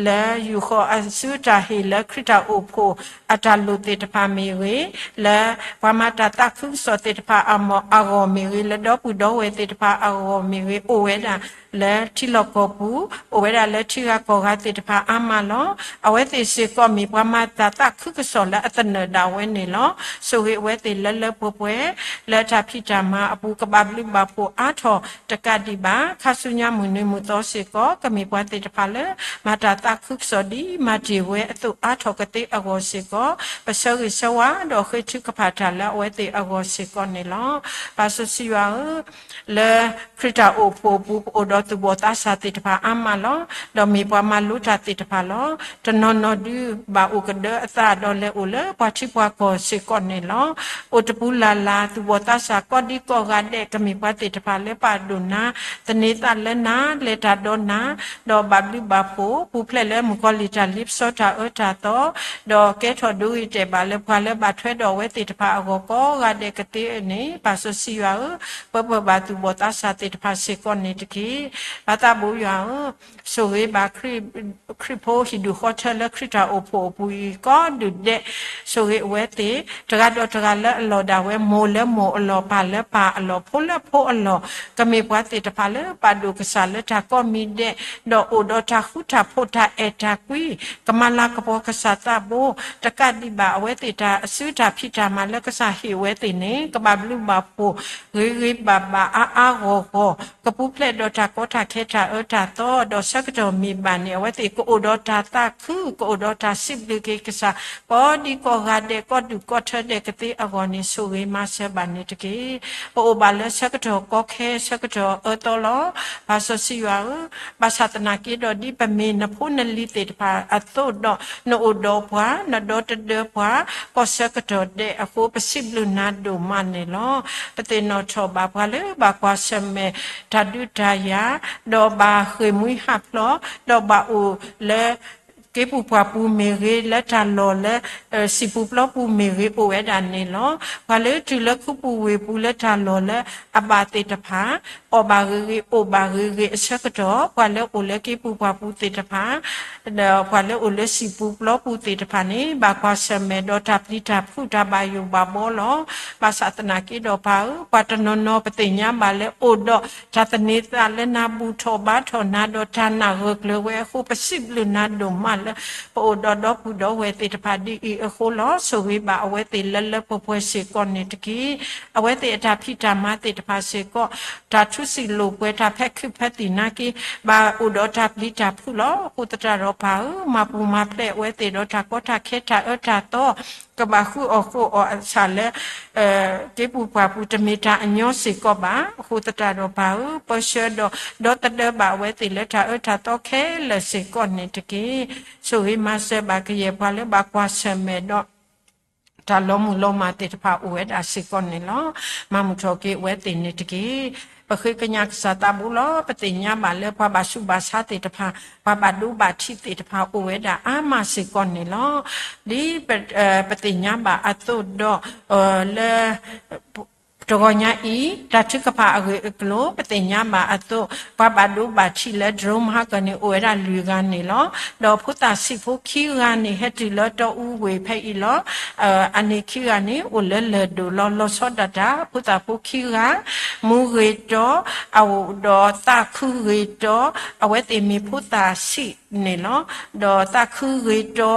လၢယူာ်ဃီၤအစုတၢ်ဟ့ၣ်လၢခရံာ်တၢ်အိၣ်ဖှိၣ်အတၢ်လိၣ်သ့ၣ်တဖၣ်မ့ၢ်ဂ့ၤ, လၢပှၤမၤတၢ်သးခုကစီၣ်သ့ၣ်တဖၣ်အဂီၢ်မ့ၢ်ဂ့ၤ, လၢဒီပုၢ်ဒီဝဲၢ်သ့ၣ်တဖၣ်အဂီၢ်မ့ၢ်ဂ့ၤ, အိၣ်ဝဲဒၣ် လၢထံလီၢ်ကီၢ်ပူၤ, အိၣ်ဝဲဒၣ်လၢထံဂၤကီၢ်ဂၤသ့ၣ်တဖၣ်အါမးလီၤ. အဝဲသ့ၣ်စ့ၢ်ကီးမ့ၢ်ပှၤမၤတၢ်သးခုကစီၣ်လၢအသနၢၣ်ဒၣ်ဝဲန့ၣ်လီၤ. ဆိၣ်ဂ့ၤအဝဲသ့ၣ်လၢလၢပှဲၤပှဲၤ လၢတၢ်ဖံးတၢ်မၤအပူၤ ကဘၣ်ဘျုးဘၣ်ဖှိၣ်အါထီၣ်တကးဒံးဘၣ် ခါဆူညါမုၢ်နံၤမုၢ်သီစ့ၢ်ကီး ကမ့ၢ်ပှၤသ့ၣ်တဖၣ်လၢ မၤတၢ်သးခုကစီၣ်ဒ်မၤတ့ၢ်ဝဲအသိးအါထီၣ်ကသ့အဂီၢ်စ့ၢ်ကီး ပဆၢဂ့ၤဆၢဝါဒီးဃ့ထုကဖၣ်တၢ်လၢအဝဲသ့ၣ်အဂီၢ်စ့ၢ်ကီးန့ၣ်လီၤ. ပၢ်စီဆှံယွၤဧၢ, လၢခရံာ်တၢ်အိၣ်ဖှိၣ်အပူၤ ပအိၣ်ဒီး ဒီးသူၣ်ဘီၣ်သးစၢ်သ့ၣ်တဖၣ်အါမးလီၤ. ဒီးမ့ၢ်ပှၤမၤလိတၢ်သ့ၣ်တဖၣ်လီၤ. တနီၤနီၤဒုးဘၣ်အိၣ်ကဒၢအသးဒီးလဲၤအိၣ်လၢပှၤထံပှၤကီၢ်စ့ၢ်ကီးန့ၣ်လီၤ. အိၣ်တပူၤလၢ်လၢ် သူၣ်ဘီၣ်သးစၢ်ကိးဒံကိးဂၤဒဲး ကမ့ၢ်ပှၤသ့ၣ်တဖၣ်လၢပာ်ဒိၣ်နၤ, သန့ၤသးလၢနၤ, လဲၤတၢ်ဒီးနၤ, ဒီးဘၣ်ဘျုးဘၣ်ဖှိၣ် ပူၤဖျဲးလၢမုၣ်ကီၤလံၢ်တၢ်လ့ပစီတၢ်အၢတၢ်သီ, ဒီးကဲထီၣ်ဒိဂ့ၤတဲာ်ဘၣ်လၢပှၤလၢဘၣ်ထွဲဒီးအဝဲသ့ၣ်တဖၣ်အဂီၢ်ကိးဂၤဒဲးကသ့န့ၣ် ပၢ်စီဆှံယွၤဧၢ, ပၢပၢၢ်ဘၣ်သူၣ်ဘီၣ်သးစၢ်သ့ၣ်တဖၣ်စ့ၢ်ကီးန့ၣ်တက့ၢ်. ပၢ်သးဘိယွၤဧၢ, ဆိၣ်ဂ့ၤဘၣ် ခရံာ်ဖိဟံၣ်ဒူၣ်ဃီထၢလၢခရံာ်တၢ်အိၣ်ဖှိၣ်အပူၤအံၤ ကိးဒူၣ်ဒဲး, ဆိၣ်ဂ့ၤအဝဲသ့ၣ် တဂၤဒီးတဂၤလၢအလီၢ်ဒၣ်ဝဲ မိၢ်လၢမိၢ်အလီၢ် ပၢ်လၢပၢ်အလီၢ် ဖိလၢဖိအလီၢ်, ကမ့ၢ်ပှၤသ့ၣ်တဖၣ်လၢပာ်ဒိၣ်ကစၢ်လၢတၢ်ကိးမံၤဒဲး, ဒီးအိၣ်ဒီးတၢ်ဃူတၢ်ဖိးတၢ်အဲၣ်တၢ်ကွံ, ကမၤလၤကပီၤကစၢ်သးဘိ, တကးဒံးဘၣ်အဝဲသ့ၣ်တၢ်စုတၢ်ဖံးတၢ်မၤလၢကစၢ်ဟ့ၣ်အဝဲသ့ၣ်န့ၣ် ကဘၣ်ဘျုးဘၣ်ဖှိၣ် ဂ့ၤဂ့ၤဘၣ်ဘၣ်အါအါဂီၢ်ဂီၢ်, ကပူၤဖျဲးဒီးတၢ်ကီတၢ်ခဲတၢ်အၢတၢ်သီ, ဒီးဆၢကတီၢ်မ့ၢ်ဘၣ်န့ၣ် အဝဲသ့ၣ်ကအိၣ်ဒီးတၢ်သးခု, ကအိၣ်ဒီးတၢ်စံးဘျုးက့ၤကစၢ် ကိးဒံကိးဂၤဒဲး ကိးဒူၣ်ကိးထၢဒဲးကသ့အဂီၢ်န့ၣ် ဆိၣ်ဂ့ၤမၤစၢၤဘၣ်န့ၣ်တက့ၢ်. ပအိၣ်ဘၣ်လၢဆၢကတီၢ်ကီခဲ ဆၢကတီၢ်အၢသီလီၤ. ပၢ်စီဆှံယွၤဧၢ, ဘၣ်ဆၣ်သနာ်က့ဒီး ဒ်ပမ့ၢ်နဖိနလံၤသ့ၣ်တဖၣ်အသိးဒီး နအိၣ်ဒီးပှၤ နဒီတဒၢပှၤ ကိးဆၢကတီၢ်ဒဲးအဃိ ပစံးဘျုးနၤဒိၣ်မးန့ၣ်လီၤ. ပသ့ၣ်နီၣ်ထီၣ်ဘၣ်ပှၤလၢဘၣ်ကွၢ်ဆၢၣ်မဲာ်တၢ်ဒုးတၢ်ယၤ, ဒီးဘၣ်ဃ့ၢ်မှံဟးဖျိး, ဒီးဘၣ်အိၣ်လၢ က့ပူၤပှၢ်ပူၤမ့ၢ်ဂ့ၤ, လၢတၢ်လီၢ်လၢ စံာ်ပူၤပျီပူၤမ့ၢ်ဂ့ၤ အိၣ်ဝဲဒၣ်န့ၣ်လီၤ. ပှၤလၢတုၤလၢခူပူၤဝ့ၢ်ပူၤလၢတၢ်လီၢ်လၢအဘၣ်သ့ၣ်တဖၣ် အီၣ်ဘၣ်ဂ့ၤဂ့ၤ အိၣ်ဘၣ်ဂ့ၤဂ့ၤအဆၢကတီၢ်, ပှၤလၢအိၣ်လၢက့ပူၤပှၢ်ပူၤသ့ၣ်တဖၣ် ဒီးပှၤလၢအိၣ်လၢစံာ်ပူၤပျီပူၤသ့ၣ်တဖၣ်န့ၣ် ဘၣ်ကွၢ်ဆၢၣ်မဲာ်ဒီးတၢ်ပျံၤတၢ်ဖုးတၢ်ဘၣ်ယိၣ်ဘၣ်ဘှီလီၤ. ဘၣ်ဆၣ်သနာ်က့ဒီးပၢ်ဧၢ, ပှၤတနီၤနီၤပသ့ၣ်ညါဘၣ်လၢအိၣ်ဒီးတၢ်သန့ၤသးလၢနၤ ဘူၣ်ထီၣ်ဘါထီၣ်နၤဒီးတၢ်နာ်ဂၢၢ်ကျၢၤဝဲအဃိ ပစံးဘျုးနၤဒိၣ်မးလၢ ပအိၣ်ဒီးဒီပုၢ်ဒီဝဲၢ်သ့ၣ်တဖၣ်ဒ်အံၤအဃိလီၤ. ဆိၣ်ဂ့ၤဘၣ်အဝဲသ့ၣ်လၢလၢပှဲၤပှဲၤစ့ၢ်ကီးန့ၣ်တက့ၢ်. အဝဲသ့ၣ်အတၢ်ဖံးတၢ်မၤသ့ၣ်တဖၣ်စ့ၢ်ကီး တၢ်ထူစံာ်လိာ်ပှဲၤ တၢ်ဖဲခုၣ်ဖဲသံၣ်နာ်က့ ဘၣ်အိၣ်ဒီးတၢ်ပျံၤတၢ်ဖုးလီၤ. အဃိသတးဒီးပၢ်ဧၢ, မၤပူၤမၤဖျဲးအဝဲသ့ၣ်ဒီးတၢ်ကီတၢ်ခဲတၢ်အၢတၢ်သီ ကဘၣ်ဃုအီၣ်ဃုအီအဆၣ်လၢ က့ပူၤပှၢ်ပူၤ တမ့ၢ်တၢ်အညီစ့ၢ်ကီးဘၣ်. အဃိသတးဒီးပၢ်ဧၢ, ပၢဆှၢဒီး ဒီသဒၢဘၣ်အဝဲသ့ၣ်လၢတၢ်အၢတၢ်သီခဲလၢာ်စ့ၢ်ကီးန့ၣ်တက့ၢ်. ဆိၣ်ဂ့ၤမၤစၢၤဘၣ်ကယဲၢ်ပှၤလၢဘၣ်ကွၢ်ဆၢၣ်မဲာ်ဒီး တၢ်လီၤမုၢ်လီၤမၢ်သ့ၣ်တဖၣ်အိၣ်ဝဲဒၣ်စ့ၢ်ကီးန့ၣ်လီၤ. မၤမုာ်ထီၣ်က့ၤအဝဲသ့ၣ်န့ၣ်တက့ၢ်. ပဃ့ကညးကစၢ်သးဘိလီၤ. ပသ့ၣ်ညါဘၣ်လၢပှၤဘၣ်ဆူးဘၣ်ဆါသ့ၣ်တဖၣ် ပှၤဘၣ်ဒိဘၣ်ထံးသ့ၣ်တဖၣ်အိၣ်ဝဲဒၣ်အါမးစ့ၢ်ကီးန့ၣ်လီၤ. ဒ်ပသ့ၣ်ညါဘၣ်အသိးဒီး လၢ တဂီၤညါအံၤ တၢ်ထုကဖၣ်အဂ့ၢ်အကျိၤ ပသ့ၣ်ညါဘၣ်အသိး ပှၤဘၣ်ဒိဘၣ်ထံးလၢ drone မဟါကၢန့ၣ် အိၣ်ဝဲဒၣ်လွံၢ်ဂၤန့ၣ်လီၤ. ဒီးဖိသၣ်ဆံးဖိခံဂၤန့ၣ် ဟဲတုၤလၢတီအူဝ့ၢ်ဖဲအံၤလီၤ. အန့ၣ်ခံဂၤန့ၣ် အိၣ်လၢလၢၢ်ဒိၣ်လီၤ. လီၤဆီဒၣ်တၢ် ဖိသၣ်ဖိခံဂၤ မူဂ့ၤတီ အအိၣ်ဒီးသးခုဂ့ၤတီ အဝဲသ့ၣ်မ့ၢ်ဖိသၣ်ဆံးန့ၣ်လီၤ. ဒီးသးခုဂ့ၤတီ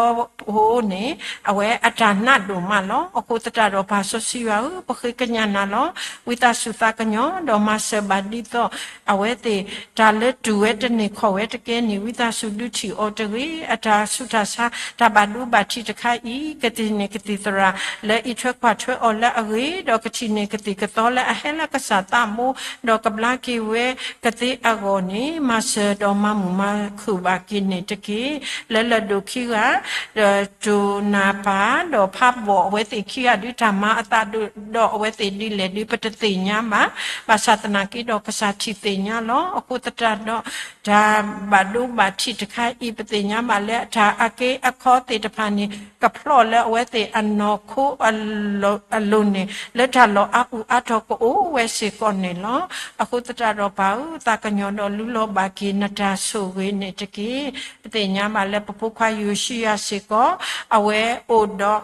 ဖိန့ၣ် အဝဲအတၢ်နးဒိၣ်မးလီၤ. အဃိသတးဒီးပၢ်စီဆှံယွၤဧၢ, ပဃ့ကညးနၤလီၤ. ဝံသးစူၤသးကညီၤ ဒီးမၤစၢၤဘၣ်ဒ်သိး အဝဲသ့ၣ် တၢ်လၢတူၢ်ဝဲတန့ၢ်ခီၣ်ဝဲတကဲန့ၣ် ဝံသးစူၤဒုးထံၣ်အီၤတဂ့ၤ. အတၢ်ဆူးတၢ်ဆါ တၢ်ဘၣ်ဒိဘၣ်ထံးတခါအံၤ ကသံၣ်န့ၢ်ကသံၣ်သရၣ် လၢအံးထွဲကွၢ်ထွဲအီၤလၢအဂ့ၤ, ဒီးကထံၣ်န့ၢ်ကသံၣ်ကသီလၢအဟဲလၢကစၢ်သးဘိ, ဒီးကဘျါက့ၤဝဲကသ့အဂီၢ်န့ၣ် မၤစၢၤဒီးမၤမုာ်မၤခုၣ်ဘၣ်က့ၤန့ၣ်တက့ၢ်. လၢလၢၢ်ဒိၣ်ခံဂၤ ဒီးတိၢ်နၢ်ပၢ် ဒီးဖးဘီၣ် အဝဲသ့ၣ်ခံဂၤဒုး တၢ်မၤအသးဒိၣ်ဒီးအဝဲသ့ၣ်ဒ်လဲၣ်ဒုး ပတသ့ၣ်ညါဘၣ်. ဘၣ်ဆၣ်သနာ်က့ဒီးကစၢ်ထံၣ်သ့ၣ်ညါလီၤ. အဃိသတးဒီး တၢ်ဘၣ်ဒိဘၣ်ထံးတခါအံၤ ပသ့ၣ်ညါဘၣ်လၢအတၢ်အက့အခီသ့ၣ်တဖၣ်န့ၣ် ကဖျီၣ်လၢအဝဲသ့ၣ်အနီၢ်ခိအလိၤန့ၣ် လၢတၢ်လီၢ်အါပူၤအါထီၣ်ကအိၣ်ဝဲစ့ၢ်ကီးန့ၣ်လီၤ. အဃိသတးဒီးပၢ်ဧၢ, သးကညီၤဒီးလူလီၤဘၣ်က့ၤနတၢ်ဆိၣ်ဂ့ၤန့ၣ်တက့ၢ်. ပသ့ၣ်ညါဘၣ်လၢပဖိခွါယိၤၡူယၤစ့ၢ်ကီး အဝဲအိၣ်ဒီး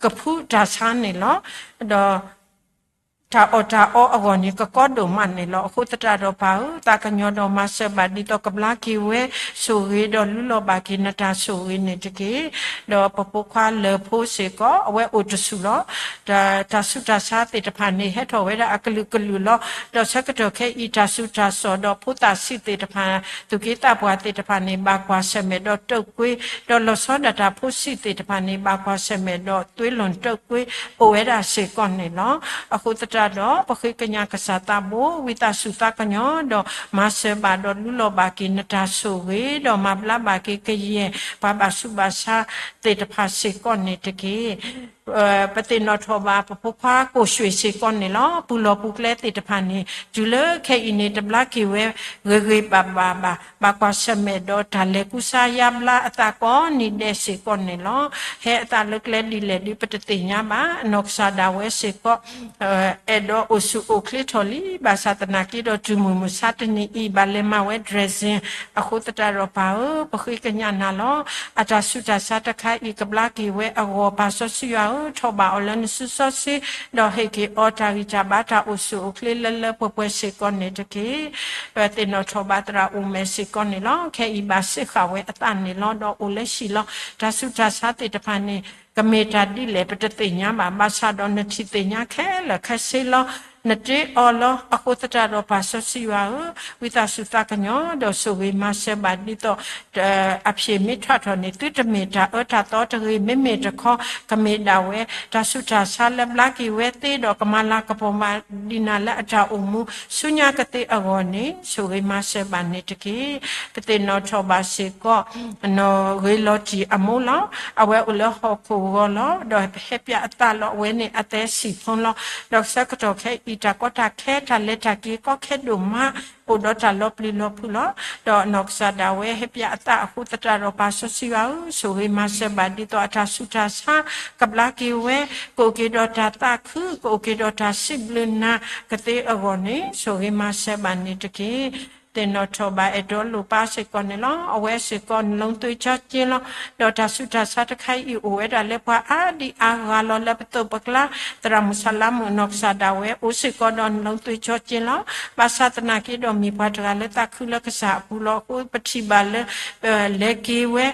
ကဖုတၢ်ဆါန့ၣ်လီၤ. ဒီး တၢ်အီၣ်တၢ်အီအဂီၢ်န့ၣ် ကကီဒိၣ်မးန့ၣ်လီၤ. အဃိသတးဒီးပၢ်ဧၢ, သးကညီၤဒီးမၤစၢၤဘၣ်ဒ်သိးကဘျါက့ၤဝဲဆိၣ်ဂ့ၤ ဒီးလူလီၤဘၣ်က့ၤနတၢ်ဆိၣ်ဂ့ၤန့ၣ်တက့ၢ်. ဒီးပဖိခွါလၢၢ်ဖိစ့ၢ်ကီး အဝဲအိၣ်တဆူၣ်လီၤ. တၢ်ဆူးတၢ်ဆါသ့ၣ်တဖၣ်န့ၣ် ဟဲထီၣ်ဝဲဒၣ်အကလုာ်ကလုာ်လီၤ. ဒီးဆၢကတီၢ်ခဲအံၤ တၢ်ဆူးတၢ်ဆါဒီးဖိသၣ်ဆံးသ့ၣ်တဖၣ် သူၣ်က့သးပှၢ်သ့ၣ်တဖၣ်န့ၣ် ဘၣ်ကွၢ်ဆၢၣ်မဲာ်ဒီးတုာ်ကွံာ် ဒီးလီၤဆီဒၣ်တၢ်ဖိဆံးသ့ၣ်တဖၣ်န့ၣ် ဘၣ်ကွၢ်ဆၢၣ်မဲာ်ဒီးသွံလိာ်တုာ်ကွံာ် အိၣ်ဝဲဒၣ်စ့ၢ်ကီးန့ၣ်လီၤ. အဃိသတး အဃိသတးဒီး ပဃ့ကညးကစၢ်သးဘိ ဝံသးစူၤသးကညီၤ ဒီးမၤစၢၤဘၣ်ဒီးလူလီၤဘၣ်က့ၤနတၢ်ဆိၣ်ဂ့ၤ ဒီးမၤဘျါဘၣ်က့ၤကယဲၢ် ပှၤဘၣ်ဆူးဘၣ်ဆါသ့ၣ်တဖၣ်စ့ၢ်ကီးန့ၣ်တက့ၢ်. ပသ့ၣ်နီၣ်ထီၣ်ဘၣ် ပဖိခွါကိၣ်ရွှ့ၣ်စ့ၢ်ကီးန့ၣ်လီၤ. ပူၤလီၢ်ပူၤကျဲသ့ၣ်တဖၣ်န့ၣ် တုၤလၢခဲအံၤန့ၣ် တဘျါက့ၤဝဲ ဂ့ၤဂ့ၤဘၣ်ဘၣ်ဘၣ်, ဘၣ်ကွၢ်ဆၢၣ်မဲာ်ဒီးတၢ်လဲၤကူစါယါဘျါအသးကိးနံၤဒဲးစ့ၢ်ကီးန့ၣ်လီၤ. ဟဲအသးလၢကျဲဒ်လဲၣ်ဒ်ပတသ့ၣ်ညါဘၣ်. အနီၢ်ကစၢ်ဒၣ်ဝဲစ့ၢ်ကီး အဲၣ်ဒိးအိၣ်ဆူၣ်အိၣ်ချ့ထီၣ်လံ, ဘၣ်ဆၣ်သနာ်က့ဒီး တုၤမုၢ်မဆါတနံၤအံၤ ဘၣ်လဲၤမၤဝဲ dressing အဃိသတးဒီးပၢ်ဧၢ, ပဃ့ကညးနၤလီၤ. အတၢ်ဆူးတၢ်ဆါတခါအံၤ ကဘျါက့ၤဝဲအဂီၢ် ပၢ်စီဆှံယွၤဧၢ, ထီၣ်ဘၣ်အီၤလၢနစုစီဆှံ, ဒီးဟ့ၣ်က့ၤအီၤတၢ်ဂံၢ်တၢ်ဘါ တၢ်အိၣ်ဆူၣ်အိၣ်ချ့လၢလၢပှဲၤပှဲၤစ့ၢ်ကီးန့ၣ်တက့ၢ်. ပသ့ၣ်နီၣ်ထီၣ်ဘၣ်သရၣ်အိၣ်မဲာ်စ့ၢ်ကီးန့ၣ်လီၤ. ခဲအံၤဘၣ်စ့ၢ်ဃာ်ဝဲအသးန့ၣ်လီၤ. ဒီးအိၣ်လၢဟံၣ်လီၤ. တၢ်ဆူးတၢ်ဆါသ့ၣ်တဖၣ်န့ၣ် ကမ့ၢ်တၢ်ဒ်လဲၣ် ပတသ့ၣ်ညါဘၣ်. ဘၣ်ဆၣ်ဒီးနထံၣ်သ့ၣ်ညါခဲလၢာ်ခဲဆ့လီၤ. နတ့အီၤလီၤ. အဃိသတးဒီးပၢ်စီဆှံယွၤဧၢ, ဝံသးစူၤသးကညီၤ ဒီးဆိၣ်ဂ့ၤမၤစၢၤဘၣ်ဒ်သိး အဖျၢၣ်မ့ၢ်ထီၣ်ထီၣ်န့ၣ် သုတမ့ၢ်တၢ်အၢတၢ်သီတဂ့ၤ, မ့မ့ၢ်တခီ ကမ့ၢ်ဒၣ်ဝဲ တၢ်ဆူးတၢ်ဆါလၢဘျါက့ၤဝဲသ့ဒီး ကမၤလၤကပီၤဘၣ်ဒံးနၤလၢအတၢ်အိၣ်မူ ဆူညါကသ့အဂီၢ်န့ၣ် ဆိၣ်ဂ့ၤမၤစၢၤဘၣ်န့ၣ်တက့ၢ်. ပသ့ၣ်နီၣ်ထီၣ်ဘၣ်စ့ၢ်ကီး နီၢ်ဂ့ၤလီၤတံၢ်အမိၢ်လီၤ. အဝဲအိၣ်လၢဟီၣ်ခိၣ်ဂီၤလီၤ. ဒီးဟဲပၠးအသးလီၤ. အဝဲန့ၣ်အသဲစံၣ်ဖီလီၤ. ဒီးဆၢကတီၢ်ခဲအံၤ တၢ်ကီတၢ်ခဲ တၢ်လဲၤတၢ်က့ၤကီခဲဒိၣ်မး အိၣ်ဒီးတၢ်လီၤပျံၤလီၤဖုးလီၤ. ဒီးအနီၢ်ကစၢ်ဒၣ်ဝဲဟဲပၠးအသးအဃိသတးဒီး ပၢ်စီဆှံယွၤဧၢ, ဆိၣ်ဂ့ၤမၤစၢၤဘၣ်ဒ်သိးအတၢ်ဆူးတၢ်ဆါ ကဘျါက့ၤဝဲ, ကအိၣ်က့ၤဒီးတၢ်သးခု, ကအိၣ်က့ၤဒီးတၢ်စံးဘျုးနၤကသ့အဂီၢ်န့ၣ် ဆိၣ်ဂ့ၤမၤစၢၤဘၣ်န့ၣ်တက့ၢ်. သ့ၣ်နီၣ်ထီၣ်ဘၣ်အဲၣ်ဒိးလိၣ်ပၢ်စ့ၢ်ကီးန့ၣ်လီၤ. အဝဲစ့ၢ်ကီး နလီၤသွံၣ်စီက့လီၤ. ဒီးတၢ်ဆူးတၢ်ဆါတခါအံၤ အိၣ်ဝဲဒၣ်လၢပှၤအါဒံအါဂၤလီၤ. လၢပသိးပကျါ သရၣ်မုၣ်ဆၣ်လါမုၣ်အနီၢ်ကစၢ်ဒၣ်ဝဲ အိၣ်စ့ၢ်ကီးဒီးနလီၤသွံၣ်စီက့လီၤ. ဘၣ်ဆၣ်သနာ်က့ဒီး မ့ၢ်ပှၤတဂၤလၢသးခုလၢကစၢ်အပူၤလီၤ. အဃိပထံၣ်ဘၣ်လၢ လဲၤက့ၤဝဲ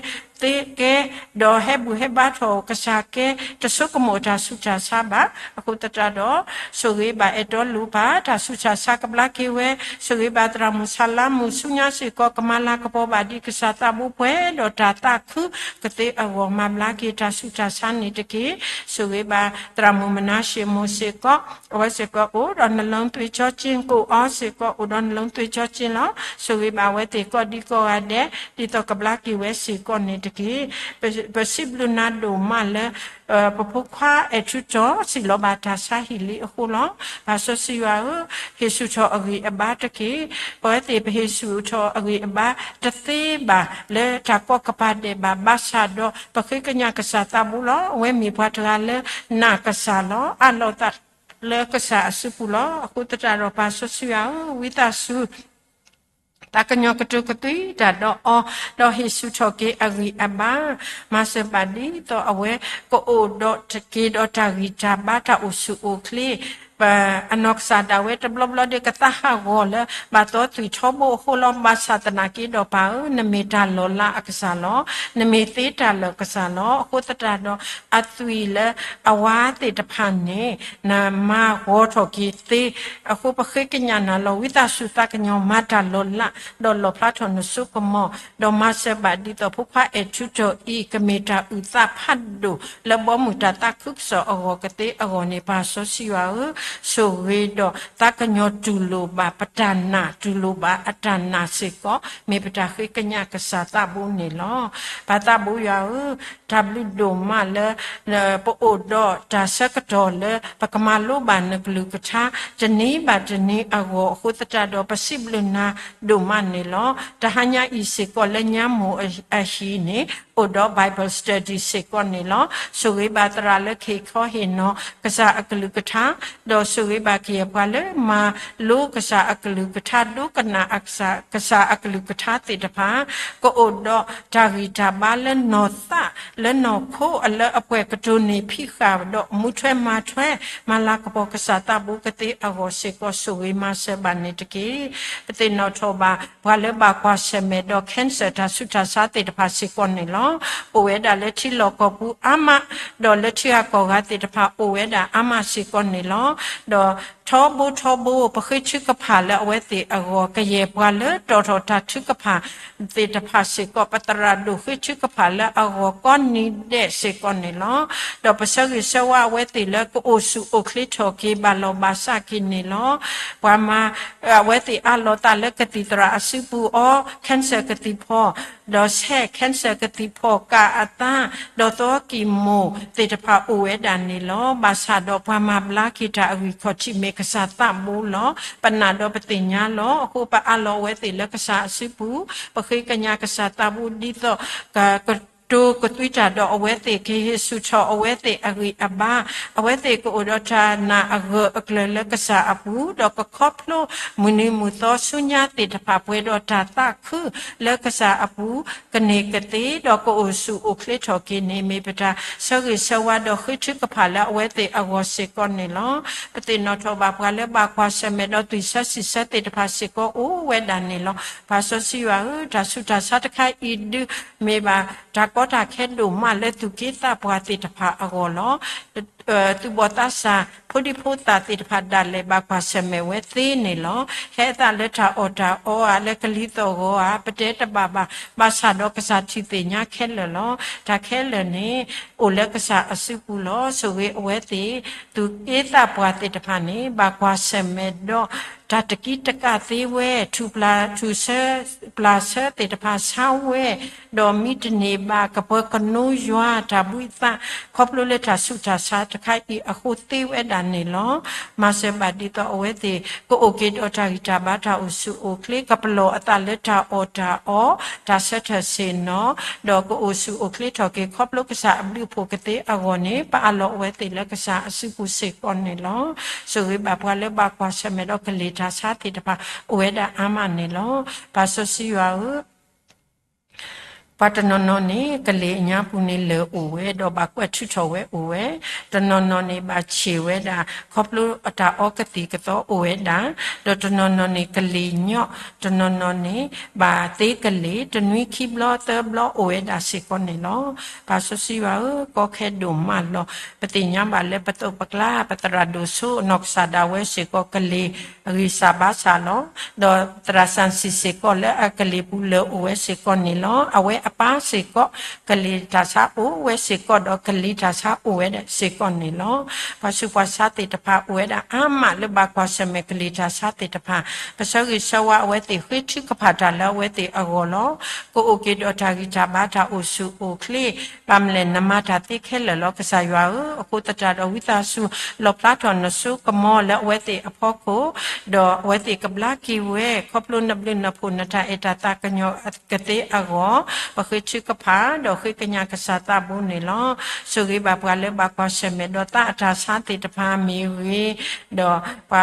သ့ကဲ ဒီးဟဲဘူၣ်ဟဲဘါထီၣ်ကစၢ်ကဲ တဆိကမိၣ်တၢ်ဆူးတၢ်ဆါဘၣ်. အဃိသတးဒီး ဆိၣ်ဂ့ၤဘၣ်အဲၣ်ဒိးလိၣ်ပၢ် တၢ်ဆူးတၢ်ဆါကဘျါက့ၤဝဲ, ဆိၣ်ဂ့ၤဘၣ်သရၣ်မုၣ်ဆၣ်လါမုၣ် ဆူညါစ့ၢ်ကီး ကမၤလၤကပီၤဘၣ်ဒ်ကစၢ်သးဘိပှဲၤဒီးတၢ်သးခုကသ့အဂီၢ် မၤဘျါက့ၤတၢ်ဆူးတၢ်ဆါန့ၣ်တက့ၢ်. ဆိၣ်ဂ့ၤဘၣ်သရၣ်မုၣ်မနၤၡ့မိၢ်စ့ၢ်ကီး အဝဲစ့ၢ်ကီးအိၣ်ဒီးနလီၤသွံၣ်စီက့, ကိၣ်အီစ့ၢ်ကီးအိၣ်ဒီးနလီၤသွံၣ်စီက့လီၤ. ဆိၣ်ဂ့ၤဘၣ်အဝဲသ့ၣ်ကိးဒံကိးဂၤဒဲး ဒ်သိးကဘျါက့ၤဝဲစ့ၢ်ကီးန့ၣ်တက့ၢ်. ပစံးဘျုးနၤဒိၣ်မးလၢ ပဖိခွါအဲၣ်ထူတီၢ် စံးလီၤဘၣ်တၢ်ဆါဟံၣ်လံအဃိလီၤ. ပၢ်စီဆှံယွၤဧၢ, ဟ့ၣ်ဆူၣ်ထီၣ်အဂံၢ်အဘါတက့ၢ်. ပဝဲသ့ၣ်ပဟ့ၣ်ဆူၣ်ထီၣ်အဂံၢ်အဘါတသ့ဘၣ် လၢတၢ်ကီကပၤဒဲးဘၣ်, ဘၣ်ဆၣ်ဒီး ပဃ့ကညးကစၢ်သးဘိလီၤ. အဝဲမ့ၢ်ပှၤတဂၤလၢနာ်ကစၢ်လီၤ. အးလီၤအသးလၢကစၢ်အစုပူၤလီၤ. အဃိသတးဒီး ပၢ်စီဆှံယွၤဧၢ, ဝံသးစူၤ သးကညီၤကတိၤကသွံတၢ်ဒီးအီၤ, ဒီးဟ့ၣ်ဆူၣ်ထီၣ်က့ၤအဂံၢ်အဘါ, မၤစၢၤဘၣ်ဒ်သိးအဝဲကအိၣ်ဒီးတက့ၤဒီးတၢ်ဂံၢ်တၢ်ဘါ တၢ်အိၣ်ဆူၣ်အိၣ်ချ့, အနီၢ်ကစၢ်ဒၣ်ဝဲတဘျီဘျီဒီး ကသးဟးဂီၤလၢ ဘၣ်သီသွံၣ်ထီဘိအဃိလီၤ. ဘၣ်ဆၣ်သနာ်က့ဒီးပၢ်ဧၢ, နမ့ၢ်တၢ်လီၤလးအကစၢ်လီၤ. နမ့ၢ်သ့တၢ်လၢာ်ကစၢ်လီၤ. အဃိသတးဒီး အသွံၣ်လၢအဝါသ့ၣ်တဖၣ်န့ၣ် နမၤဂီၤထီၣ်က့ၤသ့ အဃိပဃ့ကညးနၤလီၤ. ဝံသးစူၤသးကညီၤမၤတၢ်လီၤလး, ဒီးလီၣ်ဖျါထီၣ်နစိကမီၤ, ဒီးမၤစၢၤဘၣ်ဒ်သိးဖိခွါအဲၣ်ထူတီၢ်အံၤ ကမ့ၢ်တၢ်အုၣ်သးဖးဒိၣ် လၢဘီမုၢ်တၢ်သးခုကစီၣ်အဂီၢ်ကသ့အဂီၢ်န့ၣ် ပၢ်စီဆှံယွၤဧၢ, ဆိၣ်ဂ့ၤဒီးသးကညီၤတူၢ်လိာ်ဘၣ်ပတၢ်နာ်, တူၢ်လိာ်ဘၣ်အတၢ်နာ်စ့ၢ်ကီး, မ့ၢ်ပတၢ်ဃ့ကညးကစၢ်သးဘိန့ၣ်လီၤ. ပၢ်သးဘိယွၤဧၢ, တၢ်ဘျုးဒိၣ်မးလၢ ပအိၣ်ဒီးတၢ်ဆၢကတီၢ်လၢ ပကမၤလိဘၣ်နကလုၢ်ကထါ တနံၤဘၣ်တနံၤအဂီၢ် အဃိသတးဒီး ပစံးဘျုးနၤဒိၣ်မးန့ၣ်လီၤ. တဟါညါအံၤစ့ၢ်ကီးလၢညါမိၢ်အဟံၣ်န့ၣ် အိၣ်ဒီး Bible study စ့ၢ်ကီးန့ၣ်လီၤ. ဆိၣ်ဂ့ၤဘၣ်သရၣ်လၢကဟ့ၣ်ခီဟ့ၣ်နီၤကစၢ်အကလုၢ်ကထါ, ဒီးဆိၣ်ဂ့ၤဘၣ်ကယဲၢ်ပှၤလၢမၤလိကစၢ်အကလုၢ်ကထါ, ဒိကနၣ်အကစၢ်, ကစၢ်အကလုၢ်ကထါသ့ၣ်တဖၣ် ကအိၣ်ဒီးတၢ်ဂံၢ်တၢ်ဘါလၢနီၢ်သး လၢနီၢ်ခိ အလၢအပှဲၤကတိၤန့ၢ်ဖံးဃာ်ဒီးမူထွဲမၤထွဲ မၤလၤကပီၤကစၢ်သးဘိကသ့အဂီၢ်စ့ၢ်ကီး ဆိၣ်ဂ့ၤမၤစၢၤဘၣ်န့ၣ်တက့ၢ်. ပသ့ၣ်နီၣ်ထီၣ်ဘၣ် ပှၤလၢဘၣ်ကွၢ်ဆၢၣ်မဲာ်ဒီး cancer တၢ်ဆူးတၢ်ဆါသ့ၣ်တဖၣ်စ့ၢ်ကီးန့ၣ်လီၤ. အိၣ်ဝဲဒၣ်လၢထံလီၢ်ကီၢ်ပူၤအါမး, ဒီးလၢထံဂၤကီၢ်ဂၤသ့ၣ်တဖၣ်အိၣ်ဝဲဒၣ်အါမးစ့ၢ်ကီးန့ၣ်လီၤ. ဒီး ထီဘိထီဘိ ပဃ့ထုကဖၣ်လၢအဝဲသ့ၣ်အဂီၢ်, ကယဲၢ်ပှၤလၢတီၣ်ထီၣ်တၢ်ထုကဖၣ်သ့ၣ်တဖၣ်စ့ၢ်ကီး ပသရၣ်ဒိၣ်ဃ့ထုကဖၣ်လၢအဂီၢ်ကိးနံၤဒဲးစ့ၢ်ကီးန့ၣ်လီၤ. ဒီးပဆၢဂ့ၤဆၢဝါအဝဲသ့ၣ်လၢကအိၣ်ဆူၣ်အိၣ်ချ့ထီၣ်က့ၤ ဘၣ်လီၢ်ဘၣ်စးက့ၤန့ၣ်လီၤ. ပှၤမၤ အဝဲသ့ၣ်အးလီၤသးလၢကသံၣ်သရၣ်အစုပူၤအီၤ cancer ကသံၣ်ဖီၣ်, ဒီးဆဲး cancer ကသံၣ်ဖီၣ်ကၢ်အသး, ဒီးသီကံၢ်မိၣ်သ့ၣ်တဖၣ်အိၣ်ဝဲဒၣ်န့ၣ်လီၤ. ဘၣ်ဆၣ်ဒီးပှၤမၤဘျါက့ၤတၢ်အဂံၢ်ခီၣ်ထံးမ့ၢ်ကစၢ်သးဘိလီၤ. ပနာ်ဒီးပသ့ၣ်ညါလီၤ. အဃိပအးလီၤအဝဲသ့ၣ်လၢကစၢ်အစုပူၤ, ပဃ့ကညးကစၢ်သးဘိဒ်သိး ကတိၤကသွံတၢ်ဒီးအဝဲသ့ၣ် ကဟ့ၣ်ဆူၣ်ထီၣ်အဝဲသ့ၣ်အဂံၢ်အဘါ, အဝဲသ့ၣ်ကအိၣ်ဒီးတၢ်နာ်အဂၢၢ်အကျၢၤလၢကစၢ်အပူၤ, ဒီးကခီဖျိမုၢ်နံၤမုၢ်သီဆူညါသ့ၣ်တဖၣ် ပှဲၤဒီးတၢ်သးခုလၢကစၢ်အပူၤ ကန့ၢ်ကသ့, ဒီးကအိၣ်ဆူၣ်အိၣ်ချ့ထီၣ်က့ၤန့ၣ် မ့ၢ်ပတၢ်ဆၢဂ့ၤဆၢဝါဒီးဃ့ထုကဖၣ်လၢအဝဲသ့ၣ်အဂီၢ်စ့ၢ်ကီးန့ၣ်လီၤ. ပသ့ၣ်နီၣ်ထီၣ်ဘၣ်ပှၤလၢဘၣ်ကွၢ်ဆၢၣ်မဲာ်ဒီးသွံၣ်ဆၢစံၣ်ဆၢသ့ၣ်တဖၣ်စ့ၢ်ကီးအိၣ်ဝဲဒၣ်န့ၣ်လီၤ. ပၢ်စီဆှံယွၤဧၢ, တၢ်ဆူးတၢ်ဆါတခါအံၤဒုး မ့ၢ်ဘၣ်တၢ်ကီတၢ်ခဲဒိၣ်မးလၢသူၣ်က့သးပှၢ်သ့ၣ်တဖၣ်အဂီၢ်လီၤ. သူၣ်ဘီၣ်သးစၢ် ဖိဒံဖိသၣ်သ့ၣ်တဖၣ်ဒၣ်လဲာ်ဘၣ်ကွၢ်ဆၢၣ်မဲာ်ဝဲသ့န့ၣ်လီၤ. ဟဲအသးလၢတၢ်အီၣ်တၢ်အီဧါ, လၢကလံၤသီၣ်ဂီၤဧါ, ပတဲတဘၣ်ဘၣ်, ဘၣ်ဆၣ်ဒီးကစၢ်ထံၣ်သ့ၣ်ညါခဲလၢာ်လီၤ. တၢ်ခဲလၢာ်န့ၣ် အိၣ်လၢကစၢ်အစုပူၤလီၤ. ဆိၣ်ဂ့ၤအဝဲသ့ၣ် သူၣ်က့သးပှၢ်သ့ၣ်တဖၣ်န့ၣ် ဘၣ်ကွၢ်ဆၢၣ်မဲာ်ဒီး တၢ်တကံတကးသ့ဝဲ, ထူၣ်ပျၢ်ထူၣ်ဆၢ ပျၢ်ဆၢသ့ၣ်တဖၣ်ဆါဝဲ, ဒီးမ့တမ့ၢ်ဘၣ် ကပၢၤကနိယွၤ တၢ်ဘှံးသး ခီဖျိလၢတၢ်ဆူးတၢ်ဆါတခါအံၤအဃိသ့ဝဲဒၣ်န့ၣ်လီၤ. မၤစၢၤဘၣ်ဒ်သိးအဝဲသ့ၣ် ကအိၣ်က့ၤဒီးတၢ်ဂံၢ်တၢ်ဘါ တၢ်အိၣ်ဆူၣ်အိၣ်ချ့, ကပလီၢ်အသးလၢတၢ်အီၣ်တၢ်အီ, တၢ်ဆၢထၢၣ်ဆ့ၣ်နီၤ, ဒီးကအိၣ်ဆူၣ်အိၣ်ချ့ထီၣ်က့ၤ ခီဖျိကစၢ်အဘျုးအဖှိၣ်ကသ့အဂီၢ်န့ၣ် ပအးလီၤအဝဲသ့ၣ်လၢကစၢ်အစုပူၤစ့ၢ်ကီးန့ၣ်လီၤ. ဆိၣ်ဂ့ၤဘၣ်ပှၤလၢဘၣ်ကွၢ်ဆၢၣ်မဲာ်ဒီးကလံၤတၢ်ဆါသ့ၣ်တဖၣ် အိၣ်ဝဲဒၣ်အါမးန့ၣ်လီၤ. ပၢ်စီဆှံယွၤဧၢ, ပှၤတနီၤနီၤန့ၣ် ကလံၤအညါပူၤန့ၣ် လၢာ်အိၣ်ဝဲ ဒီးဘၣ်ကွဲးထုးထီၣ်ဝဲအိၣ်ဝဲ, တနီၤနီၤန့ၣ် ဘၣ်ဆံးဝဲဒၣ် ခီဖျိအတၢ်အီကသံၣ်ကသီအိၣ်ဝဲဒၣ်, ဒီးတနီၤနီၤန့ၣ် ကလံၤညီၣ်, တနီၤနီၤန့ၣ် ဘၣ်သ့ကလံၤ တနွံခံဘျီသၢဘျီအိၣ်ဝဲဒၣ်စ့ၢ်ကီးန့ၣ်လီၤ. ပၢ်စီဆှံယွၤဧၢ, ကီခဲဒိၣ်မးလီၤ. ပသ့ၣ်ညါဘၣ်လၢပသိးပကျါ ပသရၣ်ဒိၣ်စိ နီၢ်ကစၢ်ဒၣ်ဝဲစ့ၢ်ကီး ကလံၤအဂံၢ်စၢ်ဘါစၢ်လီၤ. ဒီးသရၣ်စၣ်စံၣ်စ့ၢ်ကီးလၢအကလံၤပူၤလၢာ်အိၣ်ဝဲစ့ၢ်ကီးန့ၣ်လီၤ. အဝဲအပၢ်စ့ၢ်ကီး ကလံၤတၢ်ဆါအိၣ်ဝဲစ့ၢ်ကီး ဒီးကလံၤတၢ်ဆါအိၣ်ဝဲဒၣ်စ့ၢ်ကီးန့ၣ်လီၤ. ပှၤဆူးပှၤဆါသ့ၣ်တဖၣ်အိၣ်ဝဲဒၣ်အါမးလၢဘၣ်ကွၢ်ဆၢၣ်မဲာ်ကလံၤတၢ်ဆါသ့ၣ်တဖၣ်, ပဆၢဂ့ၤဆၢဝါအဝဲသ့ၣ် ဃ့ထုကဖၣ်တၢ်လၢအဝဲသ့ၣ်အဂီၢ်လီၤ. ကအိၣ်က့ၤဒီးတၢ်ဂံၢ်တၢ်ဘါ တၢ်အိၣ်ဆူၣ်အိၣ်ချ့, ဘၣ်မနုၤလဲၣ် နမၤတၢ်သ့ခဲလၢာ်လီၤ ကစၢ်ယွၤဧၢ. အဃိသတးဒီး ဝံသးစူၤ လီၣ်ဖျါထီၣ်နစိကမီၤလၢအဝဲသ့ၣ်အဖီခိၣ်, ဒီးအဝဲသ့ၣ်ကဘျါက့ၤဝဲ ခီဖျိနဘျုးနဖှိၣ် နတၢ်အဲၣ်တၢ်သးကညီၤကသ့အဂီၢ်, ပဃ့ထုကဖၣ်ဒီးဃ့ကညးကစၢ်သးဘိန့ၣ်လီၤ. ဆိၣ်ဂ့ၤဘၣ်ပှၤလၢဘၣ်ကွၢ်ဆၢၣ်မဲာ်ဒီးသးအတၢ်ဆါသ့ၣ်တဖၣ်မ့ၢ်ဂ့ၤ, ဒီးပှၤ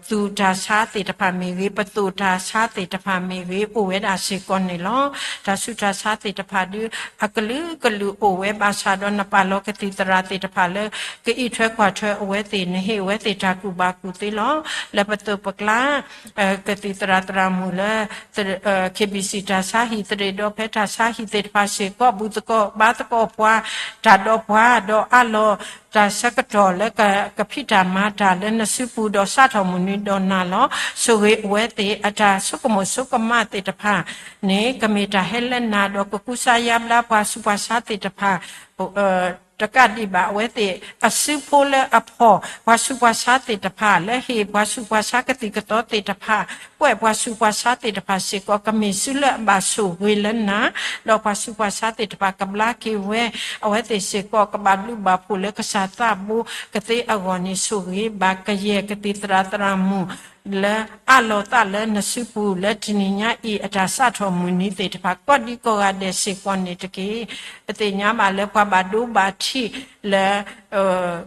သူၣ်တၢ်ဆါသ့ၣ်တဖၣ်မ့ၢ်ဂ့ၤ, ပသိၣ်တၢ်ဆါသ့ၣ်တဖၣ်မ့ၢ်ဂ့ၤ အိၣ်ဝဲဒၣ်စ့ၢ်ကီးန့ၣ်လီၤ. တၢ်ဆူးတၢ်ဆါသ့ၣ်တဖၣ်ဒုး အကလုာ်ကလုာ်အိၣ်ဝဲဘၣ်ဆၣ်ဒီး နပာ်လီၤကသံၣ်သရၣ်သ့ၣ်တဖၣ်လၢ ကအံးထွဲကွၢ်ထွဲအဝဲသ့ၣ်, နဟ့ၣ်အဝဲသ့ၣ်တၢ်ကူၣ်ဘၣ်ကူၣ်သ့လီၤ. လၢပသိးပကျါ ကသံၣ်သရၣ်သရၣ်မုၣ်လၢ KBC တၢ်ဆါဟံၣ်သရ့ၣ်ဒီးဖဲတၢ်ဆါဟံၣ်သ့ၣ်တဖၣ်စ့ၢ်ကီး ဘူၣ်သကိးဘါသကိးပှၤ တၢ်ဒီးပှၤ ဒီးအးလီၤတၢ်ဆၢကတီၢ်လၢကဖံးတၢ်မၤတၢ်လၢနစုပူၤ ဒီးစးထီၣ်မုၢ်နံၤဒီးနၤလီၤ. ဆိၣ်ဂ့ၤအဝဲသ့ၣ် အတၢ်ဆိကမိၣ်ဆိကမးသ့ၣ်တဖၣ်န့ၣ် ကမ့ၢ်တၢ်ဟဲလၢနၤ ဒီးကကူစါယါဘျါပှၤဆူးပှၤဆါသ့ၣ်တဖၣ် တကးဒံးဘၣ် အဝဲသ့ၣ်အစုဖိလၢအဖီၣ် ပှၤဆူးပှၤဆါသ့ၣ်တဖၣ် လၢဟ့ၣ်ပှၤဆူးပှၤဆါကသံၣ်ကသီသ့ၣ်တဖၣ် ကွဲးပှၤဆူးပှၤဆါသ့ၣ်တဖၣ်စ့ၢ်ကီး ကမ့ၢ်စုလၢအဘၣ်ဆိၣ်ဂ့ၤလၢနၤ, ဒီးပှၤဆူးပှၤဆါသ့ၣ်တဖၣ်ကဘျါက့ၤဝဲ အဝဲသ့ၣ်စ့ၢ်ကီး ကဘၣ်ဘျုးဘၣ်ဖှိၣ်လၢကစၢ်သးဘိကသ့အဂီၢ်န့ၣ် ဆိၣ်ဂ့ၤဘၣ်ကယဲၢ်ကသံၣ်သရၣ်သရၣ်မုၣ် လၢအးလီၤသးလၢနစုပူၤ လၢတနံၤညါအံၤ အတၢ်စးထီၣ်မုၢ်နံၤသ့ၣ်တဖၣ် ကိးဒံကိးဂၤဒဲးစ့ၢ်ကီးန့ၣ်တက့ၢ်. ပသ့ၣ်ညါဘၣ်လၢပှၤဘၣ်ဒိဘၣ်ထံးလၢ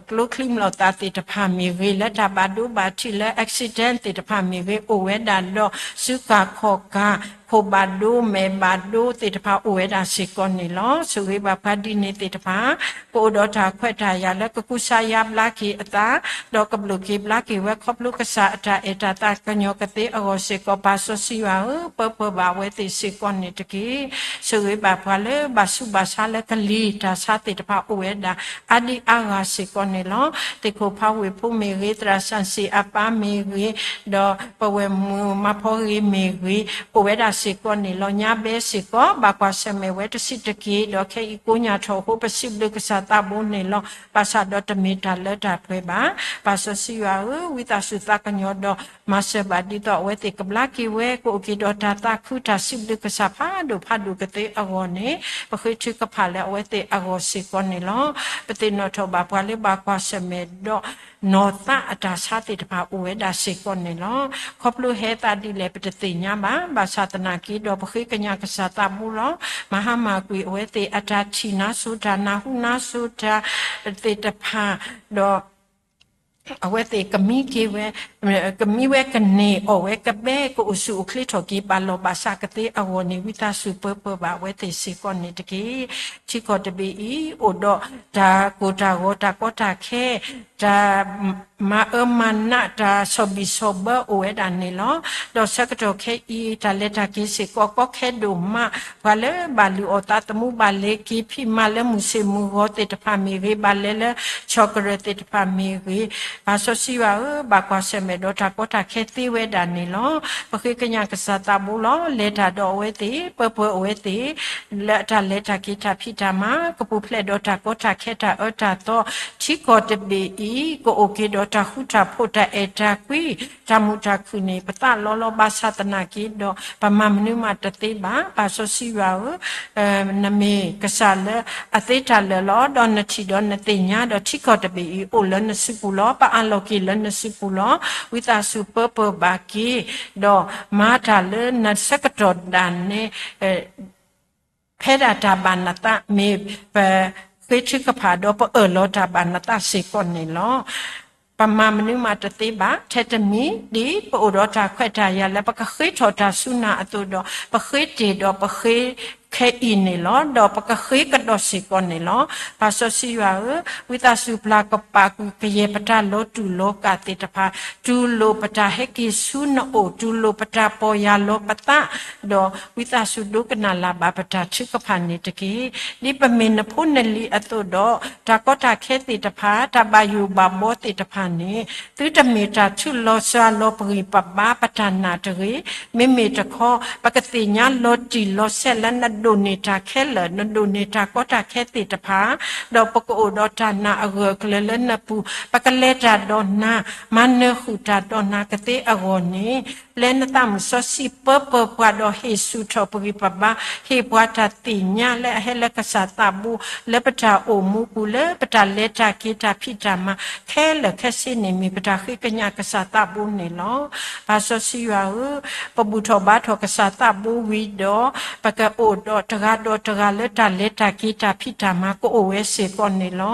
ကျိချံမျိာ်သၣ်သ့ၣ်တဖၣ်မ့ၢ်ဂ့ၤ, လၢတၢ်ဘၣ်ဒိဘၣ်ထံးလၢ accident သ့ၣ်တဖၣ်မ့ၢ်ဂ့ၤ, အိၣ်ဝဲဒၣ်ဒီးစုကၤခီၣ်ကၤ ခိၣ်ဘၣ်ဒိမဲာ်ဘၣ်ဒိသ့ၣ်တဖၣ်အိၣ်ဝဲဒၣ်စ့ၢ်ကီးန့ၣ်လီၤ. ဆိၣ်ဂ့ၤဘၣ်ပှၤဒ်န့ၣ်သ့ၣ်တဖၣ် ကအိၣ်ဒီးတၢ်ခွဲးတၢ်ယာ်လၢကကူစါယါဘျါက့ၤအသး, ဒီးကဘျိၣ်က့ၤဘျါက့ၤဝဲ ခီဖျိကစၢ်အတၢ်အဲၣ်တၢ်သးကညီၤကသ့အဂီၢ်စ့ၢ်ကီး ပၢ်စီဆှံယွၤဧၢ, ပၢၤပၢၤဘၣ်အဝဲသ့ၣ်စ့ၢ်ကီးန့ၣ်တက့ၢ်. ဆိၣ်ဂ့ၤဘၣ်ပှၤလၢဘၣ်ဆူးဘၣ်ဆါလၢကလံၤတၢ်ဆါသ့ၣ်တဖၣ်အိၣ်ဝဲဒၣ် အါဒံအါဂၤ စ့ၢ်ကီးန့ၣ်လီၤ. သ့ၣ်ခိၣ်ဖးဝ့ၢ်ဖိမ့ၢ်ဂ့ၤ, သရၣ်စၣ်စ့ၣ်အပၢ်မ့ၢ်ဂ့ၤ, ဒီးပဝဲၢ်မုၣ်မါဖီဂ့ၤမ့ၢ်ဂ့ၤ, အိၣ်ဝဲဒၣ်စ့ၢ်ကီးန့ၣ်လီၤ. ညါဘဲစ့ၢ်ကီး ဘၣ်ကွၢ်ဆၢၣ်မဲာ်ဝဲတဆံးတက့ၢ်, ဒီးခဲအံၤကိးညါထီၣ်အဃိ ပစံးဘျုးကစၢ်သးဘိန့ၣ်လီၤ. ဘၣ်ဆၣ်ဒီးတမ့ၢ်တၢ်လၢတၢ်ပှဲၤဘၣ်. ပၢ်စီဆှံယွၤဧၢ, ဝံသးစူၤသးကညီၤဒီး မၤစၢၤဘၣ်ဒ်သိးအဝဲသ့ၣ်ကဘျါက့ၤဝဲ ကအိၣ်က့ၤဒီးတၢ်သးခု တၢ်စံးဘျုးကစၢ်ဖးဒိၣ်ဖးဒိၣ်ကသ့အဂီၢ်န့ၣ် ပဃ့ထုကဖၣ်လၢအဝဲသ့ၣ်အဂီၢ်စ့ၢ်ကီးန့ၣ်လီၤ. ပသ့ၣ်နီၣ်ထီၣ်ဘၣ်ပှၤလၢဘၣ်ကွၢ်ဆၢၣ်မဲာ်ဒီး နီၢ်သးအတၢ်ဆါသ့ၣ်တဖၣ်အိၣ်ဝဲဒၣ်စ့ၢ်ကီးန့ၣ်လီၤ. ခီဖျိဟဲသးဒ်လဲၣ်ပတသ့ၣ်ညါဘၣ်. ဘၣ်ဆၣ်သနာ်က့ဒီးပဃ့ကညးကစၢ်သးဘိလီၤ. မၤဟါမၢ်ကွံာ်အဝဲသ့ၣ်အတၢ်ထံၣ်နါစိၤတၢ်နၢ်ဟူနါစိၤတၢ်သ့ၣ်တဖၣ်, ဒီး အဝဲသ့ၣ်ကမံက့ၤဝဲ, ကမံဝဲကန့ၢ်အီၣ်ဝဲကဘဲ ကအိၣ်ဆူၣ်အိၣ်ချ့ထီၣ်က့ၤ ဘၣ်လီၢ်ဘၣ်စးကသ့အဂီၢ်န့ၣ် ဝံသးစူၤပၢပၢဘၣ်အဝဲသ့ၣ်စ့ၢ်ကီးန့ၣ်တက့ၢ်. ထံကီၢ်တဘ့ၣ်အံၤ အိၣ်ဒီးတၢ်ကိၢ်တၢ်ဂီၤ တၢ်ကီတၢ်ခဲ, တၢ်မၤအၢမၤနး တၢ်ဆီၣ်ဘံၣ်ဆီၣ်ဘၢအိၣ်ဝဲဒၣ်န့ၣ်လီၤ. ဒီးဆၢကတီၢ်ခဲအံၤ တၢ်လဲၤတၢ်က့ၤစ့ၢ်ကီး ကီခဲဒိၣ်မး, ပှၤလၢဘၣ်လုၢ်အီၣ်သးသမူ ဘၣ်လဲၤက့ၤဖံးမၤလၢမုၢ်ဆ့ၣ်မုၢ်ဂီၤသ့ၣ်တဖၣ်မ့ၢ်ဂ့ၤ, ဘၣ်လဲၤလၢဆီၣ်ကရၢၢ်သ့ၣ်တဖၣ်မ့ၢ်ဂ့ၤ, ပၢ်စီဆှံယွၤဧၢ, ဘၣ်ကွၢ်ဆၢၣ်မဲာ်ဒီးတၢ်ကီတၢ်ခဲသ့ဝဲဒၣ်န့ၣ်လီၤ. ပဃ့ကညးကစၢ်သးဘိလီၤ. လဲၤတၢ်ဒီးအဝဲသ့ၣ်, ပၢပၢအဝဲသ့ၣ် လၢအတၢ်လဲၤတၢ်က့ၤတၢ်ဖံးတၢ်မၤ, ကပူၤဖျဲးဒီးတၢ်ကီတၢ်ခဲတၢ်အၢတၢ်သီ, ထံကီၢ်တဘ့ၣ်အံၤ ကအိၣ်က့ၤဒီးတၢ်ဃူတၢ်ဖိး တၢ်အဲၣ်တၢ်ကွံ, တၢ်မုာ်တၢ်ခုၣ်န့ၣ် ပသးလီၤလီၤ. ဘၣ်ဆၣ်သနာ်က့ဒီး ပမၤမနုၤမးတသ့ဘၣ်. ပၢ်စီဆှံယွၤဧၢ, နမ့ၢ်ကစၢ်လၢအသ့တၢ်လၢာ်လီၤ. ဒီးနထံၣ်ဒီးနသ့ၣ်ညါဒီး ထံကီၢ်တဘ့ၣ်အံၤ အိၣ်လၢနစုပူၤလီၤ. ပအးလီၤက့ၤလၢနစုပူၤလီၤ. ဝံသးစူၤပၢပၢဘၣ်က့ၤ, ဒီးမၤတၢ်လၢနဆၢကတီၢ်ဒၣ်နဲ ဖဲဒၣ်တၢ်ဘၣ်နသး မ့ၢ်ပဃ့ထုကဖၣ်ဒီးပအၢၣ်လီၤတၢ်ဘၣ်နသးစ့ၢ်ကီးန့ၣ်လီၤ. ပမၤမနုၤမးတသ့ဘၣ်. ထဲတမံၤ ဒ်ပအိၣ်ဒီးတၢ်ခွဲးတၢ်ယာ်လၢပကဃ့ထီၣ်တၢ်စူၢ်နာ်အသိးဒီး ပဃ့တ့ၢ်ဒီးပဃ့ခဲအံၤန့ၣ်လီၤ. ဒီးပကဃ့ကဒီးစ့ၢ်ကီးန့ၣ်လီၤ. ပၢ်စီဆှံယွၤဧၢ, ဝံသးစူၤပျၢ်ကပာ်ကွံာ်ကယဲၢ်ပတၢ်လီၤတူာ်လီၤကာ်သ့ၣ်တဖၣ်, တူၢ်လိာ်ပတၢ်ဟဲက့ၤဆူနအိၣ်, တူၢ်လိာ်ပတၢ်ပီၢ်ယၢ်လီၤပသး, ဒီးဝံသးစူၤဒိကနၣ်လၢ်ဘၣ်ပတၢ်ထုကဖၣ်န့ၣ်တက့ၢ်. ဒ်ပမ့ၢ်နဖိနလံၤအသိးဒီး တၢ်ကီတၢ်ခဲသ့ၣ်တဖၣ်, တၢ်ဘၣ်ယိၣ်ဘၣ်ဘီသ့ၣ်တဖၣ်န့ၣ် သုတမ့ၢ်တၢ်ထုးလီၤစှၤလီၤပဂံၢ်ပဘါပတၢ်နာ်တဂ့ၤ. မ့မ့ၢ်တခီ ပကသ့ၣ်ညါလီၤတံၢ်လီၤဆဲးလၢနဒိၣ်န့ၢ်တၢ်ခဲလၢာ်, နဒိၣ်န့ၢ်တၢ်ကီတၢ်ခဲသ့ၣ်တဖၣ်, ဒီးပကအိၣ်ဒီးတၢ်နာ်အဂၢၢ်အကျၢၤလၢနပူၤ, ပကလဲၤတၢ်ဒီးနၤ, မၤနၢၤဃုာ်တၢ်ဒီးနၤကသ့အဂီၢ်န့ၣ် ပျဲနသးမုၢ်စီဆှံပၢပၢပှၤဒီးဟ့ၣ်ဆူၣ်ထီၣ်ပဂံၢ်ပဘါ, ဟ့ၣ်ပှၤတၢ်သ့ၣ်ညါလၢအဟဲလၢကစၢ်သးဘိ လၢပတၢ်အိၣ်မူပူၤ လၢပတၢ်လဲၤတၢ်က့ၤတၢ်ဖံးတၢ်မၤ ခဲလၢာ်ခဲဆ့န့ၣ် မ့ၢ်ပတၢ်ဃ့ကညးကစၢ်သးဘိန့ၣ်လီၤ. ပၢ်စီဆှံယွၤဧၢ, ပဘူၣ်ထီၣ်ဘါထီၣ်ကစၢ်သးဘိဝံၤဒီး ပကအိၣ်ဒီးတဂၤဒီးတဂၤလၢတၢ်လဲၤတၢ်က့ၤတၢ်ဖံးတၢ်မၤကအိၣ်ဝဲစ့ၢ်ကီးန့ၣ်လီၤ.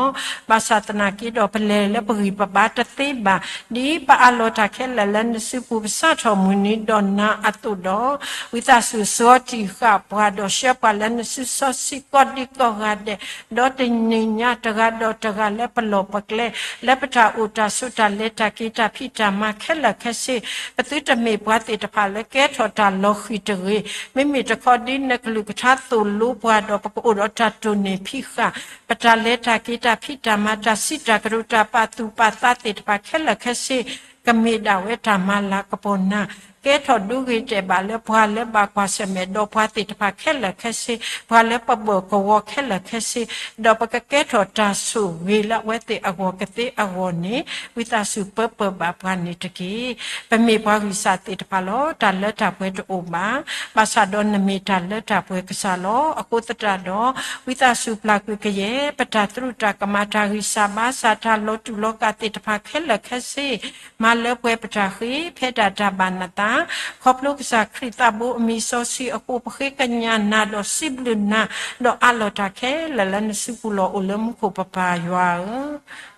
ဘၣ်ဆၣ်သနာ်က့ဒီးပလဲၤလၢပဂံၢ်ပဘါတသ့ဘၣ်, ဒ်ပအးလီၤတၢ်ခဲလၢာ်လၢနစုပူၤ ပစးထီၣ်မုၢ်နံၤဒီးနၤအသိးဒီး ဝံသးစူၤစီတံၢ်ဃာ်ပှၤဒီးဆှၢပှၤလၢနစုစီဆှံကိးဒံကိးဂၤဒဲး, ဒီးတနံၤညါတဂၤဒီးတဂၤလၢပလီၢ်ပကျဲ, လၢပတၢ်အိၣ်တၢ်ဆိးတၢ်လဲၤတၢ်က့ၤတၢ်ဖံးတၢ်မၤခဲလၢာ်ခဲဆ့, ပသုတမ့ၢ်ပှၤသ့ၣ်တဖၣ်လၢကဲထီၣ်တၢ်လီၤဃံၤတဂ့ၤ, မ့မ့ၢ်တခီဒ်နကလုၢ်ကထါသိၣ်လိပှၤဒီး ပကအိၣ်ဒီးတၢ်တိၢ်န့ၢ်ဖံးဃာ်, ပတၢ်လဲၤတၢ်က့ၤတၢ်ဖံးတၢ်မၤ တၢ်စံးတၢ်ကတိၤတၢ်ပာ်သူၣ်ပာ်သးသ့ၣ်တဖၣ်ခဲလၢာ်ခဲဆ့ ကမ့ၢ်ဒၣ်ဝဲတၢ်မၤလၤကပီၤနၤ, ကဲထီၣ်ဒိဂ့ၤတဲာ်ဘၣ်လၢပှၤလၢဘၣ်ကွၢ်ဆၢၣ်မဲာ်ဒီးပှၤသ့ၣ်တဖၣ်ခဲလၢာ်ခဲဆ့, ပှၤလၢပဘၢၣ်ကဝီၤခဲလၢာ်ခဲဆ့, ဒီးပကကဲထီၣ်တၢ်ဆိၣ်ဂ့ၤလၢအဝဲသ့ၣ်အဂီၢ်ကသ့အဂီၢ်န့ၣ် ဝံသးစူၤပၢပၢဘၣ်ပှၤန့ၣ်တက့ၢ်. ပမ့ၢ်ပှၤဂံၢ်စၢ်သ့ၣ်တဖၣ်လီၤ. တၢ်လၢတၢ်ပှဲၤတအိၣ်ဘၣ်. ဘၣ်ဆၣ်ဒီးနမ့ၢ်တၢ်လၢတၢ်ပှဲၤကစၢ်လီၤ. အဃိသတးဒီး ဝံသးစူၤပျၢ်ကွံာ်ကယဲၢ် ပတၢ်သရူးတၢ်ကမၣ် တၢ်ဂံၢ်စၢ်ဘါစၢ် တၢ်လီၤတူာ်လီၤကာ်သ့ၣ်တဖၣ်ခဲလၢာ်ခဲဆ့ မၤလၢပှဲၤပတၢ်ဃ့ ဖဲဒၣ်တၢ်ဘၣ်နသး, ခီဖျိကစၢ်ခရံာ်သးဘိအမံၤစီဆှံအဃိ ပဃ့ကညးနၤဒီးစံးဘျုးနၤ, ဒီးအးလီၤတၢ်ခဲလၢာ်လၢနစုပူၤလီၤ အိၣ်လၢမူခိၣ်ပပၢ်ယွၤဧၢ,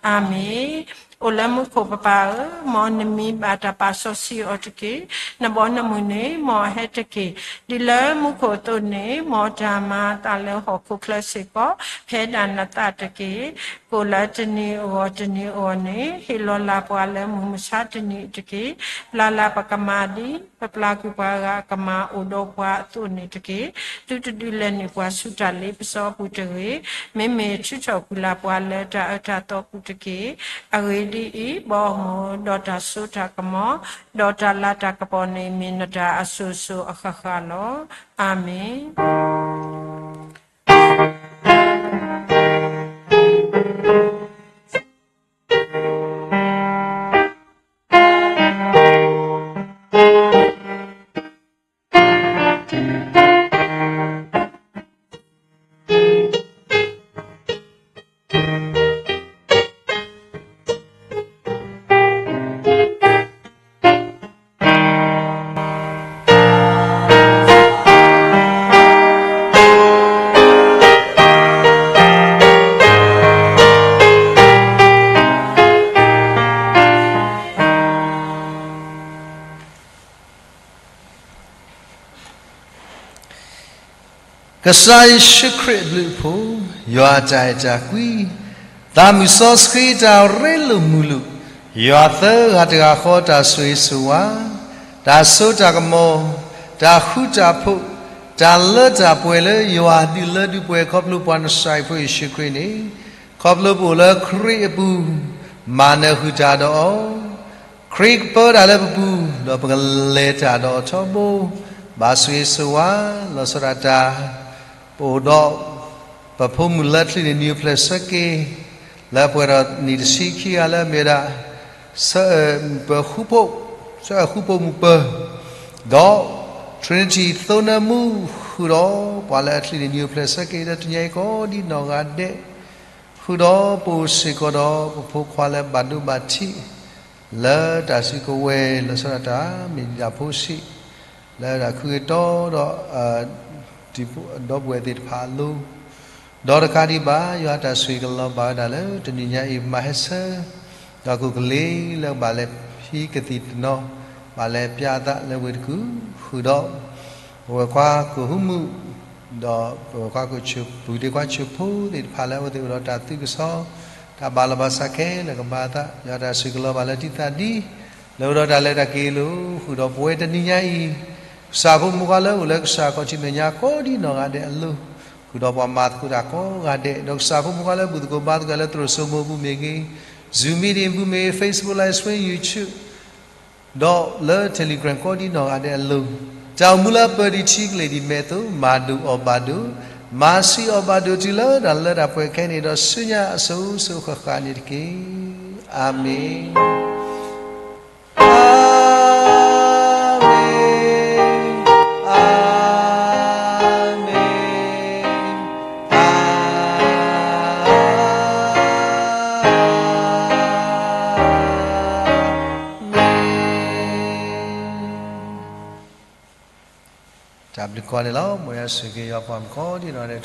အၤမ့ၣ်. အိၣ်လၢမူခိၣ်ပပၢ်ဧၢ, မ်နမံၤဘၣ်တၢ်ပာ်စီဆှံအီၤတက့ၢ်. နဘီနမုၢ်န့ၣ် မ်အဟဲတက့ၢ်. ဒ်လၢမူခိၣ်အသိးန့ၣ် မ်တၢ်မၤအသးလၢဟီၣ်ခိၣ်ချၢစ့ၢ်ကီး ဖဲဒၣ်နသးတက့ၢ်. ကိၣ်လၢတနံၤအဂီၢ်တနံၤအဂီၢ်န့ၣ် ဟ့ၣ်လီၤလၢ်ပှၤလၢမုၢ်မဆါတနံၤအံၤတက့ၢ်. ပျၢ်လၢ်ပကမၤဒ် ပပျၢ်ကွံာ်ပှၤဂၤအကမၤအိၣ်ဒီးပှၤအသိးန့ၣ်တက့ၢ်. သုတဒုးလဲၤနုာ်ပှၤဆူတၢ်လ့ပစီအပူၤတဂ့ၤ. မ့မ့ၢ်ထုးထီၣ်ကွံာ်လၢ်ပှၤလၢတၢ်အၢတၢ်သီပူၤတက့ၢ်. အဂ့ၢ်ဒ်အံၤ, ဘီမုၢ်, ဒီးတၢ်စိတၢ်ကမီၤ, ဒီးတၢ်လၤတၢ်ကပီၤန့ၣ် မ့ၢ်နတၢ်အစိၤစိၤအဃၣ်ဃၣ်လီၤ. အၤမ့ၣ်. ကစၢ်ယ့ၣ်ၡူးခရံာ်အဘျုးအဖှိၣ်, ယွၤအတၢ်အဲၣ်တၢ်ကွံ, သးမုၢ်စီဆှံတၢ်ရ့လိာ်မုာ်လိာ်, ယွၤသၢဂၤတဂၤဃီတၢ်ဆိၣ်ဂ့ၤဆိၣ်ဝါ, တၢ်စိတၢ်ကမီၤ, တၢ်ဃူတၢ်ဖိး, တၢ်လၢတၢ်ပှဲၤလၢယွၤဒုးလၢဒုးပှဲၤခီဖျိပှၤနစၤရ့းဖိယ့ၣ်ၡူးခရံာ်န့ၣ်, ခီဖျိပအိၣ်လၢခရံာ်အပူၤ, မၤနၢၤဃုာ်တၢ်ဒီးအီၤ ခရံာ်ကပၢတၢ်လၢပပူၤ, ဒီးပကလဲၤတၢ်ဒီးအီၤထီဘိ, ဘၣ်ဆိၣ်ဂ့ၤဆိၣ်ဝါ, လီၤဆီဒၣ်တၢ်, ပအိၣ်ဒီး, ပဖိမုၣ်လၢချံန့ၣ် နံၣ်အိၣ်ဖျဲၣ်ဆၢက့ၤ, လၢပှဲၤဒီးနံၣ်တဆံခံဂၤလၢအမ့ၢ်ဝဲဒၣ်, ဆၢ, ပဃူဖိး, ဆၢဃူဖိးမုၢ်ပၢၤ, ဒီး, Trinity သိနၢမူဃုာ်ဒီး, ပှၤလၢအချံန့ၣ်နံၣ်အိၣ်ဖျဲၣ်ဆၢက့ၤလၢတနံၤအံၤကိးဒ်နီၢ်ဂၤဒဲး ဃုာ်ဒီးပအိၣ်စ့ၢ်ကီးဒီးပဖိခွါလၢဘၣ်ဒိဘၣ်ထံး, လၢတၢ်စုကဝဲၤလီၤဆီဒၣ်တၢ် မ့ၢ်ဒၣ်ဖိဆံး, လၢတၢ်ခုကတီၢ်ဒီး, ဒီပုၢ်ဝဲၢ်သ့ၣ်တဖၣ်အလိၤ, ဒီးတကးဒံးဘၣ် ယွၤတၢ်ဆိၣ်ဂ့ၤကလီၤဘၣ်ဝဲဒၣ်လၢတနံၤညါအံၤ ပမၤဟဲဆၢ, ဒီးကိၣ်ကလ့လၢကဘၣ်လဲၤဟံးကသံၣ်တနီၤ, ဘၣ်လဲၤပျးအသးလၢဝ့ၢ်တကူၣ်, ဃုာ်ဒီး, ပဝဲၢ်ခွါကိၣ်ဟူမုၣ်, ဒီးပဝဲၢ်ခွါကိၣ်ဆၢ, ပုၢ်ဒ့ခွါဆၢဖိသ့ၣ်တဖၣ်လၢအဝဲသ့ၣ်အိၣ်ဒီးတၢ်သံကစီၣ်, တၢ်ဘၣ်လီၤဘၣ်စးခဲလၢာ်ကဘၣ်အသး, ယွၤတၢ်ဆိၣ်ဂ့ၤကလီၤဘၣ်လၢတံၤသးဒ်, လၢအိၣ်ဒီးတၢ်လဲၤတၢ်က့ၤအလိၤ, ဃုာ်ဒီးပဝဲတနံၤညါအံၤ, ကစၢ်ဖိမုၣ်ခွါလၢအိၣ်လၢကစၢ်ခီၣ်ထံးမဲာ်ညါကိးဒ်နီၢ်ဂၤဒဲးအလိၤ, ဃုာ်ဒီးပှၤမၤသကိးတၢ်ကိးဂၤဒဲး, ဒီးကစၢ်ဖိမုၣ်ခွါလၢဘူၣ်သကိးဘါသကိးလၢသရိာ်စိမိၤပူၤမ့ၢ်ဂ့ၤ, Zoom meeting ပူၤမ့ၢ်ဂ့ၤ, Facebook live stream, YouTube, ဒီးလၢ Telegram ကိးဒ်နီၢ်ဂၤဒဲးအလိၤ, တၢ်အိၣ်မူလၢအပၢဒံးထံကလ့ၢ်ဒံးမဲာ်အသိး မၤဒိၣ်အီၣ်ဘၣ်ဒိး, မၤဆံးအီၣ်ဘၣ်ဒိးတုၤလၢတၢ်လၢတၢ်ပှဲၤခဲအံၤန့ၣ်ဒီး ဆူညါအစိၤစိၤဃၣ်ဃၣ်န့ၣ်တက့ၢ်. အၤမ့ၣ်. အၤမ့ၣ်, အၤမ့ၣ်, အၤမ့ၣ်. တၢ်ဘျုးကိးဂၤဒဲးလီၤ. မ်ယွၤဆိၣ်ဂ့ၤယွၤပှၤကိးဒ်နီၢ်ဂၤဒဲး